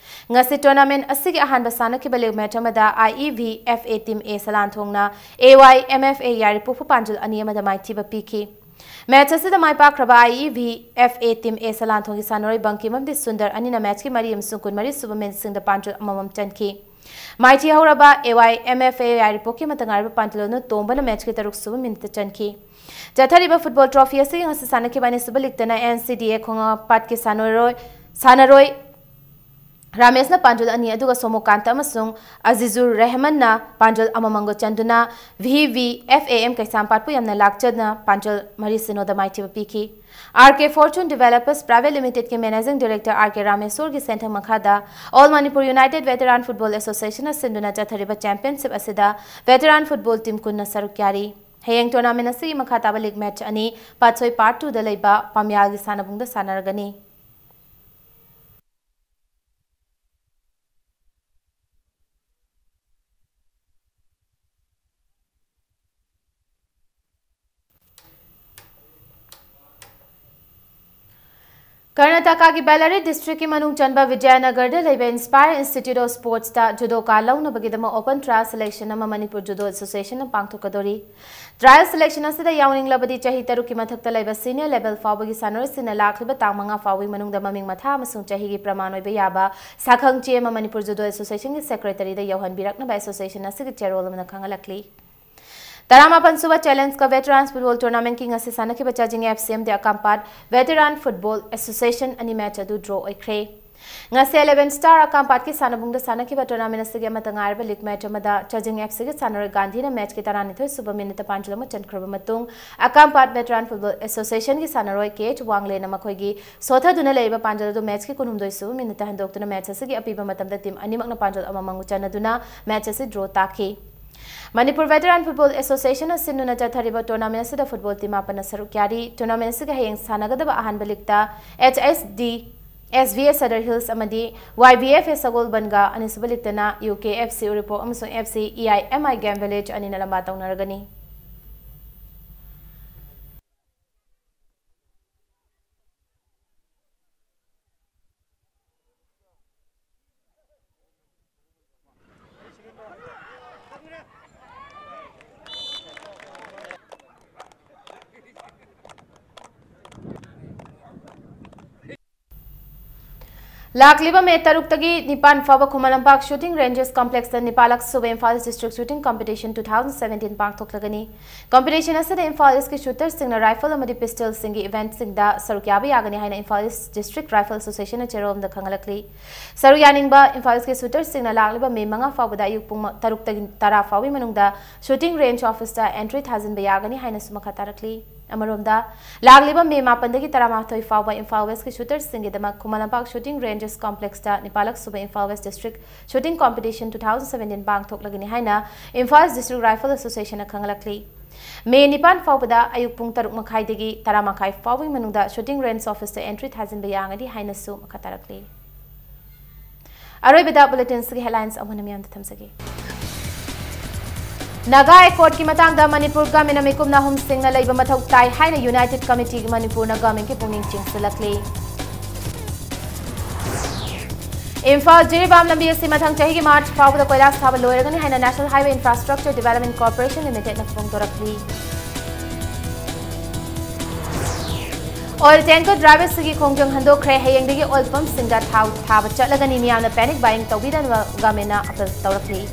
ꯉꯁꯤ tournament ꯑꯁꯤꯒꯤ ꯑꯍꯥꯟꯕ ꯁꯥꯟꯅꯈꯤꯕ league match ꯑꯃꯗ I E V F A Team A ꯁꯂꯥꯟꯊꯣꯡꯅ A Y M F A ꯌꯥꯏꯔꯤꯄꯣꯛꯄ ꯄꯥꯟꯖꯜ ꯑꯅꯤ ꯑꯃꯗ ꯃꯥꯏꯊꯤꯕ ꯄꯤꯈꯤ꯫ Match ꯑꯁꯤꯗ ꯃꯥꯏ ꯄꯥꯛꯈ꯭ꯔꯕ I E V F A Team A ꯁꯂꯥꯟꯊꯣꯡꯒꯤ ꯁꯥꯟꯅꯔꯣꯏ ꯕꯪꯀꯤꯝ ꯑꯃꯗꯤ ꯁꯨꯟꯗꯔ ꯑꯅꯤꯅ matchꯀꯤ ꯃꯔꯤ ꯑꯃꯁꯨꯡ ꯀꯨꯟꯃꯔꯤ ꯁꯨꯕ minuteꯁꯤꯡꯗ ꯄꯥꯟꯖꯜ ꯑꯃꯃꯝ ꯆꯟꯈꯤ꯫ ꯃꯥꯏꯊꯤ ꯍꯧꯔꯕ A Y M F A ꯌꯥꯏꯔꯤꯄꯣꯛꯀꯤ ꯑꯃꯠꯇ ꯉꯥꯏꯔꯕ ꯄꯥꯟꯖꯜ ꯑꯅꯨ ꯇꯣꯝꯕꯅ matchꯀꯤ ꯇꯔꯨꯛ ꯁꯨꯕ minuteꯇ ꯆꯟꯈꯤ꯫ ꯆꯠꯊꯔꯤꯕ football trophy ꯑꯁꯤꯒꯤ ꯉꯁꯤ ꯁꯥꯟꯅꯈꯤꯕ ꯑꯅꯤꯁꯨꯕ leagueꯇꯅ N C D A ꯈꯣꯡꯉꯥꯡꯄꯥꯠꯀꯤ ꯁꯥꯟꯅꯔꯣꯏ, ꯁꯥꯟꯅꯔꯣꯏ ꯔꯥꯃꯦꯁꯅ ꯄꯥꯟꯖꯜ ꯑꯅꯤ ꯑꯗꯨꯒ ꯁꯣꯃꯣꯀꯥꯟꯇ ꯑꯃꯁꯨꯡ ꯑꯖꯤꯖꯨꯔ ꯔꯦꯍꯃꯟꯅ ꯄꯥꯟꯖꯜ ꯑꯃꯃꯝꯒ ꯆꯟꯗꯨꯅ V V F A M ꯀꯩꯁꯥꯝꯄꯥꯠꯄꯨ ꯌꯥꯝꯅ ꯂꯥꯛꯆꯅ ꯄꯥꯟꯖꯜ ꯃꯔꯤ ꯁꯤꯅꯣꯗ ꯃꯥꯏꯊꯤꯕ ꯄꯤꯈꯤ꯫ R K Fortune Developers Private Limitedꯀꯤ Managing Director R K ꯔꯥꯃꯦꯁꯣꯔꯒꯤ ꯁꯦꯟꯊꯪ ꯃꯈꯥꯗ All Manipur United Veteran Football Associationꯅ ꯁꯤꯟꯗꯨꯅ ꯆꯠꯊꯔꯤꯕ championship ꯑꯁꯤꯗ veteran football team ꯀꯨꯟꯅ ꯁꯔꯨꯛ ꯌꯥꯔꯤ꯫ ꯍꯌꯦꯡ tournament ꯑꯁꯤꯒꯤ ꯃꯈꯥ ꯇꯥꯕ league match ꯑꯅꯤ ꯄꯥꯠꯁꯣꯏ Part Twoꯗ ꯂꯩꯕ ꯄꯥꯝꯌꯥꯜꯒꯤ ꯁꯥꯟꯅꯕꯨꯡꯗ ꯁꯥꯟꯅꯔꯒꯅꯤ꯫ ꯀꯔꯅꯥꯇꯀꯥꯒꯤ ꯕꯦꯜꯂꯥꯔꯤ districtꯀꯤ ꯃꯅꯨꯡ ꯆꯟꯕ ꯕꯤꯖꯌꯅꯒꯔꯗ ꯂꯩꯕ Inspire Institute of Sportsꯇ judo ka ꯂꯧꯅꯕꯒꯤꯗꯃꯛ open trial selection ꯑꯃ Manipur Judo Associationꯅ ꯄꯥꯡꯊꯣꯛꯀꯗꯧꯔꯤ꯫ Trial selection ꯑꯁꯤꯗ ꯌꯥꯎꯅꯤꯡꯂꯕꯗꯤ ꯆꯍꯤ ꯇꯔꯨꯛꯀꯤ ꯃꯊꯛꯇ ꯂꯩꯕ senior level ꯐꯥꯎꯕꯒꯤ ꯁꯥꯟꯅꯔꯣꯏꯁꯤꯡꯅ ꯂꯥꯛꯂꯤꯕ ꯇꯥꯡ ꯃꯉꯥ ꯐꯥꯎꯕꯒꯤ ꯃꯅꯨꯡꯗ ꯃꯃꯤꯡ ꯃꯊꯥ ꯑꯃꯁꯨꯡ ꯆꯍꯤꯒꯤ ꯄ꯭ꯔꯃꯥꯟ ꯑꯣꯏꯕ ꯌꯥꯕ ꯁꯛꯈꯪ ꯆꯦ ꯑꯃ Manipur Judo Associationꯒꯤ secretaryꯗ ꯌꯧꯍꯟꯕꯤꯔꯛꯅꯕ association ꯑꯁꯤꯒꯤ ꯆꯦꯔꯣꯜ ꯑꯃꯅ ꯈꯪꯍꯜꯂꯛꯂꯤ꯫ ꯇꯔꯥꯃꯥꯄꯟ ꯁꯨꯕ Challenge Cup Veterans Football Tournamentꯀꯤ ꯉꯁꯤ ꯁꯥꯟꯅꯈꯤꯕ ꯆꯥꯖꯤꯡ F C ꯑꯃꯗꯤ ꯑꯀꯥꯝꯄꯥꯠ Veteran Football Association ꯑꯅꯤ match ꯑꯗꯨ draw ꯑꯣꯏꯈ꯭ꯔꯦ꯫ ꯉꯁꯤ eleven Star ꯑꯀꯥꯝꯄꯥꯠꯀꯤ ꯁꯥꯟꯅꯕꯨꯡꯗ ꯁꯥꯟꯅꯈꯤꯕ tournament ꯑꯁꯤꯒꯤ ꯑꯃꯠꯇ ꯉꯥꯏꯔꯕ league match ꯑꯃꯗ ꯆꯥꯖꯤꯡ F Cꯒꯤ ꯁꯥꯟꯅꯔꯣꯏ ꯒꯥꯟꯙꯤꯅ matchꯀꯤ ꯇꯔꯥꯅꯤꯊꯣꯏ ꯁꯨꯕ minuteꯇ ꯄꯥꯟꯖꯜ ꯑꯃ ꯆꯟꯈ꯭ꯔꯕ ꯃꯇꯨꯡ ꯑꯀꯥꯝꯄꯥꯠ Veteran Football Associationꯒꯤ ꯁꯥꯟꯅꯔꯣꯏ K H ꯋꯥꯡꯂꯦꯅ ꯃꯈꯣꯏꯒꯤ ꯁꯣꯊꯗꯨꯅ ꯂꯩꯔꯤꯕ ꯄꯥꯟꯖꯜ ꯑꯗꯨ matchꯀꯤ ꯀꯨꯟꯍꯨꯝꯗꯣꯏ ꯁꯨꯕ minuteꯇ ꯍꯟꯗꯣꯛꯇꯨꯅ match ꯑꯁꯤꯒꯤ ꯑꯄꯤꯕ ꯃꯇꯝꯗ team ꯑꯅꯤꯃꯛꯅ ꯄꯥꯟꯖꯜ ꯑꯃꯃꯝ ꯆꯟꯅꯗꯨꯅ match ꯑꯁꯤ draw ꯇꯥꯈꯤ꯫ ꯃꯅꯤꯄꯨꯔ Veteran Football Associationꯅ ꯁꯤꯟꯗꯨꯅ ꯆꯠꯊꯔꯤꯕ tournament ꯑꯁꯤꯗ football team ꯃꯥꯄꯟꯅ ꯁꯔꯨꯛ ꯌꯥꯔꯤ꯫ Tournament ꯑꯁꯤꯒꯤ ꯍꯌꯦꯡ ꯁꯥꯟꯅꯒꯗꯕ ꯑꯍꯥꯟꯕ leagueꯇ H S D S V A Sadar Hills ꯑꯃꯗꯤ Y B F A ꯁꯒꯣꯜꯕꯟꯒ, ꯑꯅꯤꯁꯨꯕ leagueꯇꯅ U K F C ꯎꯔꯤꯄꯣꯛ ꯑꯃꯁꯨꯡ F C E I M I Game Village ꯑꯅꯤꯅ ꯂꯝꯕꯥ ꯇꯧꯅꯔꯒꯅꯤ꯫ ꯂꯥꯛꯂꯤꯕ May ꯇꯔꯨꯛꯇꯒꯤ ꯅꯤꯄꯥꯟ ꯐꯥꯎꯕ ꯈꯨꯃꯟ ꯂꯝꯄꯥꯛ Shooting Ranges Complexꯇ ꯅꯤꯄꯥꯜꯂꯛ ꯁꯨꯕ Imphal East District Shooting Competition two thousand seventeen ꯄꯥꯡꯊꯣꯛꯂꯒꯅꯤ꯫ Competition ꯑꯁꯤꯗ Imphal Eastꯀꯤ shooterꯁꯤꯡꯅ rifle ꯑꯃꯗꯤ pistolꯁꯤꯡꯒꯤ eventꯁꯤꯡꯗ ꯁꯔꯨꯛ ꯌꯥꯕ ꯌꯥꯒꯅꯤ ꯍꯥꯏꯅ Imphal East District Rifle Associationꯅ ꯆꯦꯔꯣꯜ ꯑꯃꯗ ꯈꯪꯍꯜꯂꯛꯂꯤ꯫ ꯁꯔꯨꯛ ꯌꯥꯅꯤꯡꯕ Imphal Eastꯀꯤ shooterꯁꯤꯡꯅ ꯂꯥꯛꯂꯤꯕ May ꯃꯉꯥ ꯐꯥꯎꯕꯗ ꯑꯌꯨꯛ ꯄꯨꯡ ꯇꯔꯨꯛꯇꯒꯤ ꯇꯔꯥ ꯐꯥꯎꯕꯒꯤ ꯃꯅꯨꯡꯗ Shooting Range Officeꯇ entry ꯊꯥꯖꯤꯟꯕ ꯌꯥꯒꯅꯤ ꯍꯥꯏꯅꯁꯨ ꯃꯈꯥ ꯇꯥꯔꯛꯂꯤ꯫ ꯑꯃꯔꯣꯝꯗ, ꯂꯥꯛꯂꯤꯕ May ꯃꯥꯄꯟꯗꯒꯤ ꯇꯔꯥꯃꯥꯊꯣꯏ ꯐꯥꯎꯕ Imphal Westꯀꯤ shooterꯁꯤꯡꯒꯤꯗꯃꯛ Khuman Lampak Shooting Ranges Complexꯇ ꯅꯤꯄꯥꯜꯂꯛ ꯁꯨꯕ Imphal West District Shooting Competition two thousand seventeen ꯄꯥꯡꯊꯣꯛꯂꯒꯅꯤ ꯍꯥꯏꯅ Imphal District Rifle Associationꯅ ꯈꯪꯍꯜꯂꯛꯂꯤ꯫ May ꯅꯤꯄꯥꯟ ꯐꯥꯎꯕꯗ ꯑꯌꯨꯛ ꯄꯨꯡ ꯇꯔꯨꯛ ꯃꯈꯥꯏꯗꯒꯤ ꯇꯔꯥ ꯃꯈꯥꯏ ꯐꯥꯎꯕꯒꯤ ꯃꯅꯨꯡꯗ Shooting Range Officeꯇ entry ꯊꯥꯖꯤꯟꯕ ꯌꯥꯒꯅꯤ ꯍꯥꯏꯅꯁꯨ ꯃꯈꯥ ꯇꯥꯔꯛꯂꯤ꯫ ꯑꯔꯣꯏꯕꯗ bulletinꯁꯤꯒꯤ headlines ꯑꯃꯨꯛ ꯍꯟꯅ ꯃꯤꯌꯥꯝꯗ ꯊꯝꯖꯒꯦ꯫ ꯅꯥꯒꯥ Accordꯀꯤ ꯃꯇꯥꯡꯗ ꯃꯅꯤꯄꯨꯔ governmentꯅ ꯃꯤꯀꯨꯞꯅ ꯑꯍꯨꯝ ꯁꯤꯡꯅ ꯂꯩꯕ ꯃꯊꯧ ꯇꯥꯏ ꯍꯥꯏꯅ United Committeeꯒꯤ ꯃꯅꯤꯄꯨꯔꯅ governmentꯀꯤ ꯄꯨꯛꯅꯤꯡ ꯆꯤꯡꯁꯤꯜꯂꯛꯂꯤ꯫ ꯏꯝꯐꯥꯜ ꯖꯤꯔꯤꯕꯥꯝ ꯂꯝꯕꯤ ꯑꯁꯤ ꯃꯊꯪ ꯆꯍꯤꯒꯤ March ꯐꯥꯎꯕꯗ ꯀꯣꯏꯂꯥꯁ ꯊꯥꯕ ꯂꯣꯏꯔꯒꯅꯤ ꯍꯥꯏꯅ National Highway Infrastructure Development Corporation Limitedꯅ ꯐꯣꯡꯗꯣꯔꯛꯂꯤ꯫ Oil tanker driverꯁꯤꯡꯒꯤ ꯈꯣꯡꯖꯪ ꯍꯟꯗꯣꯛꯈ꯭ꯔꯦ꯫ ꯍꯌꯦꯡꯗꯒꯤ oil pumpꯁꯤꯡꯗ ꯊꯥꯎ ꯊꯥꯕ ꯆꯠꯂꯒꯅꯤ꯫ ꯃꯤꯌꯥꯝꯅ panic buying ꯇꯧꯕꯤꯗꯅꯕ governmentꯅ appeal ꯇꯧꯔꯛꯂꯤ꯫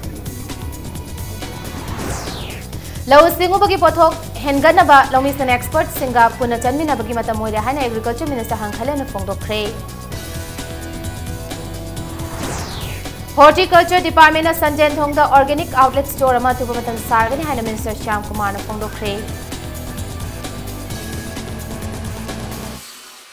ꯂꯧꯎ ꯁꯤꯡꯎꯕꯒꯤ ꯄꯣꯠꯊꯣꯛ ꯍꯦꯟꯒꯠꯅꯕ ꯂꯧꯃꯤꯁꯤꯡ expertꯁꯤꯡꯒ ꯄꯨꯟꯅ ꯆꯠꯃꯤꯟꯅꯕꯒꯤ ꯃꯇꯝ ꯑꯣꯏꯔꯦ ꯍꯥꯏꯅ Agriculture Minister ꯍꯪꯈꯥꯂꯦꯅ ꯐꯣꯡꯗꯣꯛꯈ꯭ꯔꯦ꯫ Horticulture Departmentꯅ ꯁꯟꯖꯦꯟꯊꯣꯡꯗ organic outlet store ꯑꯃ ꯑꯊꯨꯕ ꯃꯇꯝꯗ ꯁꯥꯔꯒꯅꯤ ꯍꯥꯏꯅ Minister ꯁ꯭ꯌꯥꯝ ꯀꯨꯃꯥꯔꯅ ꯐꯣꯡꯗꯣꯛꯈ꯭ꯔꯦ꯫